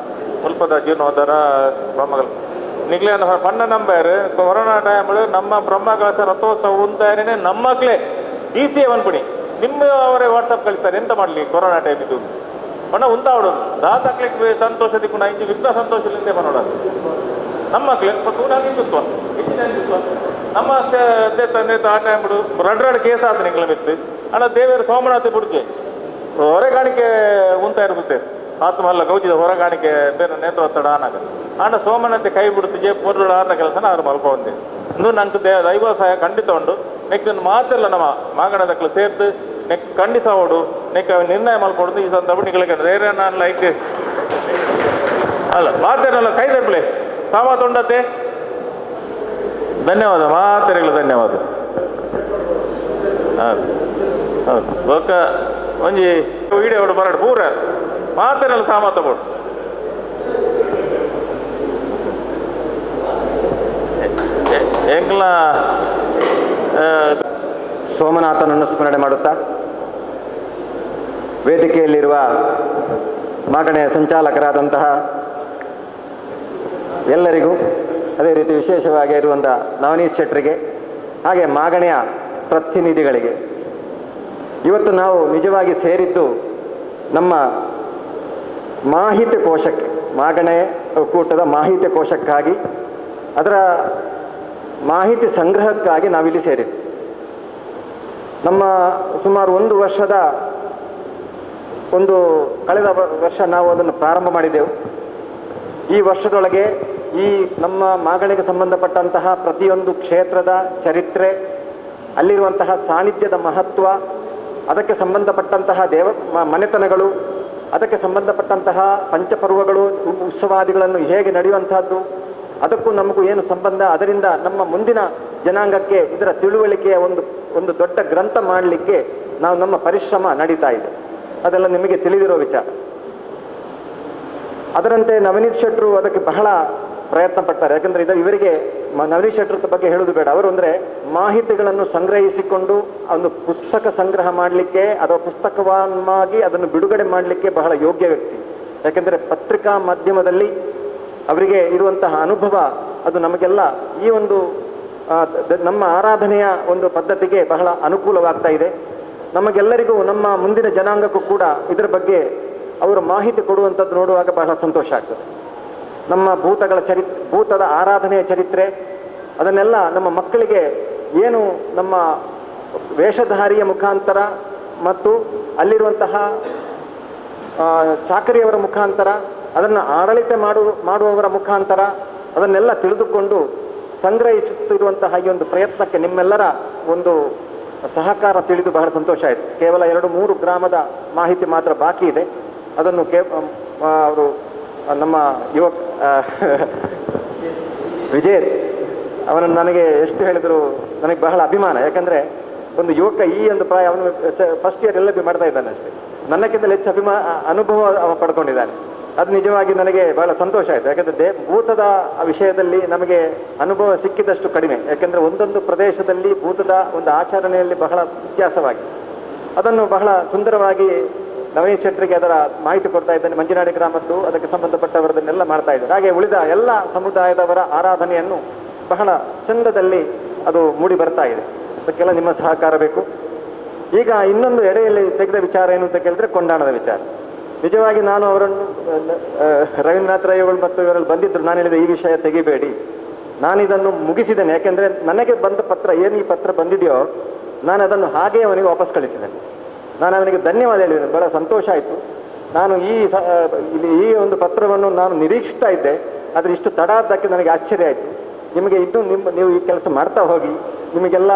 ಮುಲ್ಪದ ಜೀರ್ಣೋದ್ಧಾರ ಬ್ರಹ್ಮಗಳು ನಿಗ್ಲೇ ಪಣ್ಣ ನಂಬರ್ ಕೊರೋನಾ ಟೈಮ್ಗಳು ನಮ್ಮ ಬ್ರಹ್ಮಕಲಶ ರಥೋತ್ಸವ ಉಂತಾಯನೇ ನಮ್ಮಕ್ಲೇ D C A ಪುಣಿ ನಿಮ್ಮ ಅವರೇ ವಾಟ್ಸಪ್ ಕಳಿಸ್ತಾರೆ ಎಂತ ಮಾಡಲಿ ಕೊರೋನಾ ಟೈಮ್ ಇದು ಬಣ್ಣ ಉಂತಾವಡು ದಾತಕ್ಲಿಕ್ಕೆ ಸಂತೋಷ ದಿಕ್ಕುನ ಇಂಚು ವಿಘ್ನ ಸಂತೋಷದಿಂದ ಬನ್ನೋಡ ನಮ್ಮ ಮಕ್ಳು ಹಿಂದುತ್ವ ಹೆಚ್ಚಿನ ಹಿಂದುತ್ವ ನಮ್ಮ ತಂದೆ ಆ ಟೈಮ್ ಬಿಡು ರಡ್ ರಡ್ ಕೇಸ್ ಆತ ನಿಂಗ್ಲ ಮಿತ್ತು ಅಣ್ಣ ದೇವರು ಸೋಮನಾಥ ಬುಡ್ಕೆ ಹೊರಗಾಣಿಕೆ ಉಂತ ಇರುತ್ತೆ ಆತ್ಮಲ್ಲ ಗೌಜಿದ ಹೊರಗಾಣಿಕೆ ಬೇರೆ ನೇತ್ರ ಒತ್ತಡ ಆನಾಗ ಅಣ್ಣ ಸೋಮನಾಥೆ ಕೈ ಬಿಡುತ್ತೆ ಪೊರ್ಲು ಆರ್ನ ಕೆಲಸನ ಅವ್ರು ಮಲ್ಕೊಂಡೆ ಇನ್ನು ನಂಗೆ ದೈವ ಸಹಾಯ ಖಂಡಿತ ಉಂಡು ನೆಕ್ ಮಾತೆಲ್ಲ ನಮ್ಮ ಮಾಗಣದಕ್ಲು ಸೇರ್ತು ನೆಕ್ ಖಂಡಿಸೋಡು ನೆಕ್ ನಿರ್ಣಯ ಮಲ್ಕೊಡುದು ಈ ಸಂದರ್ಭ ನಿಗಳಿಗೆ ಬೇರೆ ನಾನು ಲೈಕ್ ಅಲ್ಲ ಮಾತೇನಲ್ಲ ಕೈ ತಪ್ಪಲೆ ಸಾಮ ತೊಂಡತೆ. ಧನ್ಯವಾದ ಮಾತೆರೆಗಳು ಧನ್ಯವಾದ. ಹೌದು ಹೌದು ಬೊಕ್ಕ ಒಂಜಿ ವೀಡಿಯೋ ಬರಡು ಪೂರ ಮಾತೇನಲ್ಲ ಸಾಮ ತಗೋಡು ಎಂಕ್ಲ ಸೋಮನಾಥನನ್ನು ಸ್ಮರಣೆ ಮಾಡುತ್ತಾ ವೇದಿಕೆಯಲ್ಲಿರುವ ಮಾಗಣೆಯ ಸಂಚಾಲಕರಾದಂತಹ ಎಲ್ಲರಿಗೂ, ಅದೇ ರೀತಿ ವಿಶೇಷವಾಗಿ ಇರುವಂಥ ನವನೀಶ್ ಶೆಟ್ಟರಿಗೆ, ಹಾಗೆ ಮಾಗಣೆಯ ಪ್ರತಿನಿಧಿಗಳಿಗೆ, ಇವತ್ತು ನಾವು ನಿಜವಾಗಿ ಸೇರಿದ್ದು ನಮ್ಮ ಮಾಹಿತಿ ಕೋಶಕ್ಕೆ, ಮಾಗಣೆ ಒಕ್ಕೂಟದ ಮಾಹಿತಿ ಕೋಶಕ್ಕಾಗಿ, ಅದರ ಮಾಹಿತಿ ಸಂಗ್ರಹಕ್ಕಾಗಿ ನಾವಿಲ್ಲಿ ಸೇರಿದ್ದು. ನಮ್ಮ ಸುಮಾರು ಒಂದು ವರ್ಷದ ಒಂದು ಕಳೆದ ವರ್ಷ ನಾವು ಅದನ್ನು ಪ್ರಾರಂಭ ಮಾಡಿದೆವು. ಈ ವರ್ಷದೊಳಗೆ ಈ ನಮ್ಮ ಮಾಗಣಿಗೆ ಸಂಬಂಧಪಟ್ಟಂತಹ ಪ್ರತಿಯೊಂದು ಕ್ಷೇತ್ರದ ಚರಿತ್ರೆ, ಅಲ್ಲಿರುವಂತಹ ಸಾನ್ನಿಧ್ಯದ ಮಹತ್ವ, ಅದಕ್ಕೆ ಸಂಬಂಧಪಟ್ಟಂತಹ ದೇವ ಮನೆತನಗಳು, ಅದಕ್ಕೆ ಸಂಬಂಧಪಟ್ಟಂತಹ ಪಂಚಪರ್ವಗಳು, ಉತ್ಸವಾದಿಗಳನ್ನು ಹೇಗೆ ನಡೆಯುವಂತಹದ್ದು, ಅದಕ್ಕೂ ನಮಗೂ ಏನು ಸಂಬಂಧ, ಅದರಿಂದ ನಮ್ಮ ಮುಂದಿನ ಜನಾಂಗಕ್ಕೆ ಇದರ ತಿಳುವಳಿಕೆಯ ಒಂದು ಒಂದು ದೊಡ್ಡ ಗ್ರಂಥ ಮಾಡಲಿಕ್ಕೆ ನಾವು ನಮ್ಮ ಪರಿಶ್ರಮ ನಡೀತಾ ಇದೆ. ಅದೆಲ್ಲ ನಿಮಗೆ ತಿಳಿದಿರೋ ವಿಚಾರ. ಅದರಂತೆ ನವನೀತ್ ಶೆಟ್ಟರು ಅದಕ್ಕೆ ಬಹಳ ಪ್ರಯತ್ನ ಪಡ್ತಾರೆ. ಯಾಕಂದರೆ ಇದು ಇವರಿಗೆ ನವನೀತ್ ಶೆಟ್ಟರ ಬಗ್ಗೆ ಹೇಳುವುದು ಬೇಡ. ಅವರು ಅಂದರೆ ಮಾಹಿತಿಗಳನ್ನು ಸಂಗ್ರಹಿಸಿಕೊಂಡು ಒಂದು ಪುಸ್ತಕ ಸಂಗ್ರಹ ಮಾಡಲಿಕ್ಕೆ ಅಥವಾ ಪುಸ್ತಕವನ್ನಾಗಿ ಅದನ್ನು ಬಿಡುಗಡೆ ಮಾಡಲಿಕ್ಕೆ ಬಹಳ ಯೋಗ್ಯ ವ್ಯಕ್ತಿ. ಯಾಕೆಂದರೆ ಪತ್ರಿಕಾ ಮಾಧ್ಯಮದಲ್ಲಿ ಅವರಿಗೆ ಇರುವಂತಹ ಅನುಭವ ಅದು ನಮಗೆಲ್ಲ ಈ ಒಂದು ನಮ್ಮ ಆರಾಧನೆಯ ಒಂದು ಪದ್ಧತಿಗೆ ಬಹಳ ಅನುಕೂಲವಾಗ್ತಾ ಇದೆ. ನಮಗೆಲ್ಲರಿಗೂ, ನಮ್ಮ ಮುಂದಿನ ಜನಾಂಗಕ್ಕೂ ಕೂಡ ಇದರ ಬಗ್ಗೆ ಅವರು ಮಾಹಿತಿ ಕೊಡುವಂಥದ್ದು ನೋಡುವಾಗ ಬಹಳ ಸಂತೋಷ ಆಗ್ತದೆ. ನಮ್ಮ ಭೂತಗಳ ಭೂತದ ಆರಾಧನೆಯ ಚರಿತ್ರೆ ಅದನ್ನೆಲ್ಲ ನಮ್ಮ ಮಕ್ಕಳಿಗೆ ಏನು ನಮ್ಮ ವೇಷಧಾರಿಯ ಮುಖಾಂತರ ಮತ್ತು ಅಲ್ಲಿರುವಂತಹ ಚಾಕರಿಯವರ ಮುಖಾಂತರ, ಅದನ್ನು ಆಡಳಿತ ಮಾಡುವವರ ಮುಖಾಂತರ ಅದನ್ನೆಲ್ಲ ತಿಳಿದುಕೊಂಡು ಸಂಗ್ರಹಿಸುತ್ತಿರುವಂತಹ ಈ ಒಂದು ಪ್ರಯತ್ನಕ್ಕೆ ನಿಮ್ಮೆಲ್ಲರ ಒಂದು ಸಹಕಾರ ತಿಳಿದು ಬಹಳ ಸಂತೋಷ ಆಯಿತು. ಕೇವಲ 2-3 ಗ್ರಾಮದ ಮಾಹಿತಿ ಮಾತ್ರ ಬಾಕಿ ಇದೆ. ಅದನ್ನು ಅವರು ನಮ್ಮ ಯುವಕ ವಿಜಯ್ ಅವನನ್ನು ನನಗೆ ಎಷ್ಟು ಹೇಳಿದರು ನನಗೆ ಬಹಳ ಅಭಿಮಾನ. ಯಾಕಂದರೆ ಒಂದು ಯುವಕ ಈ ಒಂದು ಪ್ರಾಯ, ಅವನು ಫಸ್ಟ್ ಇಯರ್ ಎಲ್ಲ ಬಿ ಮಾಡ್ತಾ ಇದ್ದಾನೆ ಅಷ್ಟೇ, ನನ್ನಕ್ಕಿಂತಲೂ ಹೆಚ್ಚು ಅನುಭವ ಅವ ಪಡ್ಕೊಂಡಿದ್ದಾನೆ. ಅದು ನಿಜವಾಗಿ ನನಗೆ ಬಹಳ ಸಂತೋಷ ಆಯಿತು. ಯಾಕಂದರೆ ಭೂತದ ವಿಷಯದಲ್ಲಿ ನಮಗೆ ಅನುಭವ ಸಿಕ್ಕಿದಷ್ಟು ಕಡಿಮೆ. ಯಾಕೆಂದರೆ ಒಂದೊಂದು ಪ್ರದೇಶದಲ್ಲಿ ಭೂತದ ಒಂದು ಆಚರಣೆಯಲ್ಲಿ ಬಹಳ ವ್ಯತ್ಯಾಸವಾಗಿ ಅದನ್ನು ಬಹಳ ಸುಂದರವಾಗಿ ನವೀನ್ ಶೆಟ್ಟರಿಗೆ ಅದರ ಮಾಹಿತಿ ಕೊಡ್ತಾ ಇದ್ದಾನೆ. ಮಂಜಿನಾಡಿ ಗ್ರಾಮದ್ದು ಅದಕ್ಕೆ ಸಂಬಂಧಪಟ್ಟವರದನ್ನೆಲ್ಲ ಮಾಡ್ತಾ ಇದ್ದಾರೆ. ಹಾಗೆ ಉಳಿದ ಎಲ್ಲ ಸಮುದಾಯದವರ ಆರಾಧನೆಯನ್ನು ಬಹಳ ಚಂದದಲ್ಲಿ ಅದು ಮೂಡಿ ಬರ್ತಾ ಇದೆ. ಅದಕ್ಕೆಲ್ಲ ನಿಮ್ಮ ಸಹಕಾರ ಬೇಕು. ಈಗ ಇನ್ನೊಂದು ಎಡೆಯಲ್ಲಿ ತೆಗೆದ ವಿಚಾರ ಏನು ಅಂತ ಕೇಳಿದ್ರೆ ಕೊಂಡಾಣದ ವಿಚಾರ. ನಿಜವಾಗಿ ನಾನು ಅವರನ್ನು ರವೀಂದ್ರನಾಥ್ ರೈಗಳು ಮತ್ತು ಇವರಲ್ಲಿ ಬಂದಿದ್ದರು. ನಾನು ಹೇಳಿದೆ ಈ ವಿಷಯ ತೆಗಿಬೇಡಿ, ನಾನಿದನ್ನು ಮುಗಿಸಿದ್ದೇನೆ. ಯಾಕೆಂದರೆ ನನಗೆ ಬಂದ ಪತ್ರ ಏನು ಈ ಪತ್ರ ಬಂದಿದೆಯೋ ನಾನು ಅದನ್ನು ಹಾಗೇ ಅವನಿಗೆ ವಾಪಸ್ ಕಳಿಸಿದ್ದೇನೆ. ನಾನು ಅವನಿಗೆ ಧನ್ಯವಾದ ಹೇಳಿದ್ದೇನೆ, ಬಹಳ ಸಂತೋಷ ಆಯಿತು. ನಾನು ಈ ಒಂದು ಪತ್ರವನ್ನು ನಾನು ನಿರೀಕ್ಷಿಸ್ತಾ ಇದ್ದೆ, ಆದರೆ ಇಷ್ಟು ತಡ ಆದ್ದಕ್ಕೆ ನನಗೆ ಆಶ್ಚರ್ಯ ಆಯಿತು. ನಿಮಗೆ ಇನ್ನೂ ನೀವು ಈ ಕೆಲಸ ಮಾಡ್ತಾ ಹೋಗಿ, ನಿಮಗೆಲ್ಲ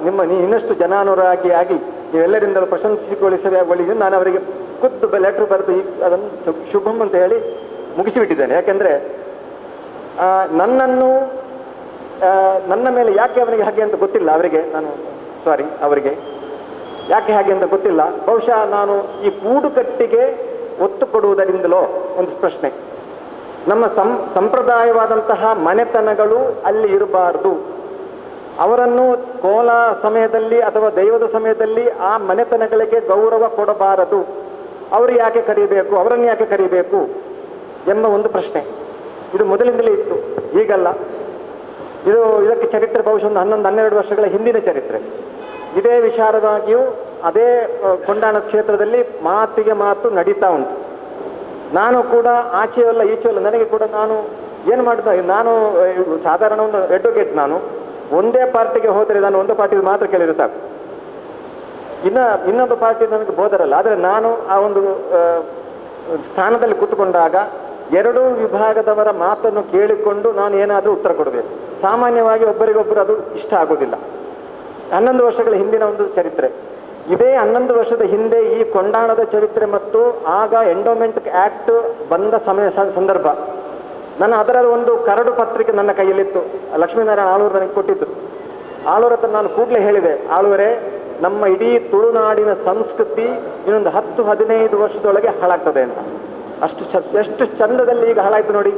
ನಿಮ್ಮ ಇನ್ನಷ್ಟು ಜನಾನುರಾಗಿ ಆಗಿ ನೀವೆಲ್ಲರಿಂದಲೂ ಪ್ರಶಂಸಿಗೊಳಿಸಿ ನಾನು ಅವರಿಗೆ ಖುದ್ದು ಲೆಟ್ರ್ ಬರೆದು ಈ ಅದನ್ನು ಶುಭಂ ಅಂತ ಹೇಳಿ ಮುಗಿಸಿಬಿಟ್ಟಿದ್ದೇನೆ. ಯಾಕೆಂದರೆ ನನ್ನನ್ನು ನನ್ನ ಮೇಲೆ ಯಾಕೆ ಅವನಿಗೆ ಹಾಗೆ ಅಂತ ಗೊತ್ತಿಲ್ಲ, ಅವರಿಗೆ ನಾನು ಸಾರಿ, ಅವರಿಗೆ ಯಾಕೆ ಹಾಗೆ ಅಂತ ಗೊತ್ತಿಲ್ಲ. ಬಹುಶಃ ನಾನು ಈ ಕೂಡುಕಟ್ಟಿಗೆ ಒತ್ತು ಕೊಡುವುದರಿಂದಲೋ ಒಂದು ಪ್ರಶ್ನೆ. ನಮ್ಮ ಸಂಪ್ರದಾಯವಾದಂತಹ ಮನೆತನಗಳು ಅಲ್ಲಿ ಇರಬಾರ್ದು. ಅವರನ್ನು ಕೋಲ ಸಮಯದಲ್ಲಿ ಅಥವಾ ದೈವದ ಸಮಯದಲ್ಲಿ ಆ ಮನೆತನಗಳಿಗೆ ಗೌರವ ಕೊಡಬಾರದು. ಅವರು ಯಾಕೆ ಕರೀಬೇಕು, ಅವರನ್ನು ಯಾಕೆ ಕರೀಬೇಕು ಎಂಬ ಒಂದು ಪ್ರಶ್ನೆ ಇದು ಮೊದಲಿಂದಲೇ ಇತ್ತು, ಈಗಲ್ಲ. ಇದಕ್ಕೆ ಚರಿತ್ರೆ ಬಹುಶಃ ಒಂದು 11-12 ವರ್ಷಗಳ ಹಿಂದಿನ ಚರಿತ್ರೆ. ಇದೇ ವಿಚಾರವಾಗಿಯೂ ಅದೇ ಕೊಂಡಾಣ ಕ್ಷೇತ್ರದಲ್ಲಿ ಮಾತಿಗೆ ಮಾತು ನಡೀತಾ ಉಂಟು. ನಾನು ಕೂಡ ಆಚೆಯಲ್ಲ ಈಚೆಯಲ್ಲ, ನನಗೆ ಕೂಡ ನಾನು ಏನು ಮಾಡಿದ, ನಾನು ಸಾಧಾರಣ ಒಂದು ಅಡ್ವೊಕೇಟ್. ನಾನು ಒಂದೇ ಪಾರ್ಟಿಗೆ ಹೋದರೆ ನಾನು ಒಂದೇ ಪಾರ್ಟಿಗೆ ಮಾತ್ರ ಕೇಳಿದರೆ ಸಾಕು, ಇನ್ನೊಬ್ಬ ಪಾರ್ಟಿ ನನಗೆ ಬೋಧರಲ್ಲ. ಆದರೆ ನಾನು ಆ ಒಂದು ಸ್ಥಾನದಲ್ಲಿ ಕೂತ್ಕೊಂಡಾಗ ಎರಡೂ ವಿಭಾಗದವರ ಮಾತನ್ನು ಕೇಳಿಕೊಂಡು ನಾನು ಏನಾದರೂ ಉತ್ತರ ಕೊಡಬೇಕು. ಸಾಮಾನ್ಯವಾಗಿ ಒಬ್ಬರಿಗೊಬ್ಬರು ಅದು ಇಷ್ಟ ಆಗೋದಿಲ್ಲ. 11 ವರ್ಷಗಳ ಹಿಂದಿನ ಒಂದು ಚರಿತ್ರೆ ಇದೇ. 11 ವರ್ಷದ ಹಿಂದೆ ಈ ಕೊಂಡಾಣದ ಚರಿತ್ರೆ ಮತ್ತು ಆಗ ಎಂಡೋಮೆಂಟ್ ಆ್ಯಕ್ಟ್ ಬಂದ ಸಮಯ ಸಂದರ್ಭ ನನ್ನ ಅದರ ಒಂದು ಕರಡು ಪತ್ರಿಕೆ ನನ್ನ ಕೈಯಲ್ಲಿತ್ತು. ಲಕ್ಷ್ಮೀನಾರಾಯಣ ಆಳೂರು ನನಗೆ ಕೊಟ್ಟಿದ್ದರು. ಆಳೂರ ಹತ್ರ ನಾನು ಕೂಡಲೇ ಹೇಳಿದೆ, ಆಳೂರೇ, ನಮ್ಮ ಇಡೀ ತುಳುನಾಡಿನ ಸಂಸ್ಕೃತಿ ಇನ್ನೊಂದು 10-15 ವರ್ಷದೊಳಗೆ ಹಾಳಾಗ್ತದೆ ಅಂತ. ಎಷ್ಟು ಚಂದದಲ್ಲಿ ಈಗ ಹಾಳಾಯ್ತು ನೋಡಿ.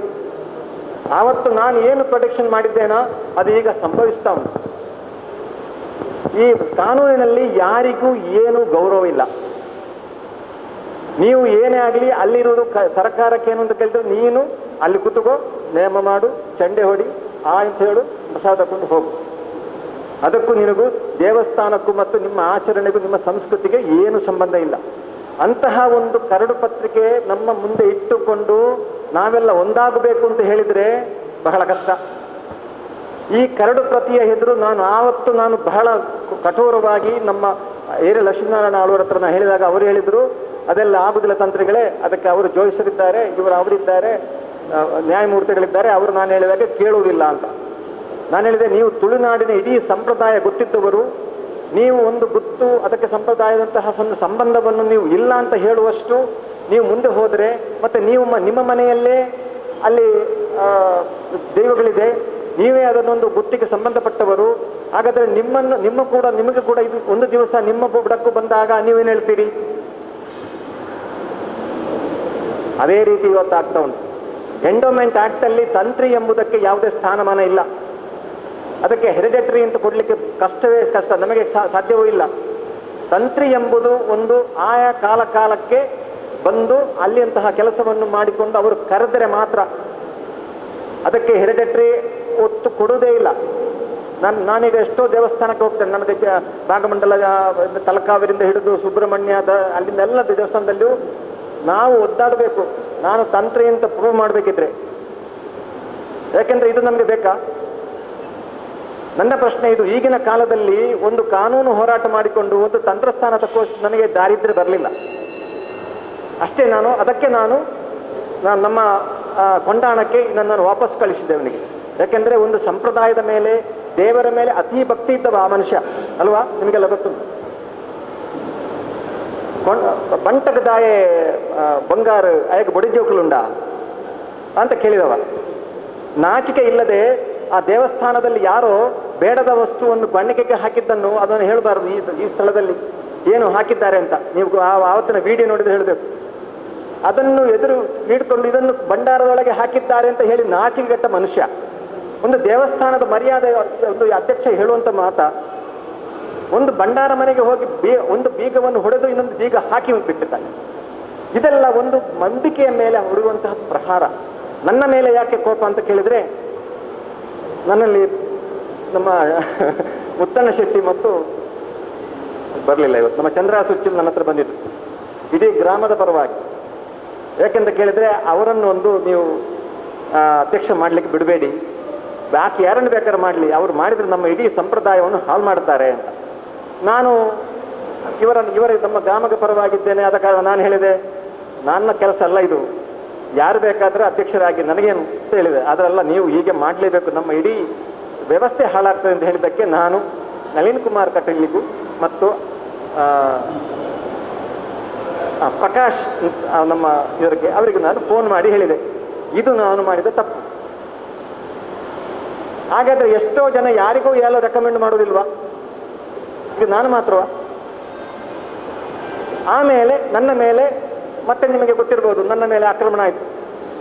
ಆವತ್ತು ನಾನು ಏನು ಪ್ರೊಟೆಕ್ಷನ್ ಮಾಡಿದ್ದೇನೋ ಅದು ಈಗ ಸಂಭವಿಸ್ತಾ ಉಂಟು. ಈ ಕಾನೂನಿನಲ್ಲಿ ಯಾರಿಗೂ ಏನು ಗೌರವ ಇಲ್ಲ. ನೀವು ಏನೇ ಆಗಲಿ ಅಲ್ಲಿರುವುದು ಸರ್ಕಾರಕ್ಕೆ ಏನು ಅಂತ ಕೇಳಿದ್ರೆ, ನೀನು ಅಲ್ಲಿ ಕೂತುಕೋ, ನೇಮ ಮಾಡು, ಚಂಡೆ ಹೊಡಿ, ಆ ಅಂತ ಹೇಳು, ಪ್ರಸಾದ ತಗೊಂಡು ಹೋಗು. ಅದಕ್ಕೂ ನಿನಗೂ ದೇವಸ್ಥಾನಕ್ಕೂ ಮತ್ತು ನಿಮ್ಮ ಆಚರಣೆಗೂ ನಿಮ್ಮ ಸಂಸ್ಕೃತಿಗೆ ಏನು ಸಂಬಂಧ ಇಲ್ಲ. ಅಂತಹ ಒಂದು ಕರಡು ಪತ್ರಿಕೆ ನಮ್ಮ ಮುಂದೆ ಇಟ್ಟುಕೊಂಡು ನಾವೆಲ್ಲ ಒಂದಾಗಬೇಕು ಅಂತ ಹೇಳಿದರೆ ಬಹಳ ಕಷ್ಟ. ಈ ಕರಡು ಪ್ರತಿಯ ಎದುರು ನಾನು ಆವತ್ತು ನಾನು ಬಹಳ ಕಠೋರವಾಗಿ ನಮ್ಮ ಏರಿಯ ಲಕ್ಷ್ಮೀನಾರಾಯಣ ಆಳ್ವರ ಹತ್ರ ನಾನು ಹೇಳಿದಾಗ ಅವರು ಹೇಳಿದರು, ಅದೆಲ್ಲ ಆಗುದಿಲ್ಲ ತಂತ್ರಿಗಳೇ, ಅದಕ್ಕೆ ಅವರು ಜೋಯಿಸರಿದ್ದಾರೆ, ಇವರು ಅವರಿದ್ದಾರೆ, ನ್ಯಾಯಮೂರ್ತಿಗಳಿದ್ದಾರೆ, ಅವರು ನಾನು ಹೇಳಿದಾಗ ಕೇಳುವುದಿಲ್ಲ ಅಂತ. ನಾನು ಹೇಳಿದೆ, ನೀವು ತುಳುನಾಡಿನ ಇಡೀ ಸಂಪ್ರದಾಯ ಗೊತ್ತಿದ್ದವರು, ನೀವು ಒಂದು ಗೊತ್ತು ಅದಕ್ಕೆ ಸಂಪ್ರದಾಯದಂತಹ ಸಂಬಂಧವನ್ನು ನೀವು ಇಲ್ಲ ಅಂತ ಹೇಳುವಷ್ಟು ನೀವು ಮುಂದೆ ಹೋದರೆ, ಮತ್ತು ನೀವು ನಿಮ್ಮ ಮನೆಯಲ್ಲೇ ಅಲ್ಲಿ ದೈವಗಳಿದೆ, ನೀವೇ ಅದನ್ನೊಂದು ಗುತ್ತಿಗೆ ಸಂಬಂಧಪಟ್ಟವರು, ಹಾಗಾದರೆ ನಿಮಗೆ ಕೂಡ ಇದು ಒಂದು ದಿವಸ ನಿಮ್ಮ ಬುಡಕ್ಕೂ ಬಂದಾಗ ನೀವೇನು ಹೇಳ್ತೀರಿ? ಅದೇ ರೀತಿ ಇವತ್ತು ಆಗ್ತಾ ಉಂಟು. ಎಂಡೋಮೆಂಟ್ ಆ್ಯಕ್ಟಲ್ಲಿ ತಂತ್ರಿ ಎಂಬುದಕ್ಕೆ ಯಾವುದೇ ಸ್ಥಾನಮಾನ ಇಲ್ಲ. ಅದಕ್ಕೆ ಹೆರಿಡೆಟರಿ ಅಂತ ಕೊಡಲಿಕ್ಕೆ ಕಷ್ಟವೇ ಕಷ್ಟ, ನಮಗೆ ಸಾಧ್ಯವೂ ಇಲ್ಲ. ತಂತ್ರಿ ಎಂಬುದು ಒಂದು ಆಯಾ ಕಾಲ ಕಾಲಕ್ಕೆ ಬಂದು ಅಲ್ಲಿಯಂತಹ ಕೆಲಸವನ್ನು ಮಾಡಿಕೊಂಡು ಅವರು ಕರೆದರೆ ಮಾತ್ರ. ಅದಕ್ಕೆ ಹೆರಿಡೆಟರಿ ಒತ್ತು ಕೊಡುವುದೇ ಇಲ್ಲ. ನಾನೀಗ ಎಷ್ಟೋ ದೇವಸ್ಥಾನಕ್ಕೆ ಹೋಗ್ತೇನೆ. ನನಗೆ ಭಾಗಮಂಡಲ ತಲಕಾವೇರಿಂದ ಹಿಡಿದು ಸುಬ್ರಹ್ಮಣ್ಯದ ಅಲ್ಲಿಂದ ಎಲ್ಲ ದೇವಸ್ಥಾನದಲ್ಲಿಯೂ ನಾವು ಒದ್ದಾಡಬೇಕು, ನಾನು ತಂತ್ರಿ ಅಂತ ಪ್ರೂವ್ ಮಾಡಬೇಕಿದ್ರೆ. ಯಾಕೆಂದರೆ ಇದು ನಮಗೆ ಬೇಕಾ? ನನ್ನ ಪ್ರಶ್ನೆ ಇದು. ಈಗಿನ ಕಾಲದಲ್ಲಿ ಒಂದು ಕಾನೂನು ಹೋರಾಟ ಮಾಡಿಕೊಂಡು ಒಂದು ತಂತ್ರಸ್ಥಾನ ತಕ್ಕಷ್ಟು ನನಗೆ ದಾರಿದ್ರ್ಯ ಬರಲಿಲ್ಲ ಅಷ್ಟೇ. ನಾನು ಅದಕ್ಕೆ ನಾನು ನಮ್ಮ ಕೊಂಡಾಣಕ್ಕೆ ನನ್ನನ್ನು ವಾಪಸ್ ಕಳಿಸಿದೆ ಅವನಿಗೆ. ಯಾಕೆಂದರೆ ಒಂದು ಸಂಪ್ರದಾಯದ ಮೇಲೆ, ದೇವರ ಮೇಲೆ ಅತಿ ಭಕ್ತಿ ಇದ್ದವ ಆ ಮನುಷ್ಯ ಅಲ್ವಾ? ನಿಮಗೆಲ್ಲ ಗೊತ್ತು. ಬಂಟಕದಾಯೆ ಬಂಗಾರ ಆಯಕ ಬೊಡಿಜೋಕ್ಲುಂಡ ಅಂತ ಕೇಳಿದವ. ನಾಚಿಕೆ ಇಲ್ಲದೆ ಆ ದೇವಸ್ಥಾನದಲ್ಲಿ ಯಾರೋ ಬೇಡದ ವಸ್ತುವನ್ನು ಬಣ್ಣಿಕೆಗೆ ಹಾಕಿದ್ದನ್ನು ಅದನ್ನು ಹೇಳಬಾರದು. ಈ ಸ್ಥಳದಲ್ಲಿ ಏನು ಹಾಕಿದ್ದಾರೆ ಅಂತ ನೀವು ಆವತ್ತಿನ ವಿಡಿಯೋ ನೋಡಿದ್ರೆ ಹೇಳಬೇಕು. ಅದನ್ನು ಎದುರು ನೀಡಿಕೊಂಡು ಇದನ್ನು ಭಂಡಾರದೊಳಗೆ ಹಾಕಿದ್ದಾರೆ ಅಂತ ಹೇಳಿ ನಾಚಿಕೆಗೆಟ್ಟ ಮನುಷ್ಯ. ಒಂದು ದೇವಸ್ಥಾನದ ಮರ್ಯಾದೆ ಒಂದು ಅಧ್ಯಕ್ಷ ಹೇಳುವಂಥ ಮಾತ, ಒಂದು ಭಂಡಾರ ಮನೆಗೆ ಹೋಗಿ ಒಂದು ಬೀಗವನ್ನು ಹೊಡೆದು ಇನ್ನೊಂದು ಬೀಗ ಹಾಕಿ ಬಿಟ್ಟಿದ್ದಾನೆ. ಇದೆಲ್ಲ ಒಂದು ನಂಬಿಕೆಯ ಮೇಲೆ ಹೊಡೆಯುವಂತಹ ಪ್ರಹಾರ. ನನ್ನ ಮೇಲೆ ಯಾಕೆ ಕೋಪ ಅಂತ ಕೇಳಿದರೆ, ನನ್ನಲ್ಲಿ ನಮ್ಮ ಮುತ್ತಣ್ಣ ಶೆಟ್ಟಿ ಮತ್ತು ಬರಲಿಲ್ಲ ಇವತ್ತು, ನಮ್ಮ ಚಂದ್ರ ಸುಚ್ಚಿಲ್ ನನ್ನ ಹತ್ರ ಬಂದಿದ್ರು ಇಡೀ ಗ್ರಾಮದ ಪರವಾಗಿ. ಯಾಕೆಂತ ಕೇಳಿದರೆ ಅವರನ್ನು ಒಂದು ನೀವು ಅಧ್ಯಕ್ಷ ಮಾಡಲಿಕ್ಕೆ ಬಿಡಬೇಡಿ, ಬಾಕಿ ಯಾರನ್ನು ಬೇಕಾದ್ರೂ ಮಾಡಲಿ, ಅವರು ಮಾಡಿದರೆ ನಮ್ಮ ಇಡೀ ಸಂಪ್ರದಾಯವನ್ನು ಹಾಳು ಮಾಡ್ತಾರೆ ಅಂತ. ನಾನು ಇವರ ನಮ್ಮ ಗ್ರಾಮದ ಪರವಾಗಿದ್ದೇನೆ, ಆದ ಕಾರಣ ನಾನು ಹೇಳಿದೆ ನನ್ನ ಕೆಲಸ ಅಲ್ಲ ಇದು, ಯಾರು ಬೇಕಾದರೂ ಅಧ್ಯಕ್ಷರಾಗಿ ನನಗೇನು ಅಂತ ಹೇಳಿದೆ. ಅದರಲ್ಲ ನೀವು ಹೀಗೆ ಮಾಡಲೇಬೇಕು, ನಮ್ಮ ಇಡೀ ವ್ಯವಸ್ಥೆ ಹಾಳಾಗ್ತದೆ ಅಂತ ಹೇಳಿದ್ದಕ್ಕೆ ನಾನು ನಳಿನ್ ಕುಮಾರ್ ಕಟೀಲಿಗೂ ಮತ್ತು ಪ್ರಕಾಶ್ ನಮ್ಮ ಇವರಿಗೆ ಅವರಿಗೂ ನಾನು ಫೋನ್ ಮಾಡಿ ಹೇಳಿದೆ, ಇದು ನಾನು ಮಾಡಿದ ತಪ್ಪು. ಹಾಗಾದರೆ ಎಷ್ಟೋ ಜನ ಯಾರಿಗೂ ಯಾರೋ ರೆಕಮೆಂಡ್ ಮಾಡೋದಿಲ್ವಾ, ಇದು ನಾನು ಮಾತ್ರವಾ? ಆಮೇಲೆ ನನ್ನ ಮೇಲೆ ಮತ್ತೆ ನಿಮಗೆ ಗೊತ್ತಿರ್ಬೋದು, ನನ್ನ ಮೇಲೆ ಆಕ್ರಮಣ ಆಯಿತು.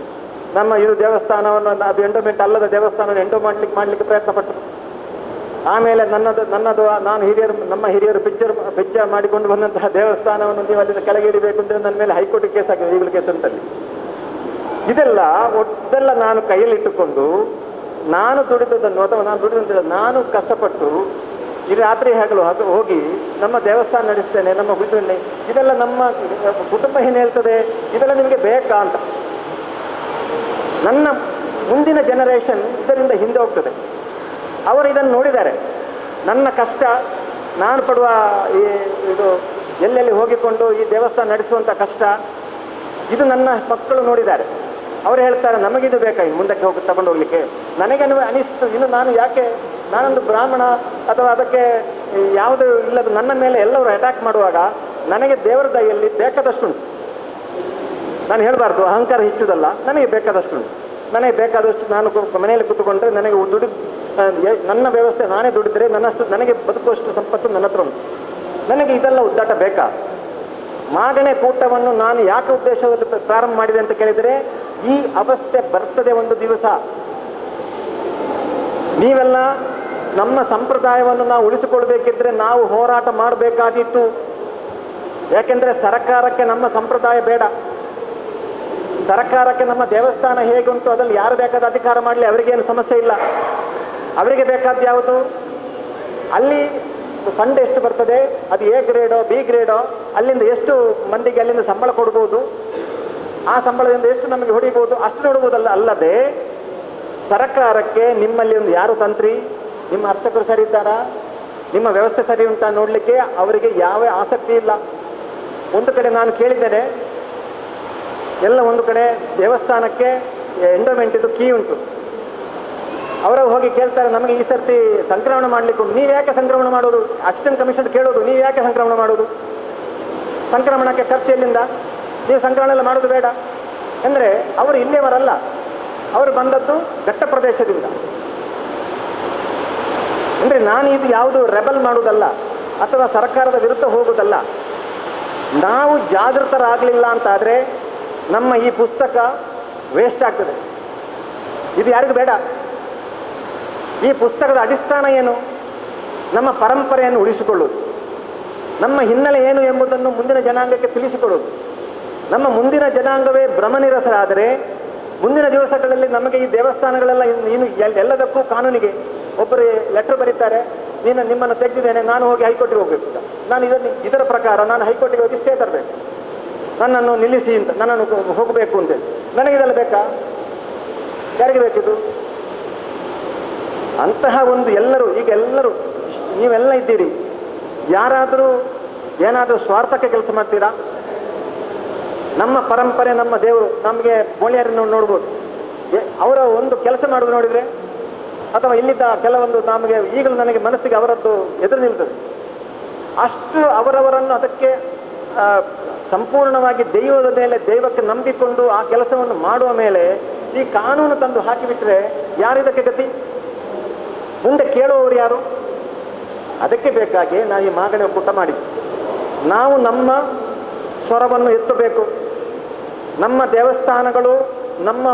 ನಮ್ಮ ಇದು ದೇವಸ್ಥಾನವನ್ನು, ಅದು ಎಂಡೋಮೆಂಟ್ ಅಲ್ಲದ ದೇವಸ್ಥಾನವನ್ನು ಎಂಡೋ ಮಾಡಲಿಕ್ಕೆ ಪ್ರಯತ್ನ ಪಟ್ಟರು. ಆಮೇಲೆ ನನ್ನದು ನಾನು ಹಿರಿಯರು, ನಮ್ಮ ಹಿರಿಯರು ಬೆಜ್ಜ ಮಾಡಿಕೊಂಡು ಬಂದಂತಹ ದೇವಸ್ಥಾನವನ್ನು ನೀವು ಅಲ್ಲಿಂದ ಕೆಳಗೆ ಇಡಬೇಕು ಅಂತ ನನ್ನ ಮೇಲೆ high court case ಆಗಿದೆ, ಈಗಲೂ ಕೇಸ್ ಉಂಟಲ್ಲಿ. ಇದೆಲ್ಲ ಒಟ್ಟೆಲ್ಲ ನಾನು ಕೈಯಲ್ಲಿಟ್ಟುಕೊಂಡು ನಾನು ದುಡಿದದನ್ನು, ಅಥವಾ ನಾನು ದುಡಿದಂತಿಲ್ಲ, ನಾನು ಕಷ್ಟಪಟ್ಟು ಈ ರಾತ್ರಿ ಹಗಲು ಹೋಗಿ ನಮ್ಮ ದೇವಸ್ಥಾನ ನಡೆಸ್ತೇನೆ, ನಮ್ಮ ಕುಟುಂಬ, ಇದೆಲ್ಲ ನಮ್ಮ ಕುಟುಂಬ ಏನು ಹೇಳ್ತದೆ, ಇದೆಲ್ಲ ನಿಮಗೆ ಬೇಕಾ ಅಂತ. ನನ್ನ ಮುಂದಿನ ಜನರೇಷನ್ ಇದರಿಂದ ಹಿಂದೆ ಹೋಗ್ತದೆ. ಅವರು ಇದನ್ನು ನೋಡಿದ್ದಾರೆ, ನನ್ನ ಕಷ್ಟ, ನಾನು ಪಡುವ ಈ ಇದು ಎಲ್ಲೆಲ್ಲಿ ಹೋಗಿಕೊಂಡು ಈ ದೇವಸ್ಥಾನ ನಡೆಸುವಂಥ ಕಷ್ಟ, ಇದು ನನ್ನ ಮಕ್ಕಳು ನೋಡಿದ್ದಾರೆ. ಅವರು ಹೇಳ್ತಾರೆ ನಮಗಿದು ಬೇಕಾ ಇನ್ನು ಮುಂದಕ್ಕೆ ಹೋಗಿ ತಗೊಂಡು ಹೋಗ್ಲಿಕ್ಕೆ. ನನಗೆ ಅನಿಸ್ತು, ಇನ್ನು ನಾನು ಯಾಕೆ, ನಾನೊಂದು ಬ್ರಾಹ್ಮಣ ಅಥವಾ ಅದಕ್ಕೆ ಯಾವುದೂ ಇಲ್ಲದ ನನ್ನ ಮೇಲೆ ಎಲ್ಲರೂ ಅಟ್ಯಾಕ್ ಮಾಡುವಾಗ ನನಗೆ ದೇವರ ದಯೆಯಲ್ಲಿ ಬೇಕಾದಷ್ಟುಂಟು. ನಾನು ಹೇಳಬಾರ್ದು, ಅಹಂಕಾರ ಹೆಚ್ಚುದಲ್ಲ, ನನಗೆ ಬೇಕಾದಷ್ಟುಂಟು. ನನಗೆ ಬೇಕಾದಷ್ಟು ನಾನು ಮನೆಯಲ್ಲಿ ಕೂತ್ಕೊಂಡ್ರೆ ನನಗೆ ದುಡಿ, ನನ್ನ ವ್ಯವಸ್ಥೆ ನಾನೇ ದುಡಿದರೆ ನನ್ನಷ್ಟು ನನಗೆ ಬದುಕುವಷ್ಟು ಸಂಪತ್ತು ನನ್ನ ಹತ್ರ ಉಂಟು. ನನಗೆ ಇದೆಲ್ಲ ಉದ್ದಾಟ ಬೇಕಾ? ಮಾಗಣೆ ಕೂಟವನ್ನು ನಾನು ಯಾಕೆ ಉದ್ದೇಶದಲ್ಲಿ ಪ್ರಾರಂಭ ಮಾಡಿದೆ ಅಂತ ಕೇಳಿದರೆ, ಈ ಅವಸ್ಥೆ ಬರ್ತದೆ ಒಂದು ದಿವಸ. ನೀವೆಲ್ಲ ನಮ್ಮ ಸಂಪ್ರದಾಯವನ್ನು ನಾವು ಉಳಿಸಿಕೊಳ್ಬೇಕಿದ್ರೆ ನಾವು ಹೋರಾಟ ಮಾಡಬೇಕಾಗಿತ್ತು. ಯಾಕೆಂದರೆ ಸರ್ಕಾರಕ್ಕೆ ನಮ್ಮ ಸಂಪ್ರದಾಯ ಬೇಡ, ಸರ್ಕಾರಕ್ಕೆ ನಮ್ಮ ದೇವಸ್ಥಾನ ಹೇಗುಂಟು ಅದರಲ್ಲಿ ಯಾರು ಬೇಕಾದ ಅಧಿಕಾರ ಮಾಡಲಿ, ಅವರಿಗೇನು ಸಮಸ್ಯೆ ಇಲ್ಲ. ಅವರಿಗೆ ಬೇಕಾದ ಯಾವುದು, ಅಲ್ಲಿ ಫಂಡ್ ಎಷ್ಟು ಬರ್ತದೆ, ಅದು ಎ ಗ್ರೇಡೋ ಬಿ ಗ್ರೇಡೋ, ಅಲ್ಲಿಂದ ಎಷ್ಟು ಮಂದಿಗೆ ಅಲ್ಲಿಂದ ಸಂಬಳ ಕೊಡ್ಬೋದು, ಆ ಸಂಬಳದಿಂದ ಎಷ್ಟು ನಮಗೆ ಹೊಡಿಬೋದು, ಅಷ್ಟು ನೋಡ್ಬೋದಲ್ಲ. ಅಲ್ಲದೆ ಸರ್ಕಾರಕ್ಕೆ ನಿಮ್ಮಲ್ಲಿ ಒಂದು ಯಾರು ತಂತ್ರಿ, ನಿಮ್ಮ ಅರ್ಚಕರು ಸರಿ ಇದ್ದಾರಾ, ನಿಮ್ಮ ವ್ಯವಸ್ಥೆ ಸರಿ ಉಂಟಾ ನೋಡಲಿಕ್ಕೆ ಅವರಿಗೆ ಯಾವ ಆಸಕ್ತಿ ಇಲ್ಲ. ಒಂದು ಕಡೆ ನಾನು ಕೇಳಿದ್ದೇನೆ, ಎಲ್ಲ ಒಂದು ಕಡೆ ದೇವಸ್ಥಾನಕ್ಕೆ ಎಂಡೋಮೆಂಟಿದ್ದು ಕೀ ಉಂಟು, ಅವರ ಹೋಗಿ ಕೇಳ್ತಾರೆ ನಮಗೆ ಈ ಸರ್ತಿ ಸಂಕ್ರಮಣ ಮಾಡಲಿಕ್ಕೆ ಉಂಟು, ನೀವು ಯಾಕೆ ಸಂಕ್ರಮಣ ಮಾಡೋದು? ಅಸಿಸ್ಟೆಂಟ್ ಕಮಿಷನರ್ ಕೇಳೋದು, ನೀವು ಯಾಕೆ ಸಂಕ್ರಮಣ ಮಾಡೋದು, ಸಂಕ್ರಮಣಕ್ಕೆ ಖರ್ಚು ಎಲ್ಲಿಂದ, ನೀವು ಸಂಕ್ರಮಣ ಎಲ್ಲ ಮಾಡೋದು ಬೇಡ ಅಂದರೆ ಅವರು ಇಲ್ಲಿಯವರಲ್ಲ, ಅವರು ಬಂದದ್ದು ಘಟ್ಟ ಪ್ರದೇಶದಿಂದ. ಅಂದರೆ ನಾನು ಇದು ಯಾವುದು ರೆಬಲ್ ಮಾಡುವುದಲ್ಲ ಅಥವಾ ಸರ್ಕಾರದ ವಿರುದ್ಧ ಹೋಗುವುದಲ್ಲ. ನಾವು ಜಾಗೃತರಾಗಲಿಲ್ಲ ಅಂತಾದರೆ ನಮ್ಮ ಈ ಪುಸ್ತಕ ವೇಸ್ಟ್ ಆಗ್ತದೆ. ಇದು ಯಾರಿಗೂ ಬೇಡ. ಈ ಪುಸ್ತಕದ ಅಡಿಸ್ಥಾನ ಏನು? ನಮ್ಮ ಪರಂಪರೆಯನ್ನು ಉಳಿಸಿಕೊಳ್ಳುವುದು, ನಮ್ಮ ಹಿನ್ನೆಲೆ ಏನು ಎಂಬುದನ್ನು ಮುಂದಿನ ಜನಾಂಗಕ್ಕೆ ತಿಳಿಸಿಕೊಡುವುದು. ನಮ್ಮ ಮುಂದಿನ ಜನಾಂಗವೇ ಭ್ರಮನಿರಸರಾದರೆ ಮುಂದಿನ ದಿವಸಗಳಲ್ಲಿ ನಮಗೆ ಈ ದೇವಸ್ಥಾನಗಳೆಲ್ಲ ಇನ್ನು ಎಲ್ಲದಕ್ಕೂ ಕಾನೂನಿಗೆ ಒಬ್ಬರು ಲೆಟರ್ ಬರೀತಾರೆ, ನೀನು ನಿಮ್ಮನ್ನು ತೆಗೆದಿದ್ದೇನೆ, ನಾನು ಹೋಗಿ ಹೈಕೋರ್ಟಿಗೆ ಹೋಗಬೇಕು ಅಂತ, ನಾನು ಇದರ ಪ್ರಕಾರ ನಾನು ಹೈಕೋರ್ಟಿಗೆ ಹೋಗಿ ಸ್ಟೇ ತರಬೇಕು, ನನ್ನನ್ನು ನಿಲ್ಲಿಸಿ ಅಂತ, ನನ್ನನ್ನು ಹೋಗಬೇಕು ಅಂತೇಳಿ. ನನಗಿದೆಲ್ಲ ಬೇಕಾ? ಯಾರಿಗೆ ಬೇಕಿದು? ಅಂತಹ ಒಂದು ಎಲ್ಲರೂ ಈಗ ಎಲ್ಲರೂ ನೀವೆಲ್ಲ ಇದ್ದೀರಿ, ಯಾರಾದರೂ ಏನಾದರೂ ಸ್ವಾರ್ಥಕ್ಕೆ ಕೆಲಸ ಮಾಡ್ತೀರಾ? ನಮ್ಮ ಪರಂಪರೆ, ನಮ್ಮ ದೇವರು, ನಮಗೆ ಬೋಳಿಯರನ್ನು ನೋಡ್ಬೋದು, ಅವರ ಒಂದು ಕೆಲಸ ಮಾಡೋದು ನೋಡಿದರೆ, ಅಥವಾ ಇಲ್ಲಿದ್ದ ಕೆಲವೊಂದು ನಮಗೆ ಈಗಲೂ ನನಗೆ ಮನಸ್ಸಿಗೆ ಅವರದ್ದು ಎದುರು ನಿಲ್ತದೆ. ಅಷ್ಟು ಅವರವರನ್ನು ಅದಕ್ಕೆ ಸಂಪೂರ್ಣವಾಗಿ ದೈವದ ಮೇಲೆ, ದೈವಕ್ಕೆ ನಂಬಿಕೊಂಡು ಆ ಕೆಲಸವನ್ನು ಮಾಡುವ ಮೇಲೆ ಈ ಕಾನೂನು ತಂದು ಹಾಕಿಬಿಟ್ರೆ ಯಾರು ಇದಕ್ಕೆ ಗತಿ? ಮುಂದೆ ಕೇಳುವವರು ಯಾರು? ಅದಕ್ಕೆ ಬೇಕಾಗಿ ನಾವು ಈ ಮಾಗಣೆ ಒಕ್ಕೂಟ ಮಾಡಿದ್ವಿ. ನಾವು ನಮ್ಮ ಸ್ವರವನ್ನು ಎತ್ತಬೇಕು. ನಮ್ಮ ದೇವಸ್ಥಾನಗಳು, ನಮ್ಮ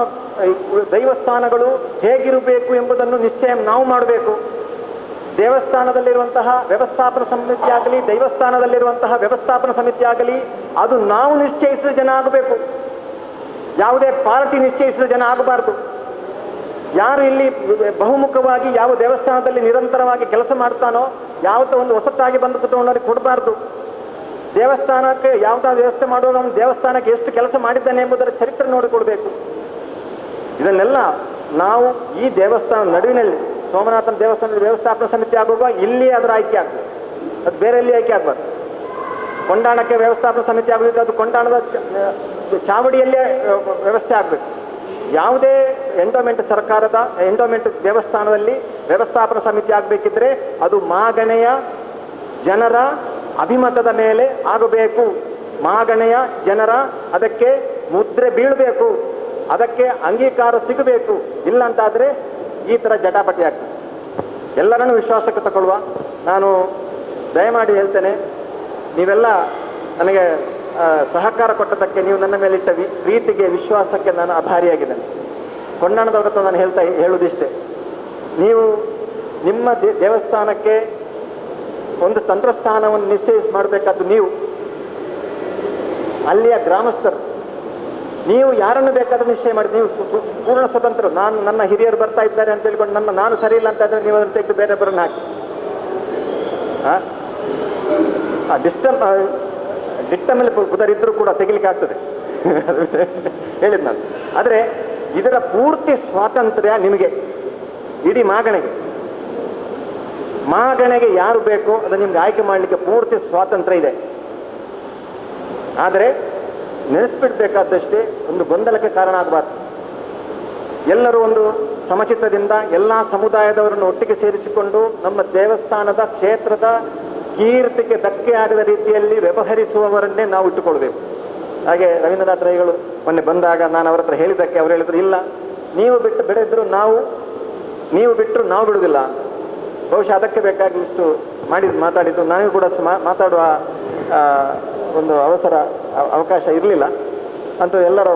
ದೈವಸ್ಥಾನಗಳು ಹೇಗಿರಬೇಕು ಎಂಬುದನ್ನು ನಿಶ್ಚಯ ನಾವು ಮಾಡಬೇಕು. ದೇವಸ್ಥಾನದಲ್ಲಿರುವಂತಹ ವ್ಯವಸ್ಥಾಪನಾ ಸಮಿತಿ ಆಗಲಿ, ದೈವಸ್ಥಾನದಲ್ಲಿರುವಂತಹ ವ್ಯವಸ್ಥಾಪನಾ ಸಮಿತಿ ಆಗಲಿ, ಅದು ನಾವು ನಿಶ್ಚಯಿಸಿದ ಜನ ಆಗಬೇಕು. ಯಾವುದೇ ಪಾರ್ಟಿ ನಿಶ್ಚಯಿಸಿದ ಜನ ಆಗಬಾರ್ದು. ಯಾರು ಇಲ್ಲಿ ಬಹುಮುಖವಾಗಿ ಯಾವ ದೇವಸ್ಥಾನದಲ್ಲಿ ನಿರಂತರವಾಗಿ ಕೆಲಸ ಮಾಡ್ತಾನೋ ಯಾವುದೋ ಒಂದು ಹೊಸತಾಗಿ ಬಂದು ಕೂತ್ಕೊಂಡವರಿಗೆ ಕೊಡಬಾರ್ದು. ದೇವಸ್ಥಾನಕ್ಕೆ ಯಾವುದಾದ್ರು ವ್ಯವಸ್ಥೆ ಮಾಡುವಾಗ ಅವನು ದೇವಸ್ಥಾನಕ್ಕೆ ಎಷ್ಟು ಕೆಲಸ ಮಾಡಿದ್ದಾನೆ ಎಂಬುದರ ಚರಿತ್ರೆ ನೋಡಿಕೊಳ್ಬೇಕು. ಇದನ್ನೆಲ್ಲ ನಾವು ಈ ದೇವಸ್ಥಾನ ನಡುವಿನಲ್ಲಿ ಸೋಮನಾಥನ ದೇವಸ್ಥಾನದ ವ್ಯವಸ್ಥಾಪನಾ ಸಮಿತಿ ಆಗುವಾಗ ಇಲ್ಲಿ ಅದರ ಆಯ್ಕೆ ಆಗ್ತದೆ, ಅದು ಬೇರೆ ಎಲ್ಲಿ ಆಯ್ಕೆ ಆಗಬಾರ್ದು. ಕೊಂಡಾಣಕ್ಕೆ ವ್ಯವಸ್ಥಾಪನಾ ಸಮಿತಿ ಆಗೋದಿದ್ರೆ ಅದು ಕೊಂಡಾಣದ ಚಾವಡಿಯಲ್ಲೇ ವ್ಯವಸ್ಥೆ ಆಗಬೇಕು. ಯಾವುದೇ ಎಂಡೋಮೆಂಟ್ ಸರ್ಕಾರದ ಎಂಡೋಮೆಂಟ್ ದೇವಸ್ಥಾನದಲ್ಲಿ ವ್ಯವಸ್ಥಾಪನಾ ಸಮಿತಿ ಆಗಬೇಕಿದ್ರೆ ಅದು ಮಾಗಣೆಯ ಜನರ ಅಭಿಮತದ ಮೇಲೆ ಆಗಬೇಕು. ಮಾಗಣೆಯ ಜನರ ಅದಕ್ಕೆ ಮುದ್ರೆ ಬೀಳಬೇಕು, ಅದಕ್ಕೆ ಅಂಗೀಕಾರ ಸಿಗಬೇಕು. ಇಲ್ಲ ಅಂತಾದರೆ ಈ ಥರ ಜಟಾಪಟಿ ಆಗ್ತದೆ. ಎಲ್ಲರನ್ನೂ ವಿಶ್ವಾಸಕ್ಕೆ ತಗೊಳ್ಳುವ ನಾನು ದಯಮಾಡಿ ಹೇಳ್ತೇನೆ, ನೀವೆಲ್ಲ ನನಗೆ ಸಹಕಾರ ಕೊಟ್ಟದಕ್ಕೆ, ನೀವು ನನ್ನ ಮೇಲಿಟ್ಟ ಪ್ರೀತಿಗೆ, ವಿಶ್ವಾಸಕ್ಕೆ ನಾನು ಅಭಾರಿಯಾಗಿದ್ದೇನೆ. ಕೊಂಡಾಣದವ್ರ ಹತ್ರ ನಾನು ಹೇಳುವುದಿಷ್ಟೇ, ನೀವು ನಿಮ್ಮ ದೇವಸ್ಥಾನಕ್ಕೆ ಒಂದು ತಂತ್ರಸ್ಥಾನವನ್ನು ನಿಶ್ಚಯಿಸಿ ಮಾಡಬೇಕಾದ್ದು ನೀವು, ಅಲ್ಲಿಯ ಗ್ರಾಮಸ್ಥರು. ನೀವು ಯಾರನ್ನು ಬೇಕಾದರೂ ನಿಶ್ಚಯ ಮಾಡಿ, ನೀವು ಪೂರ್ಣ ಸ್ವತಂತ್ರರು. ನಾನು ನನ್ನ ಹಿರಿಯರು ಬರ್ತಾ ಇದ್ದಾರೆ ಅಂತ ಹೇಳ್ಕೊಂಡು ನಾನು ಸರಿ ಇಲ್ಲ ಅಂತ ಇದ್ರೆ ನೀವು ಅದನ್ನು ತೆಗೆದು ಬೇರೆಬ್ಬರನ್ನು ಹಾಕಿ. ದಿಟ್ಟ ಮೇಲೆ ಪುದರಿದ್ರೂ ಕೂಡ ತೆಗಿಲಿಕ್ಕೆ ಆಗ್ತದೆ ಹೇಳಿದ್ ನಾನು. ಆದರೆ ಇದರ ಪೂರ್ತಿ ಸ್ವಾತಂತ್ರ್ಯ ನಿಮಗೆ, ಇಡೀ ಮಾಗಣೆಗೆ. ಮಾಗಣೆಗೆ ಯಾರು ಬೇಕೋ ಅದನ್ನು ನಿಮ್ಗೆ ಆಯ್ಕೆ ಮಾಡಲಿಕ್ಕೆ ಪೂರ್ತಿ ಸ್ವಾತಂತ್ರ್ಯ ಇದೆ. ಆದರೆ ನೆನೆಸ್ಬಿಡ್ಬೇಕಾದಷ್ಟೇ ಒಂದು ಗೊಂದಲಕ್ಕೆ ಕಾರಣ ಆಗಬಾರ್ದು. ಎಲ್ಲರೂ ಒಂದು ಸಮಚಿತ್ತದಿಂದ ಎಲ್ಲ ಸಮುದಾಯದವರನ್ನು ಒಟ್ಟಿಗೆ ಸೇರಿಸಿಕೊಂಡು ನಮ್ಮ ದೇವಸ್ಥಾನದ ಕ್ಷೇತ್ರದ ಕೀರ್ತಿಗೆ ಧಕ್ಕೆ ಆಗದ ರೀತಿಯಲ್ಲಿ ವ್ಯವಹರಿಸುವವರನ್ನೇ ನಾವು ಇಟ್ಟುಕೊಳ್ಬೇಕು. ಹಾಗೆ ರವೀಂದ್ರನಾಥ್ ರೈಗಳು ಮೊನ್ನೆ ಬಂದಾಗ ನಾನು ಅವರ ಹತ್ರ ಹೇಳಿದ್ದಕ್ಕೆ ಅವರು ಹೇಳಿದ್ರು, ಇಲ್ಲ ನೀವು ಬಿಟ್ಟು ಬಿಡದಿದ್ರು ನಾವು, ನೀವು ಬಿಟ್ಟರು ನಾವು ಬಿಡುವುದಿಲ್ಲ. ಬಹುಶಃ ಅದಕ್ಕೆ ಬೇಕಾಗಿ ಇಷ್ಟು ಮಾತಾಡಿದ್ದು. ನನಗೂ ಕೂಡ ಮಾತಾಡುವ ಒಂದು ಅವಕಾಶ ಇರಲಿಲ್ಲ. ಅಂತೂ ಎಲ್ಲರೂ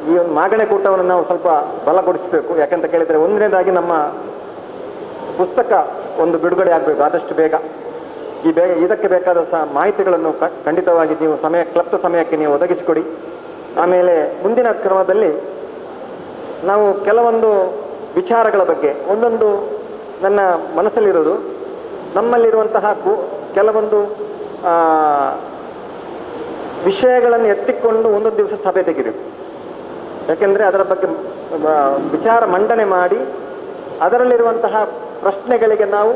ಈ ಒಂದು ಮಾಗಣೆ ಕೂಟವನ್ನು ನಾವು ಸ್ವಲ್ಪ ಬಲಗೊಳಿಸಬೇಕು. ಯಾಕಂತ ಕೇಳಿದರೆ, ಒಂದನೇದಾಗಿ ನಮ್ಮ ಪುಸ್ತಕ ಒಂದು ಬಿಡುಗಡೆ ಆಗಬೇಕು ಆದಷ್ಟು ಬೇಗ. ಇದಕ್ಕೆ ಬೇಕಾದ ಮಾಹಿತಿಗಳನ್ನು ಖಂಡಿತವಾಗಿ ನೀವು ಕ್ಲಪ್ತ ಸಮಯಕ್ಕೆ ನೀವು ಒದಗಿಸಿಕೊಡಿ. ಆಮೇಲೆ ಮುಂದಿನ ಕ್ರಮದಲ್ಲಿ ನಾವು ಕೆಲವೊಂದು ವಿಚಾರಗಳ ಬಗ್ಗೆ ಒಂದೊಂದು ನನ್ನ ಮನಸ್ಸಲ್ಲಿರೋದು, ನಮ್ಮಲ್ಲಿರುವಂತಹ ಕೆಲವೊಂದು ವಿಷಯಗಳನ್ನು ಎತ್ತಿಕೊಂಡು ಒಂದೊಂದು ದಿವಸ ಸಭೆ ತೆಗಿಬೇಕು. ಯಾಕೆಂದರೆ ಅದರ ಬಗ್ಗೆ ವಿಚಾರ ಮಂಡನೆ ಮಾಡಿ ಅದರಲ್ಲಿರುವಂತಹ ಪ್ರಶ್ನೆಗಳಿಗೆ ನಾವು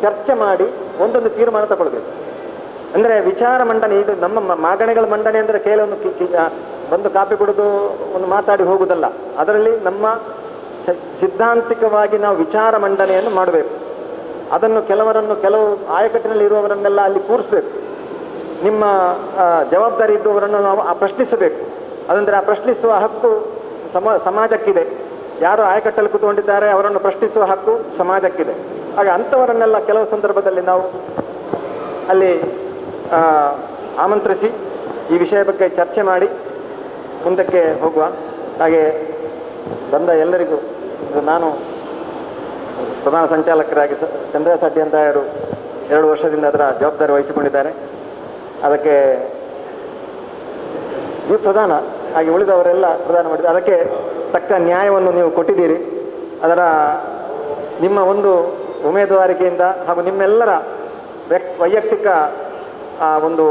ಚರ್ಚೆ ಮಾಡಿ ಒಂದೊಂದು ತೀರ್ಮಾನ ತಗೊಳ್ಬೇಕು. ಅಂದರೆ ವಿಚಾರ ಮಂಡನೆ, ಇದು ನಮ್ಮ ಮಾಗಣೆಗಳ ಮಂಡನೆ ಅಂದರೆ ಕೆಲವೊಂದು ಬಂದು ಕಾಪಿ ಕುಡಿದು ಒಂದು ಮಾತಾಡಿ ಹೋಗುವುದಲ್ಲ. ಅದರಲ್ಲಿ ನಮ್ಮ ಸಿದ್ಧಾಂತಿಕವಾಗಿ ನಾವು ವಿಚಾರ ಮಂಡನೆಯನ್ನು ಮಾಡಬೇಕು. ಅದನ್ನು ಕೆಲವು ಆಯಕಟ್ಟಿನಲ್ಲಿ ಇರುವವರನ್ನೆಲ್ಲ ಅಲ್ಲಿ ಕೂರಿಸ್ಬೇಕು. ನಿಮ್ಮ ಜವಾಬ್ದಾರಿ ಇದ್ದವರನ್ನು ನಾವು ಪ್ರಶ್ನಿಸಬೇಕು. ಅದಂದರೆ ಆ ಪ್ರಶ್ನಿಸುವ ಹಕ್ಕು ಸಮಾಜಕ್ಕಿದೆ. ಯಾರು ಆಯಕಟ್ಟಲ್ಲಿ ಕೂತ್ಕೊಂಡಿದ್ದಾರೆ ಅವರನ್ನು ಪ್ರಶ್ನಿಸುವ ಹಕ್ಕು ಸಮಾಜಕ್ಕಿದೆ. ಹಾಗೆ ಅಂಥವರನ್ನೆಲ್ಲ ಕೆಲವು ಸಂದರ್ಭದಲ್ಲಿ ನಾವು ಅಲ್ಲಿ ಆಮಂತ್ರಿಸಿ ಈ ವಿಷಯ ಬಗ್ಗೆ ಚರ್ಚೆ ಮಾಡಿ ಮುಂದಕ್ಕೆ ಹೋಗುವ. ಹಾಗೆ ಬಂದ ಎಲ್ಲರಿಗೂ ನಾನು ಪ್ರಧಾನ ಸಂಚಾಲಕರಾಗಿ ಚಂದ್ರಸಾಡ್ಡಿ ಅಡ್ಯಂತಾಯರು 2 ವರ್ಷದಿಂದ ಅದರ ಜವಾಬ್ದಾರಿ ವಹಿಸಿಕೊಂಡಿದ್ದಾರೆ. ಅದಕ್ಕೆ ನೀವು ಪ್ರಧಾನ, ಹಾಗೆ ಉಳಿದವರೆಲ್ಲ ಪ್ರಧಾನ ಮಾಡಿದ್ದಾರೆ. ಅದಕ್ಕೆ ತಕ್ಕ ನ್ಯಾಯವನ್ನು ನೀವು ಕೊಟ್ಟಿದ್ದೀರಿ. ಅದರ ನಿಮ್ಮ ಒಂದು ಉಮೇದುವಾರಿಕೆಯಿಂದ ಹಾಗೂ ನಿಮ್ಮೆಲ್ಲರ ವೈಯಕ್ತಿಕ ಒಂದು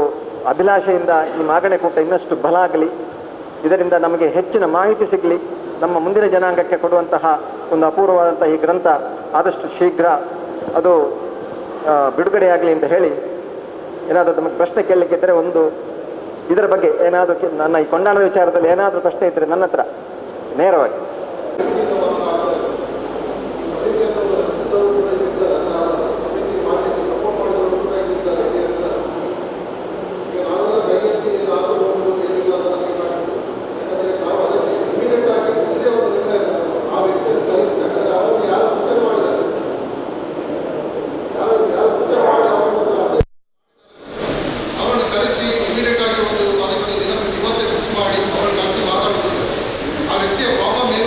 ಅಭಿಲಾಷೆಯಿಂದ ಈ ಮಾಗಣೆ ಕೂಟ ಇನ್ನಷ್ಟು ಬಲ ಆಗಲಿ, ಇದರಿಂದ ನಮಗೆ ಹೆಚ್ಚಿನ ಮಾಹಿತಿ ಸಿಗಲಿ, ನಮ್ಮ ಮುಂದಿನ ಜನಾಂಗಕ್ಕೆ ಕೊಡುವಂತಹ ಒಂದು ಅಪೂರ್ವವಾದಂತಹ ಈ ಗ್ರಂಥ ಆದಷ್ಟು ಶೀಘ್ರ ಅದು ಬಿಡುಗಡೆಯಾಗಲಿ ಅಂತ ಹೇಳಿ, ಏನಾದರೂ ನಮಗೆ ಪ್ರಶ್ನೆ ಕೇಳಲಿಕ್ಕಿದ್ದರೆ ಒಂದು ಇದರ ಬಗ್ಗೆ ಏನಾದರೂ ನನ್ನ ಈ ಕೊಂಡಾಣದ ವಿಚಾರದಲ್ಲಿ ಏನಾದರೂ ಪ್ರಶ್ನೆ ಇದ್ದರೆ ನನ್ನ ಹತ್ರ ನೇರವಾಗಿ. ಆ ವ್ಯಕ್ತಿಯ ಪ್ರಾಬ್ಲಮ್ ಏನು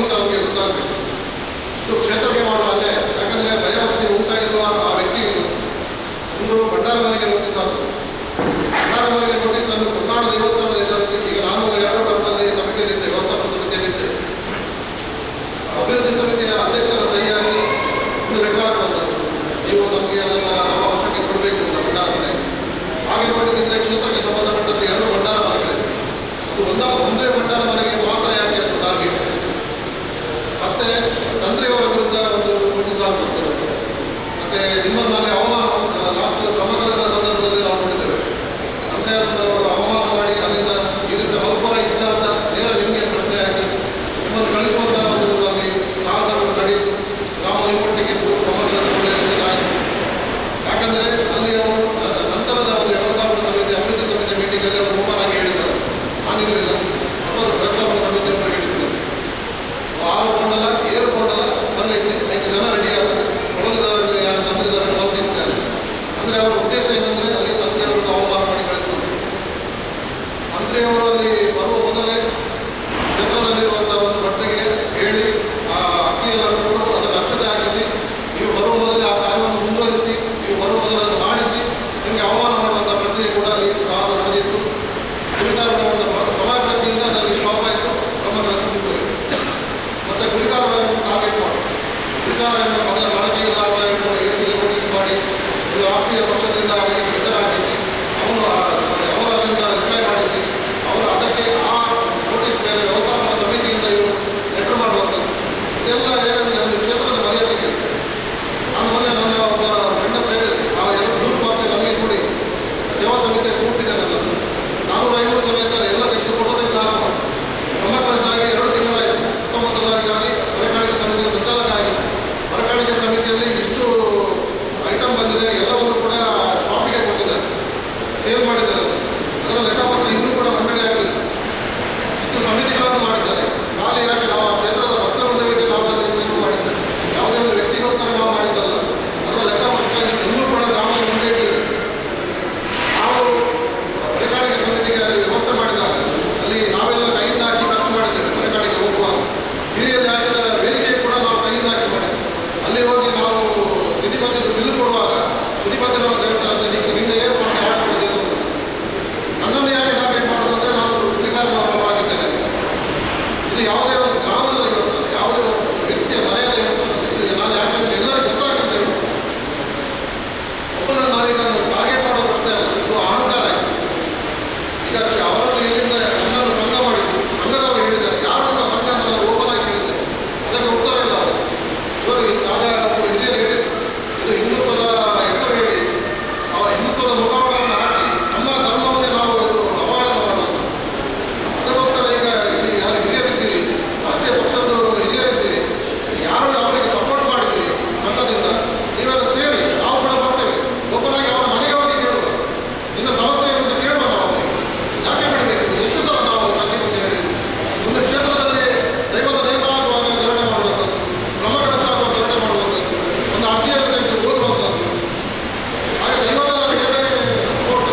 ಗುರಿಕಾರ ಎಂಬ ಪದ ಬಳಕೆ ಇಲ್ಲ ಅಂತ ಹೇಳ್ಕೊಂಡು ಎಸಿಗೆ ನೋಟಿಸ್ ಮಾಡಿ ಇದು ರಾಷ್ಟ್ರೀಯ ಪಕ್ಷದಿಂದ ಅವರಿಗೆ ಪ್ರೆಷರ್ ಹಾಕಿಸಿ ಅವನು ಅವರು ಅದರಿಂದ ರಿಪ್ಲೈ ಮಾಡಿಸಿ ಅವರು ಅದಕ್ಕೆ ಆ ನೋಟಿಸ್ ಮೇಲೆ ವ್ಯವಸ್ಥಾಪನಾ ಸಮಿತಿಯಿಂದ ಇವರು ಲೆಟರ್ ಮಾಡುವಂಥದ್ದು ಇದೆಲ್ಲ ಏನಂದರೆ ಒಂದು ಕ್ಷೇತ್ರದ ಮರ್ಯಾದೆಗೆ. ನಾನು ಮೊನ್ನೆ ನನ್ನ ಒಬ್ಬ ಫ್ರೆಂಡ್ ಹತ್ರ ಹೇಳಿದೆ, ನಾವು 2-3 ಕಾಪಿ ನನಗೆ ಕೊಡಿ, ಸೇವಾ ಸಮಿತಿಯ ಕೂಟಿದೆ ನನ್ನದು, 450 ಜನ ಇದ್ದಾರೆ, ಎಲ್ಲ ತೆಗೆದು ಫೋಟೋ ತೆಗೆದು ಹಾಕುವ. ಬ್ರಹ್ಮಕಲಶ ಆಗಿ 2 ತಿಂಗಳಾಯಿತು. 19 ತಾರೀಕಾಗಿ ಹೊರೆಕಾಣಿಕೆ ಸಮಿತಿಯ ಸಂಚಾಲಕ ಆಗಿದೆ. ಹೊರೆಕಾಣಿಕೆ ಸಮಿತಿಯಲ್ಲಿ ಇಷ್ಟು ಐಟಮ್ ಬಂದಿದೆ, ಎಲ್ಲವನ್ನು ಕೂಡ ಶಾಪಿಗೆ ಕೊಟ್ಟಿದ್ದಾರೆ, ಸೇಲ್ ಮಾಡಿದ್ದಾರೆ. ಅದರ ಲೆಕ್ಕಪತ್ರ ಇನ್ನೂ ಕೂಡ ಮಂಡನೆ ಆಗಲಿಲ್ಲ. ಇಷ್ಟು ಸಮಿತಿಗಳನ್ನು ಮಾಡಿದ್ದಾರೆ. ಖಾಲಿ ಯಾಕೆ ನಾವು ಆ ಕ್ಷೇತ್ರದ ಭಕ್ತರನ್ನು ಬಿಟ್ಟು ನಾವು ಅಲ್ಲಿ ಸೇವೆ ಮಾಡಿದ್ದೇವೆ, ಯಾವುದೇ ಒಂದು ವ್ಯಕ್ತಿಗೋಸ್ಕರ ನಾವು ಮಾಡಿದ್ದಲ್ಲ. ಅದರ ಲೆಕ್ಕಪತ್ರ ಇನ್ನೂ ಕೂಡ ಗ್ರಾಮದ ಮುಂದೆ ಇಟ್ಟಿದೆ. ನಾವು ಹೊರೆಕಾಣಿಕೆ ಸಮಿತಿಗೆ ಅಲ್ಲಿ ವ್ಯವಸ್ಥೆ ಮಾಡಿದಾಗ ಅಲ್ಲಿ ನಾವೆಲ್ಲ ಕೈಯಿಂದ ಹಾಕಿ ಖರ್ಚು ಮಾಡಿದ್ದೇವೆ. ಹೊರೆಕಾಣಿಕೆ ಹೋಗುವಾಗ ಹಿರಿಯಲ್ಲಿ ಹಾಕಿದ ಬೇಡಿಕೆ ಕೂಡ ನಾವು ಕೈಯಿಂದ ಹಾಕಿ ಮಾಡಿದ್ದೇವೆ. ಅಲ್ಲಿ ಹೋಗಿ ನಾವು ಸಿಟಿಪತಿದು ಬಿಲ್ಲು ಕೊಡುವಾಗ ಸಿಟಿಪತಿನವರು ಹೇಳ್ತಾರೆ ಅಂತ, ನೀವು ನಿನ್ನೆ ಏನು ಮಾಡಿ ಹಾಕಬಹುದು, ನನ್ನನ್ನು ಯಾಕೆ ಟಾರ್ಗೆಟ್ ಮಾಡೋದು ಅಂದರೆ ನಾನು ಗುರಿಕಾರನ ಪರವಾಗಿದ್ದೇನೆ. ಇದು ಯಾವುದೇ ಒಂದು ಗ್ರಾಮದ ದೇವಸ್ಥಾನ, ಯಾವುದೇ ಒಬ್ಬ ವ್ಯಕ್ತಿಯ ಮನೆಯ ದೇವಸ್ಥಾನ. ಇದು ನಾನು ಯಾಕಂದರೆ ಎಲ್ಲರಿಗೂ ಗೊತ್ತಾಗುತ್ತೆ ಹೇಳುವುದು. ಒಬ್ಬನನ್ನು ನಾವೀಗ ಟಾರ್ಗೆಟ್ ಮಾಡೋ ಪ್ರಶ್ನೆ ಅಲ್ಲ, ಇದು ಅಹಂಕಾರ ಆಯಿತು. ಈಗ ಅವರನ್ನು ಇಲ್ಲಿಂದ ನನ್ನನ್ನು ಸಂಘ ಮಾಡಿದ್ದು ಸಂಘದವರು ಹೇಳಿದ್ದಾರೆ, ಯಾರು ನಿಮ್ಮ ಸಂಘ ಅಂತ ನಾನು ಓಪನ್ ಆಗಿ ಹೇಳಿದ್ದಾರೆ, ಅದಕ್ಕೆ ಉತ್ತರ ಇಲ್ಲ ಅವರು. ಇವರು ಆಗ ಒಬ್ಬರು ಹಿರಿಯರು ಹೇಳಿದರು, ಇದು ಹಿಂದುತ್ವದ ಹೆಸರು ಹೇಳಿ ಆ ಹಿಂದುತ್ವದ ಮುಖವಾಡವನ್ನು ಹಾಕಿ ನಮ್ಮ ಧರ್ಮವನ್ನೇ ನಾವು ಇದು ಅವಹೇಳನ ಮಾಡೋದು. ಅದಕ್ಕೋಸ್ಕರ ಈಗ ಇಲ್ಲಿ ಯಾರು ಹಿರಿಯರಿದ್ದೀರಿ, ರಾಷ್ಟ್ರೀಯ ಪಕ್ಷದ ಹಿರಿಯರಿದ್ದೀರಿ, ಯಾರು ಅವರಿಗೆ ಸಪೋರ್ಟ್ ಮಾಡಿದ್ದೀರಿ ಸಂಘದಿಂದ, ನೀವೆಲ್ಲ ಸೇರಿ ನಾವು ಕೂಡ ಬರ್ತೇವೆ. ಓಪನ್ ಆಗಿ ಅವರ ಮನೆಗೆ ಹೋಗಿ ಕೇಳುವ, ನಿನ್ನ ಸಮಸ್ಯೆ ಏನು ಅಂತ ಕೇಳುವ. ನಾವು ಅವರಿಗೆ ಯಾಕೆ ಬಿಡಬೇಕು? ಎಷ್ಟು ಸಲ ನಾವು ತಗ್ಗಿ ಬಗ್ಗೆ ಹೇಳಿದ್ವಿ. ಒಂದು ಕ್ಷೇತ್ರದಲ್ಲಿ ದೈವದ ನೇಮ ಆಗುವಾಗ ಗಲಭೆ ಮಾಡುವಂಥದ್ದು, ಬ್ರಹ್ಮಕಲಶ ಆಗುವಾಗ ಗಲಭೆ ಮಾಡುವಂಥದ್ದು, ಒಂದು ಅರ್ಜಿಯನ್ನು ತೆಗೆದು ಓದುವಂಥದ್ದು, ಹಾಗೆ ದೈವದ ಮೇಲೆ ಕೋರ್ಟ್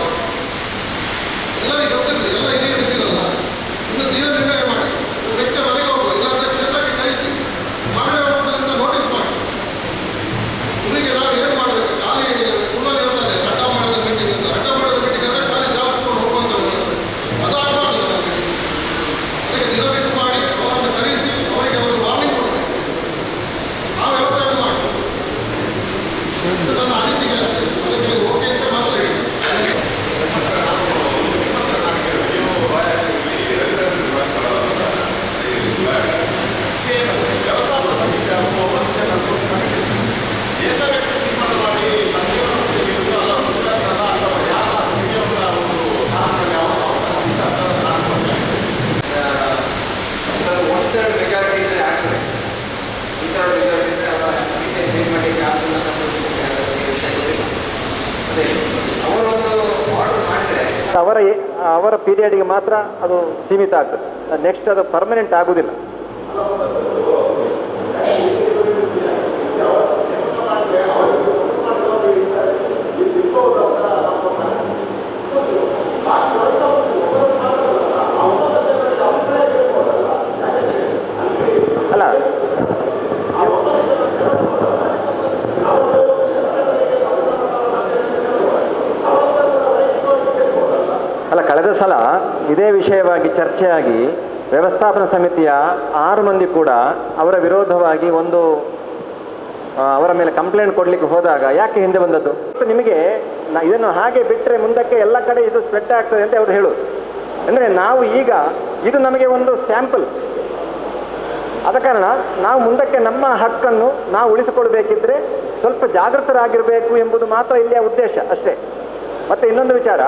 ಎಲ್ಲರಿಗೂ ಗೊತ್ತಿರಲಿ, ಎಲ್ಲ ಹಿರಿಯರು ಇದ್ದೀರಲ್ಲ, ಇನ್ನು ದಿನ ನಿರ್ಣಯ ಮಾಡಿ ವ್ಯಕ್ತಿಯ ಮನೆಗೆ ಹೋಗುವ, ಇಲ್ಲಾಂದರೆ ಕ್ಷೇತ್ರಕ್ಕೆ ಕರೆಸಿ ಮಾಗಣೆ ಒಕ್ಕೂಟದಿಂದ ನೋಟಿಸ್ ಮಾಡಿ. ಸುರಿಗೆ ನಾವು ಏನು ಮಾಡಬೇಕು? ಖಾಲಿ ಕುಳ್ಳಲ್ಲಿ ಹೇಳ್ತಾರೆ ರಡ್ಡ ಮಾಡೋದ ಮೀಟಿಂಗ್ ಅಂತ. ರಡ್ಡ ಮಾಡೋದ ಮೀಟಿಂಗ್ ಅಂದರೆ ಖಾಲಿ ಜಾಬ್ ಕೊಟ್ಟು ಹೋಗುವಂಥದ್ದು, ಅದು ಆಗಬಾರ್ದು ನಮಗೆ. ಅದಕ್ಕೆ ದಿನ ಫಿಕ್ಸ್ ಮಾಡಿ ಅವರನ್ನು ಕರೆಸಿ ಅವರಿಗೆ ಒಂದು ವಾರ್ನಿಂಗ್ ಕೊಡಬೇಕು, ಆ ವ್ಯವಸ್ಥೆಯನ್ನು ಮಾಡಿ. ಇದು ನನ್ನ ಅನಿಸಿಕೆ ಅಷ್ಟೇ. ಅದಕ್ಕೆ ಓಕೆ ಅಂತ ಮಾತ್ರ ಹೇಳಿ. ವ್ಯವಸ್ಥಾಪನಾ ಸಮಿತಿ 9 ಜನ ಕಮಿಟಿ ಏಕವ್ಯಕ್ತಿ ತೀರ್ಮಾನ ಮಾಡಿ ಅಥವಾ ಯಾರ ಒಂದು ಕಾರಣದಲ್ಲಿ ಅವಕಾಶ ಉಂಟು ಅಂತ ನಾನು ಒಂಥರ್ಡ್ ಮೆಜಾರಿಟಿ ಇದ್ದರೆ ಆಗ್ತದೆ, ಒಂಥರ್ಡ್ ಮೆಜಾರಿಟಿ ಇದ್ದರೆ ಅವರ ಚೇಂಜ್ ಮಾಡಲಿಕ್ಕೆ ಆಗ್ತದೆ ಅಂತ ಗೊತ್ತಿಲ್ಲ. ಅದೇ ಅವರೊಂದು ಆರ್ಡರ್ ಮಾಡಿದರೆ ಅವರ ಪೀರಿಯಡ್ಗೆ ಮಾತ್ರ ಅದು ಸೀಮಿತ ಆಗ್ತದೆ, ನೆಕ್ಸ್ಟ್ ಅದು ಪರ್ಮನೆಂಟ್ ಆಗುವುದಿಲ್ಲ. ಅಲ್ಲ, ಅಲ್ಲ, ಕಳೆದ ಸಲ ಇದೇ ವಿಷಯವಾಗಿ ಚರ್ಚೆಯಾಗಿ ವ್ಯವಸ್ಥಾಪನಾ ಸಮಿತಿಯ 6 ಮಂದಿ ಕೂಡ ಅವರ ವಿರೋಧವಾಗಿ ಒಂದು ಅವರ ಮೇಲೆ ಕಂಪ್ಲೇಂಟ್ ಕೊಡಲಿಕ್ಕೆ ಹೋದಾಗ ಯಾಕೆ ಹಿಂದೆ ಬಂದದ್ದು? ನಿಮಗೆ ಇದನ್ನು ಹಾಗೆ ಬಿಟ್ಟರೆ ಮುಂದಕ್ಕೆ ಎಲ್ಲ ಕಡೆ ಇದು ಸ್ಪ್ರೆಡ್ ಆಗ್ತದೆ ಅಂತ ಅವರು ಹೇಳೋದು. ಅಂದರೆ ನಾವು ಈಗ ಇದು ನಮಗೆ ಒಂದು ಸ್ಯಾಂಪಲ್, ಆದ ಕಾರಣ ನಾವು ಮುಂದಕ್ಕೆ ನಮ್ಮ ಹಕ್ಕನ್ನು ನಾವು ಉಳಿಸಿಕೊಳ್ಬೇಕಿದ್ರೆ ಸ್ವಲ್ಪ ಜಾಗೃತರಾಗಿರಬೇಕು ಎಂಬುದು ಮಾತ್ರ ಇಲ್ಲಿಯ ಉದ್ದೇಶ ಅಷ್ಟೇ. ಮತ್ತೆ ಇನ್ನೊಂದು ವಿಚಾರ,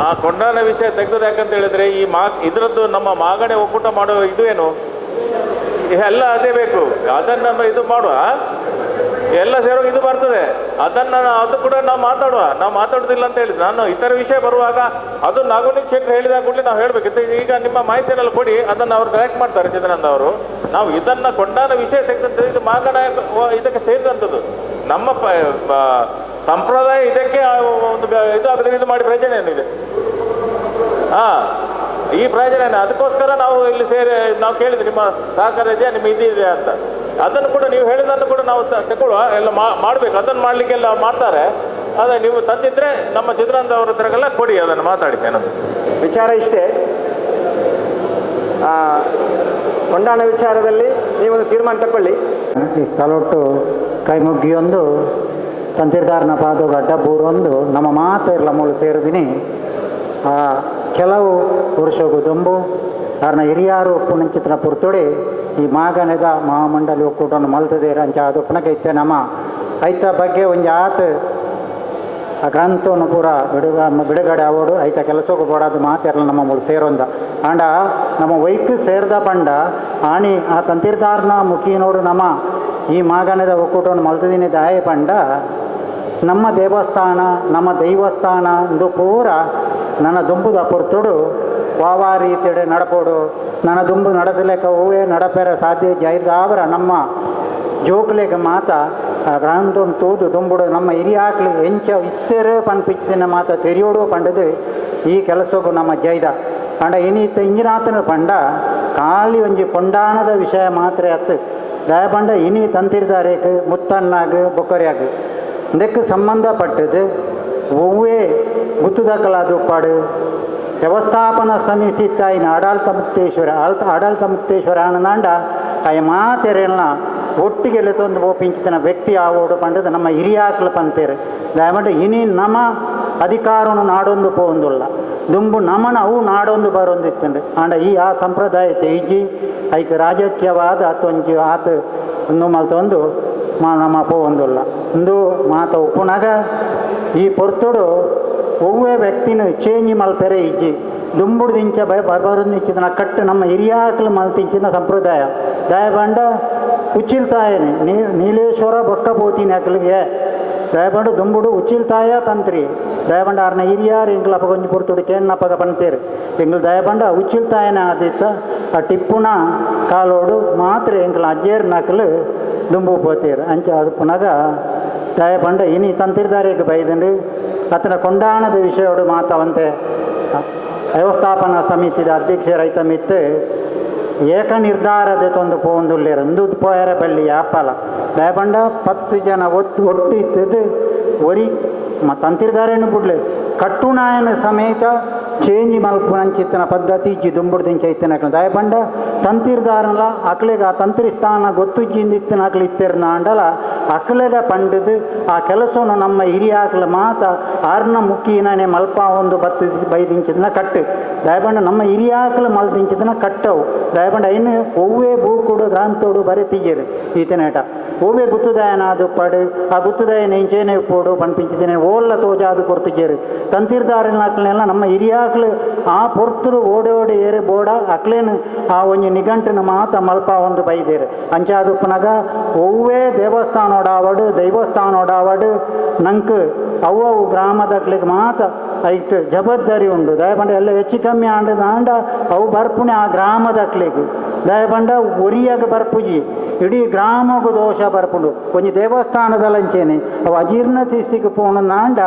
ಆ ಕೊಂಡಾನ ವಿಷಯ ತೆಗೆದದ್ದು ಯಾಕಂತ ಹೇಳಿದ್ರೆ ಈ ಇದರದ್ದು ನಮ್ಮ ಮಾಗಣೆ ಒಕ್ಕೂಟ ಮಾಡುವ ಇದು ಏನು ಎಲ್ಲ ಅದೇ ಬೇಕು, ಅದನ್ನು ಇದು ಮಾಡುವ ಎಲ್ಲ ಸೇರುವಾಗ ಇದು ಬರ್ತದೆ, ಅದನ್ನು ಅದು ಕೂಡ ನಾವು ಮಾತಾಡುವ, ನಾವು ಮಾತಾಡೋದಿಲ್ಲ ಅಂತ ಹೇಳಿದ್ದು. ನಾನು ಇತರ ವಿಷಯ ಬರುವಾಗ ಅದು ನಾಗೋನಿ ಕ್ಷೇತ್ರ ಹೇಳಿದ ಕೂಡಲೇ ನಾವು ಹೇಳಬೇಕಿತ್ತು. ಈಗ ನಿಮ್ಮ ಮಾಹಿತಿಯನ್ನೆಲ್ಲ ಕೊಡಿ, ಅದನ್ನು ಅವರು ಕಲೆಕ್ಟ್ ಮಾಡ್ತಾರೆ ಚಿದಾನಂದ ಅವರು. ನಾವು ಇದನ್ನು ಕೊಂಡಾನ ವಿಷಯ ತೆಗೆದಂಥದ್ದು ಇದು ಮಾಗಣ ಇದಕ್ಕೆ ಸೇರಿದಂಥದ್ದು, ನಮ್ಮ ಸಂಪ್ರದಾಯ ಇದಕ್ಕೆ ಒಂದು ಇದು ಆಗದೆ ಇದು ಮಾಡಿ ಪ್ರಯೋಜನ ಏನಿದೆ? ಹಾಂ, ಈ ಪ್ರಯೋಜನ ಏನು? ಅದಕ್ಕೋಸ್ಕರ ನಾವು ಇಲ್ಲಿ ಸೇರಿ ನಾವು ಕೇಳಿದ್ವಿ ನಿಮ್ಮ ಸಹಕಾರ ಇದೆಯಾ, ನಿಮ್ಮ ಇದೆಯಾ ಅಂತ. ಅದನ್ನು ಕೂಡ ನೀವು ಹೇಳಿದ್ದನ್ನು ಕೂಡ ನಾವು ತಗೊಳ್ಳುವ, ಎಲ್ಲ ಮಾಡಬೇಕು, ಅದನ್ನು ಮಾಡಲಿಕ್ಕೆಲ್ಲ ಮಾಡ್ತಾರೆ. ಅದೇ ನೀವು ತಂದಿದ್ರೆ ನಮ್ಮ ಚಿತ್ರಾನಂದ ಅವರ ಹತ್ರಗೆಲ್ಲ ಕೊಡಿ, ಅದನ್ನು ಮಾತಾಡಿ. ಏನದು ವಿಚಾರ ಇಷ್ಟೇ. ಕೊಂಡಾಣ ವಿಚಾರದಲ್ಲಿ ನೀವೊಂದು ತೀರ್ಮಾನ ತಗೊಳ್ಳಿ. ಈ ಸ್ಥಳೊಟ್ಟು ಕೈ ಮುಗ್ಗಿಯೊಂದು ತಂತಿರ್ದಾರನ ಪಾದೋಗ ಅಡ್ಡಬೂರೊಂದು ನಮ್ಮ ಮಾತೆಲ್ಲ ಮೂಲ ಸೇರಿದಿನಿ. ಆ ಕೆಲವು ವರ್ಷಗೂ ದುಂಬು ಕಾರಣ ಹಿರಿಯಾರು ಒಪ್ಪುನಂಚಿತನ ಪುರ್ತೊಡೆ ಈ ಮಾಗನೆದ ಮಹಾಮಂಡಲಿ ಒಕ್ಕೂಟವನ್ನು ಮಲ್ತದೇರ ಅಂಚ ಅದು ಪುನಕೈತೆ ನಮ್ಮ ಐತ ಬಗ್ಗೆ ಒಂಜಿ ಆತ ಆ ಗ್ರಂಥವನ್ನು ಪೂರ ಬಿಡುಗಡೆ ಆವೋಡು ಐತ ಕೆಲಸಕ್ಕೆ ಬೋಡಾದ ಮಾತೆಲ್ಲ ನಮ್ಮ ಮೂಲ ಸೇರೊಂದ ಆಂಡ ನಮ್ಮ ವೈಕ್ ಸೇರ್ದ ಪಂಡ ಆಣಿ ಆ ತಂತಿರ್ದಾರನ ಮುಖಿನೋಡು ನಮ್ಮ ಈ ಮಾಗಣದ ಒಕ್ಕೂಟವನ್ನು ಮಲ್ತದಿನಿ ದಾಯ ಪಂಡ ನಮ್ಮ ದೇವಸ್ಥಾನ ನಮ್ಮ ದೈವಸ್ಥಾನ ಇಂದು ಪೂರ ನನ್ನ ದುಂಬುದ ಪೊರ್ತುಡು ವಾವಾ ರೀತಿಯಡೆ ನಡಪೋಡು ನನ್ನ ದುಂಬು ನಡೆದಲೆಕ್ಕ ಹೂವೇ ನಡಪೆರ ಸಾಧ್ಯ ಜೈರ್ದಾವರ ನಮ್ಮ ಜೋಕ್ಲೆಗ ಮಾತ ಗ್ರಂಥವನ್ನು ತೂದು ದುಂಬುಡು ನಮ್ಮ ಹಿರಿಯಾಕ್ಲು ಎಂಚ ಇತ್ತೆರು ಪನ್ಪಿಚ್ಚಿನ ಮಾತ ತೆರಿಯೋಡು ಪಂಡದು ಈ ಕೆಲಸಕ್ಕೂ ನಮ್ಮ ಜೈದ ಅಂಡ ಇನಿತ್ತ ಇಂಜಿನಾತನ ಪಂಡ ಖಾಲಿ ಒಂಜಿ ಕೊಂಡಾಣದ ವಿಷಯ ಮಾತ್ರ ಅತ್ತು ದಯಪಂಡ ಇನಿ ತಂತಿರ್ದಾರೇಕ್ ಮುತ್ತಣ್ಣಾಗ ಬೊಕ್ಕರಿಯಾಗ ಇದಕ್ಕೆ ಸಂಬಂಧಪಟ್ಟದ್ದು ಒವ್ವೇ ಗುತ್ತುದಾಖಲಾದ ಪಾಡು ವ್ಯವಸ್ಥಾಪನಾ ಸಮಿತಿ ತಾಯಿನ ಆಡಳಿತ ಮುಕ್ತೇಶ್ವರ ಆಡಳಿತ ಮುಕ್ತೇಶ್ವರ ಆನಂದಾಂಡ ಆಯ ಮಾತೆರೆಲ್ಲ ಒಟ್ಟಿಗೆ ತಂದು ಪಿಂಚಿತನ ವ್ಯಕ್ತಿ ಆವೋಡು ಪಂಡದ ನಮ್ಮ ಹಿರಿಯಾಕ್ಲು ಪಂತೇರು. ದಯಮಾಡಿ ಇನಿ ನಮ್ಮ ಅಧಿಕಾರವನ್ನು ನಾಡೊಂದು ಪೋಂದುಲ್ಲ ದುಂಬು ನಮನ ಅವು ನಾಡೊಂದು ಬರೊಂದಿತ್ತಂಡು ಆಂಡ ಈ ಆ ಸಂಪ್ರದಾಯ ತೇಜಿ ಐಕ್ ರಾಜಕೀಯವಾದ ಆತೊಂಜಿ ಆತ ಒಂದು ಮಲ್ತೊಂದು ನಮ್ಮ ಪೋಂದುಲ್ಲ ಇಂದು ಮಾತ ಉಪ್ಪುನಾಗ ಈ ಪೊರ್ತುಡು ಒವ್ವೇ ವ್ಯಕ್ತಿನ ಚೇಂಜ್ ಮಲ್ಪೆರೆ ಇಜ್ಜಿ ದುಂಬುಡ್ದಿಂಚ ಬರಬರದಿಂಚಿನ ಕಟ್ಟು ನಮ್ಮ ಹಿರಿಯಾಕ್ಲು ಮಲ್ತಿಂಚಿನ ಸಂಪ್ರದಾಯ ದಯಬಂಡ ಉಚ್ಚಿಲ್ತಾಯನೆ ನೀಲೇಶ್ವರ ಬೊಕ್ಕ ಪೋತೀನಿ ಅಕ್ಲಿಗೆ ದಯಬಂಡು ದುಂಬುಡು ಉಚ್ಚಿಲ್ತಾಯ ತಂತ್ರಿ ದಯಬಂಡ ಆರ್ನ ಹಿರಿಯಾರು ಎಂಗ್ಲ ಅಪ್ಪ ಕೊಂಚ ಪೊರ್ತುಡು ಕೇಣ್ಣಪ್ಪಗ ಪಂತೇರು ಎಂಗ್ಲು ದಯಬಂಡ ಉಚ್ಚಿಲ್ತಾಯನ ಆದಿತ್ತ ಆ ಟಿಪ್ಪುನ ಕಾಲೋಡು ಮಾತ್ರ ಎಂಗ್ಲ ಅಜ್ಜೇರ್ ನಕಲು ದುಂಬು ಪೋತೇರು ಅಂಚ ಅದು ಪುನಗ ದಯಪಂಡ ಇನಿ ತಂತಿರ್ದಾರಿಗೆ ಬೈದಂಡು ಅತನ ಕೊಂಡಾಣದ ವಿಷಯೋಡು ಮಾತವಂತೆ ವ್ಯವಸ್ಥಾಪನಾ ಸಮಿತಿದ ಅಧ್ಯಕ್ಷ ರೈತ ಮಿತ್ತು ಏಕ ನಿರ್ಧಾರದ ತೊಂದು ಪೋಂದುಲ್ಲೇರು ಇಂದು ಪೋಯರ ಬಳ್ಳಿ ಯಾಪಲ ದಯಪಂಡ 10 ಜನ ಒತ್ತು ಒಟ್ಟು ಇತ್ತದು ಒರಿ ತಂತಿರ್ದಾರೇನು ಬಿಡ್ಲೆ ಕಟ್ಟುನಾಯನ ಸಮೇತ ಚೇಂಜ್ ಮಲ್ಪುನಂಚಿತ್ತನ ಪದ್ಧತಿ ಇಜ್ಜಿ ದುಂಬುಡ್ದಿಂಚ ಇತ್ತಿನ ದಯಪಂಡ ತಂತಿರ್ದಾರಲ್ಲ ಅಕ್ಲೆಗ ಆ ತಂತ್ರಿ ಸ್ಥಾನ ಗೊತ್ತುಜ್ಜಿಂದಿತ್ತಿನ ಅಕ್ಲು ಇತ್ತಿರ್ನ ಅಂಡಲ ಅಕ್ಲೆಡ ಪಂಡದು ಆ ಕೆಲಸವನ್ನು ನಮ್ಮ ಹಿರಿಯಾಕ್ಲ ಮಾತ ಆರ್ನ ಮುಖಿನೇ ಮಲ್ಪ ಒಂದು ಬತ್ತು ಬೈದಿಂಚಿದನ ಕಟ್ಟು ದಯಪಂಡ ನಮ್ಮ ಹಿರಿಯಾಕ್ಲು ಮಲ್ದಿಂಚಿದನ ಕಟ್ಟವು ದಯಪಂಡ ಐನು ಒವ್ವೇ ಬೂಕುಡು ಗ್ರಂಥೋಡು ಬರೆತಿಜ್ಜರು ಈತನೇಟ ಒವ್ವೇ ಗುತ್ತುದಾಯನ ಅದು ಪಡು ಆ ಗುತ್ತುದಾಯನ ಇಂಚೇನೆ ಪೋಡು ಪನ್ಪಿಂಚಿದ್ದೇನೆ ಓಲ್ಲ ತೋಜಾದು ಕೊರ್ತಿಜ್ಜರು ತಂತಿರ್ದಾರನ ಅಕ್ಲೆಲ್ಲ ನಮ್ಮ ಹಿರಿಯಾಕ್ಲು ಆ ಪೊರ್ತುರು ಓಡಿ ಓಡಿ ಏರಿ ಬೋಡ ಅಕ್ಲೇನು ಆ ಒಂಜಿ ನಿಘಂಟಿನ ಮಾತ ಮಲ್ಪ ಒಂದು ಬೈದೇರು ಅಂಚಾದುಪ್ಪನಾಗ ಒವ್ವೇ ದೇವಸ್ಥಾನೋಡಾವಡು ದೈವಸ್ಥಾನೋಡಾವಡು ನಂಕ್ ಅವು ಗ್ರಾಮದಕ್ಲಿಗೆ ಮಾತ ಐಟ್ ಜವಾಬ್ದಾರಿ ಉಂಡು ದಯಪಂಡ ಎಲ್ಲ ಹೆಚ್ಚು ಕಮ್ಮಿ ಆಂಡದ ಆಂಡ ಅವು ಬರ್ಪುಣೆ ಆ ಗ್ರಾಮದಕ್ಲಿಗೆ ದಯಪಂಡ ಒರಿಯಾಗ ಬರ್ಪುಜಿ ಇಡೀ ಗ್ರಾಮಗೂ ದೋಷ ಬರ್ಪುಂಡು ಒಂಜಿ ದೇವಸ್ಥಾನದಲ್ಲಂಚೇನೆ ಅವು ಅಜೀರ್ಣ ತಿಸ್ತಿಗೆ ಪೋಣ ನಾಂಡ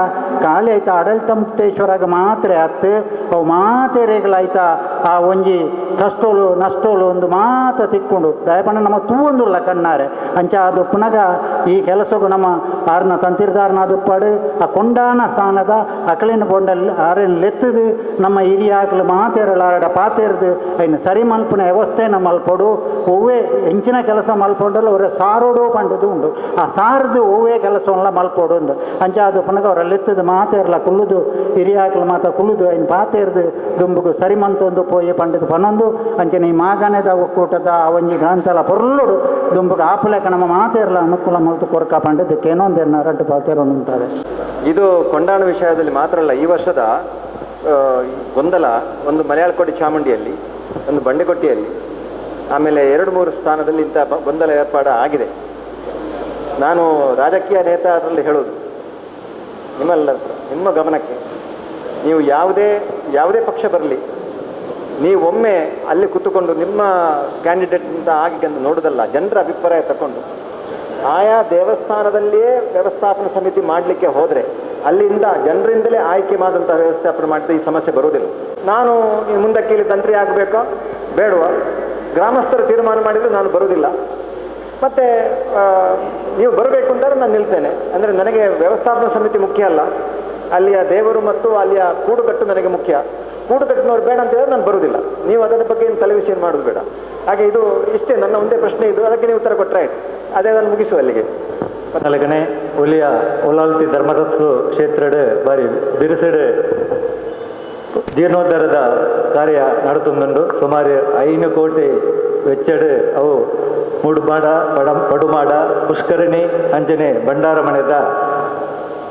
ಖಾಲಿ ಆಯ್ತಾ ಆಡಳಿತ ಮುಕ್ತೇಶ್ವರಾಗ ಮಾತ್ರೆ ಅತ್ತು ಅವು ಮಾತೆರೆಗಳಾಯ್ತಾ ಆ ಒಂಜಿ ಕಷ್ಟೋಲು ನಷ್ಟೋಲು ಒಂದು ಮಾತ ತಿಕ್ಕೊಂಡು ದಯಪಂಡ ನಮ್ಮ ತೂವೊಂದುಲ್ಲ ಕಣ್ಣಾರೆ ಅಂಚ ಅದು ಪುನಗ ಈ ಕೆಲಸಕ್ಕೂ ನಮ್ಮ ಆರ್ನ ತಂತಿರ್ದಾರನ ಅದು ಆ ಕೊಂಡಾನ ಸ್ಥಾನದ ಅಕಲಿನ ಬೊಂಡಲ್ ಆರೇನು ಲೆತ್ತದು ನಮ್ಮ ಹಿರಿಯಾಕ್ಲು ಮಾತೇರಲ್ಲ ಆರಡ ಪಾತೇರ್ದು ಐನು ಸರಿ ಮಲ್ಪುನ ವ್ಯವಸ್ಥೆನ ಮಲ್ಪೊಡು ಒವ್ವೇ ಹೆಂಚಿನ ಕೆಲಸ ಮಲ್ಪೊಂಡಲ್ಲ ಅವರ ಸಾರೋಡು ಪಂಡದು ಉಂಡು ಆ ಸಾರದು ಒವ್ವೇ ಕೆಲಸವನ್ನೆಲ್ಲ ಮಲ್ಪೊಡು ಉಂಡು ಅಂಚ ಅದು ಪುನಗ ಅವರ ಲೆತ್ತದು ಮಾತೇರಲ್ಲ ಕುಲ್ಲುದು ಹಿರಿಯಾಕ್ಲು ಮಾತ ಕುಲ್ಲುದು ಐನು ಪಾತೇರ್ದು ದುಂಬುಗು ಸರಿ ಮಂತೊಂದು ಪೋಯಿ ಪಂಡದು ಪನ್ನೊಂದು ಅಂಚನೆ ಈ ಮಾಗಣದ ಒಕ್ಕೂಟದ ಆ ಒಂಜಿ ಗ್ರಂಥಲ ಪೊರ್ಲುಡು ದುಂಬುಗು ಆಪಲೆಕ ನಮ್ಮ ಮಾತೇರಲ್ಲ ಅನುಕೂಲ ಮಲ್ತು ಕೊರ್ಕ ಪಂಡದು ಕೇನೊಂದೇನ ರಡ್ಡು ಪಾತೇರೊಂದು ಅಂತಾರೆ. ಇದು ಕೊಂಡಾಣ ವಿಷಯದಲ್ಲಿ ಮಾತ್ರ ಅಲ್ಲ, ಈ ವರ್ಷದ ಗೊಂದಲ ಒಂದು ಮಲಯಾಳಕೋಟೆ ಚಾಮುಂಡಿಯಲ್ಲಿ, ಒಂದು ಬಂಡೆಕೊಟ್ಟಿಯಲ್ಲಿ, ಆಮೇಲೆ 2-3 ಸ್ಥಾನದಲ್ಲಿ ಇಂಥ ಗೊಂದಲ ಏರ್ಪಾಡ ಆಗಿದೆ. ನಾನು ರಾಜಕೀಯ ನೇತಾರರಲ್ಲಿ ಹೇಳೋದು ನಿಮ್ಮೆಲ್ಲರ ನಿಮ್ಮ ಗಮನಕ್ಕೆ, ನೀವು ಯಾವುದೇ ಯಾವುದೇ ಪಕ್ಷ ಬರಲಿ, ನೀವೊಮ್ಮೆ ಅಲ್ಲಿ ಕೂತುಕೊಂಡು ನಿಮ್ಮ ಕ್ಯಾಂಡಿಡೇಟ್ ಅಂತ ಆಗಿ ಅಂತ ನೋಡೋದಲ್ಲ, ಜನರ ಅಭಿಪ್ರಾಯ ತಗೊಂಡು ಆಯಾ ದೇವಸ್ಥಾನದಲ್ಲಿಯೇ ವ್ಯವಸ್ಥಾಪನಾ ಸಮಿತಿ ಮಾಡಲಿಕ್ಕೆ ಹೋದರೆ ಅಲ್ಲಿಂದ ಜನರಿಂದಲೇ ಆಯ್ಕೆ ಮಾಡಿದಂಥ ವ್ಯವಸ್ಥಾಪನೆ ಮಾಡಿದ್ರೆ ಈ ಸಮಸ್ಯೆ ಬರುವುದಿಲ್ಲ. ನಾನು ಮುಂದಕ್ಕೆ ಇಲ್ಲಿ ತಂತ್ರಿ ಆಗಬೇಕೋ ಬೇಡವೋ ಗ್ರಾಮಸ್ಥರು ತೀರ್ಮಾನ ಮಾಡಿದರೆ ನಾನು ಬರುವುದಿಲ್ಲ, ಮತ್ತು ನೀವು ಬರಬೇಕು ಅಂತಾರೆ ನಾನು ನಿಲ್ತೇನೆ. ಅಂದರೆ ನನಗೆ ವ್ಯವಸ್ಥಾಪನಾ ಸಮಿತಿ ಮುಖ್ಯ ಅಲ್ಲ, ಅಲ್ಲಿಯ ದೇವರು ಮತ್ತು ಅಲ್ಲಿಯ ಕೂಡುಗಟ್ಟು ನನಗೆ ಮುಖ್ಯ. ಕೂಡು ಕಟ್ಟಿನವ್ರು ಬೇಡ ಅಂತ ಹೇಳಿದ್ರೆ ನಾನು ಬರುವುದಿಲ್ಲ. ನೀವು ಅದರ ಬಗ್ಗೆ ಏನು ತಲೆ ವಿಷಯ ಮಾಡೋದು ಬೇಡ. ಹಾಗೆ ಇದು ಇಷ್ಟೇ ನನ್ನ ಒಂದೇ ಪ್ರಶ್ನೆ ಇದು, ಅದಕ್ಕೆ ನೀವು ಉತ್ತರ ಕೊಟ್ಟರೆ ಆಯಿತು. ಅದೇ ನಾನು ಮುಗಿಸುವ ಅಲ್ಲಿಗೆ. ನಾಲ್ಕನೇ ಒಲಿಯ ಒಲಾಲ್ತಿ ಧರ್ಮದತ್ಸು ಕ್ಷೇತ್ರಡ್ ಬಾರಿ ಬಿರುಸಿಡು ಜೀರ್ಣೋದ್ಧಾರದ ಕಾರ್ಯ ನಡತುಂದುಂಡು. ಸುಮಾರು 5 ಕೋಟಿ ವೆಚ್ಚಡ್ ಅವು ಮೂಡುಮಾಡ ಪಡುಮಾಡ ಪುಷ್ಕರಣಿ ಅಂಜನೆ ಭಂಡಾರಮಣೆದ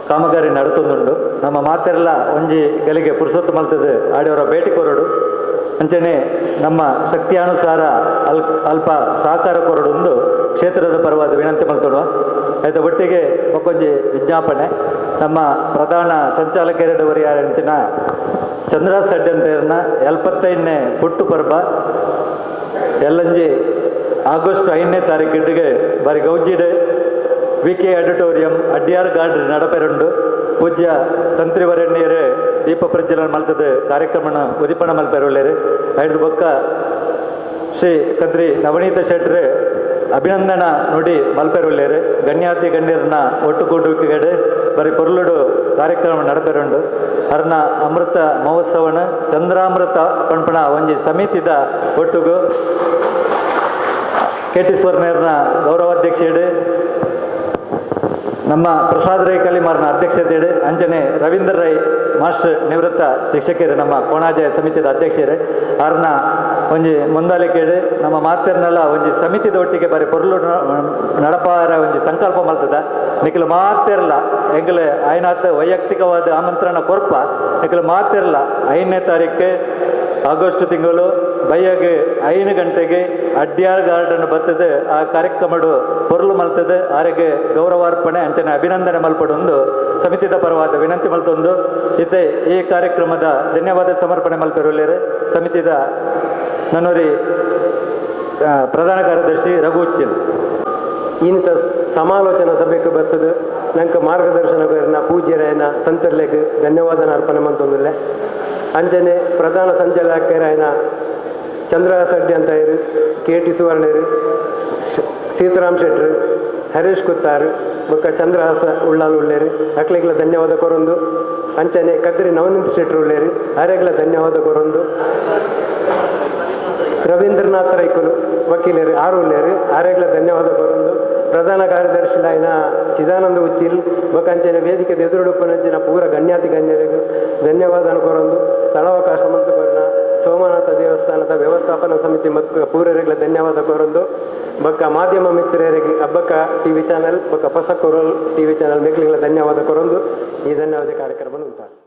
ಕಾಮಗಾರಿ ನಡತುಂದುಂಡು. ನಮ್ಮ ಮಾತೆಲ್ಲ ಒಂಜಿ ಗಲಿಗೆ ಪುರುಸೊತ್ತು ಮಲ್ತದೆ ಆಡಿಯವರ ಭೇಟಿ ಕೊರಡು ಅಂಚನೆ ನಮ್ಮ ಶಕ್ತಿಯಾನುಸಾರ ಅಲ್ಪ ಸಹಕಾರ ಕೊರಡೊಂದು ಕ್ಷೇತ್ರದ ಪರವಾದ ವಿನಂತಿ ಮಲ್ತೊಡುವ. ಆಯ್ತು ಒಟ್ಟಿಗೆ ಒಕ್ಕೊಂಜಿ ವಿಜ್ಞಾಪನೆ. ನಮ್ಮ ಪ್ರಧಾನ ಸಂಚಾಲಕರವರಿಯಾರಂಚಿನ ಚಂದ್ರ ಸಡ್ಡಂತೇರ್ನ 75ನೇ ಹುಟ್ಟು ಪರ್ಬ ಎಲ್ಲಂಜಿ ಆಗಸ್ಟ್ 5ನೇ ತಾರೀಕಿಗೆ ಬಾರಿ ಗೌಜಿಡ್ VK auditorium Adyar garden ನಡಪೆರುಂಡು. ಪೂಜ್ಯ ತಂತ್ರಿವರಣ್ಯರು ದೀಪ ಪ್ರಜ್ವಲನ ಮಲ್ತದ ಕಾರ್ಯಕ್ರಮನ ಉದಿಪನ ಮಲ್ಪೆರುಳ್ಳೇರು. ಐದು ಬೊಕ್ಕ ಶ್ರೀ ಕದ್ರಿ ನವನೀತ ಶೆಟ್ರು ಅಭಿನಂದನ ನುಡಿ ಮಲ್ಪೆರುಳ್ಳೇರು. ಗಣ್ಯಾತಿ ಗಣ್ಯರನ್ನ ಒಟ್ಟುಗೂಡುವಿಕೆಗಡೆ ಬರೀ ಪೊರ್ಲುಡು ಕಾರ್ಯಕ್ರಮ ನಡಪೆರುಂಡು. ಅರ್ನ ಅಮೃತ ಮಹೋತ್ಸವನ ಚಂದ್ರಾಮೃತ ಪಂಪಣ ಒಂಜಿ ಸಮಿತಿದ ಒಟ್ಟುಗು ಕೆ ಟಿ ಸ್ವರ್ಣೇರ್ನ ಗೌರವಾಧ್ಯಕ್ಷೆಡು ನಮ್ಮ ಪ್ರಸಾದ್ ರೈ ಕಲಿಮಾರ್ನ ಅಧ್ಯಕ್ಷತೆಡು ಅಂಜನೆ ರವೀಂದ್ರ ರೈ ಮಾಸ್ಟರ್ ನಿವೃತ್ತ ಶಿಕ್ಷಕರು ನಮ್ಮ ಕೋಣಾಜೆ ಸಮಿತಿದ ಅಧ್ಯಕ್ಷರು ಆರ್ನ ಒಂಜಿ ಮುಂದಾಲಿಕೇಡು ನಮ್ಮ ಮಾತೆರ್ನೆಲ್ಲ ಒಂಜಿ ಸಮಿತಿದ ಒಟ್ಟಿಗೆ ಬಾರಿ ಪೊರ್ಲು ನಡಪಾರ ಒಂಜಿ ಸಂಕಲ್ಪ ಮಲ್ತದ. ನಿಖಲು ಮಾತೆರ್ಲ ಎಂಗಲ ಆಯ್ನಾತ್ ವೈಯಕ್ತಿಕವಾದ ಆಮಂತ್ರಣ ಕೊರ್ಪ ನಿಖಲು ಮಾತೆರ್ಲ 5ನೇ ತಾರೀಕು ಆಗಸ್ಟ್ ತಿಂಗಳು ಬಯ್ಯಗೆ 5 ಗಂಟೆಗೆ ಅಡ್ಯಾರ್ ಗಾರ್ಡನ್ ಬರ್ತದೆ. ಆ ಕಾರ್ಯಕ್ರಮಡು ಪೊರ್ಲು ಮಲ್ತದೆ. ಆರೆಗೆ ಗೌರವಾರ್ಪಣೆ ಅಂಚನೆ ಅಭಿನಂದನೆ ಮಲ್ಪಡೊಂದು ಸಮಿತಿದ ಪರವಾದ ವಿನಂತಿ ಮಲ್ತೊಂದು ಇತ್ತೆ ಈ ಕಾರ್ಯಕ್ರಮದ ಧನ್ಯವಾದ ಸಮರ್ಪಣೆ ಮಲ್ಪೆರುಳ್ಳೇರು ಸಮಿತಿದ ನನ್ನೋರಿ ಪ್ರಧಾನ ಕಾರ್ಯದರ್ಶಿ ರಘು ಉಚ್ಚಿಲ್. ಇನ್ನಿತ ಸಮಾಲೋಚನಾ ಸಭೆಗೆ ಬರ್ತದೆ ನಂಗೆ ಮಾರ್ಗದರ್ಶನ ಪೂಜ್ಯರಾಯನ ತಂತ್ರಲೇಖ ಧನ್ಯವಾದನ ಅರ್ಪಣೆ ಮಂತೊಂದಿಲ್ಲ. ಅಂಜನೆ ಪ್ರಧಾನ ಸಂಚಾಲಕರಾಯನ ಚಂದ್ರ ಸಡ್ಡಿ ಅಂತ ಇರು, ಕೆ ಟಿ ಸುವರ್ಣರು, ಸೀತಾರಾಮ್ ಶೆಟ್ರು, ಹರೀಶ್ ಕುತ್ತಾರು ಬೊಕ್ಕ ಚಂದ್ರಹಾಸ ಉಳ್ಳಾಲ್ ಉಳ್ಳೇರು ಅಕ್ಲೆಗ್ಲ ಧನ್ಯವಾದ ಕೊರೊಂದು. ಅಂಚನೆ ಕದ್ರಿ ನವನೀತ್ ಶೆಟ್ರು ಉಳ್ಳೇರು ಆರೆಗ್ಲ ಧನ್ಯವಾದ ಕೊರೊಂದು. ರವೀಂದ್ರನಾಥ್ ರೈಕುಲು ವಕೀಲರು ಆರು ಉಳ್ಳೇರು ಆರೆಗ್ಲ ಧನ್ಯವಾದ ಕೊರೊಂದು. ಪ್ರಧಾನ ಕಾರ್ಯದರ್ಶಿ ಆಯ್ನ ಚಿದಾನಂದ ಉಚ್ಚಿಲ್ ಬೊಕ್ಕ ಅಂಚನೆ ವೇದಿಕೆ ಎದುರುಡುಪ್ಪನಂಚಿನ ಪೂರ ಗಣ್ಯಾತಿ ಗಣ್ಯರಿಗೂ ಧನ್ಯವಾದ ಕೊರೊಂದು. ಸ್ಥಳಾವಕಾಶ ಮಂತು ಕೊರ್ನ ಸೋಮನಾಥ ದೇವಸ್ಥಾನದ ವ್ಯವಸ್ಥಾಪನಾ ಸಮಿತಿ ಮತ್ತು ಪೂರರಿಗಳ ಧನ್ಯವಾದ ಕೋರೊಂದು. ಬೊಕ್ಕ ಮಾಧ್ಯಮ ಮಿತ್ರರಿಗೆ ಅಬ್ಬಕ್ಕ ಟಿವಿ ಚಾನೆಲ್ ಬೊಕ್ಕ ಹೊಸ ಕೊರಲ್ ಟಿವಿ ಚಾನೆಲ್ ಮೇಕ್ಲಿಗಳ ಧನ್ಯವಾದ ಕೋರೊಂದು. ಈ ಧನ್ಯವಾದ ಕಾರ್ಯಕ್ರಮ ಉಂಟು.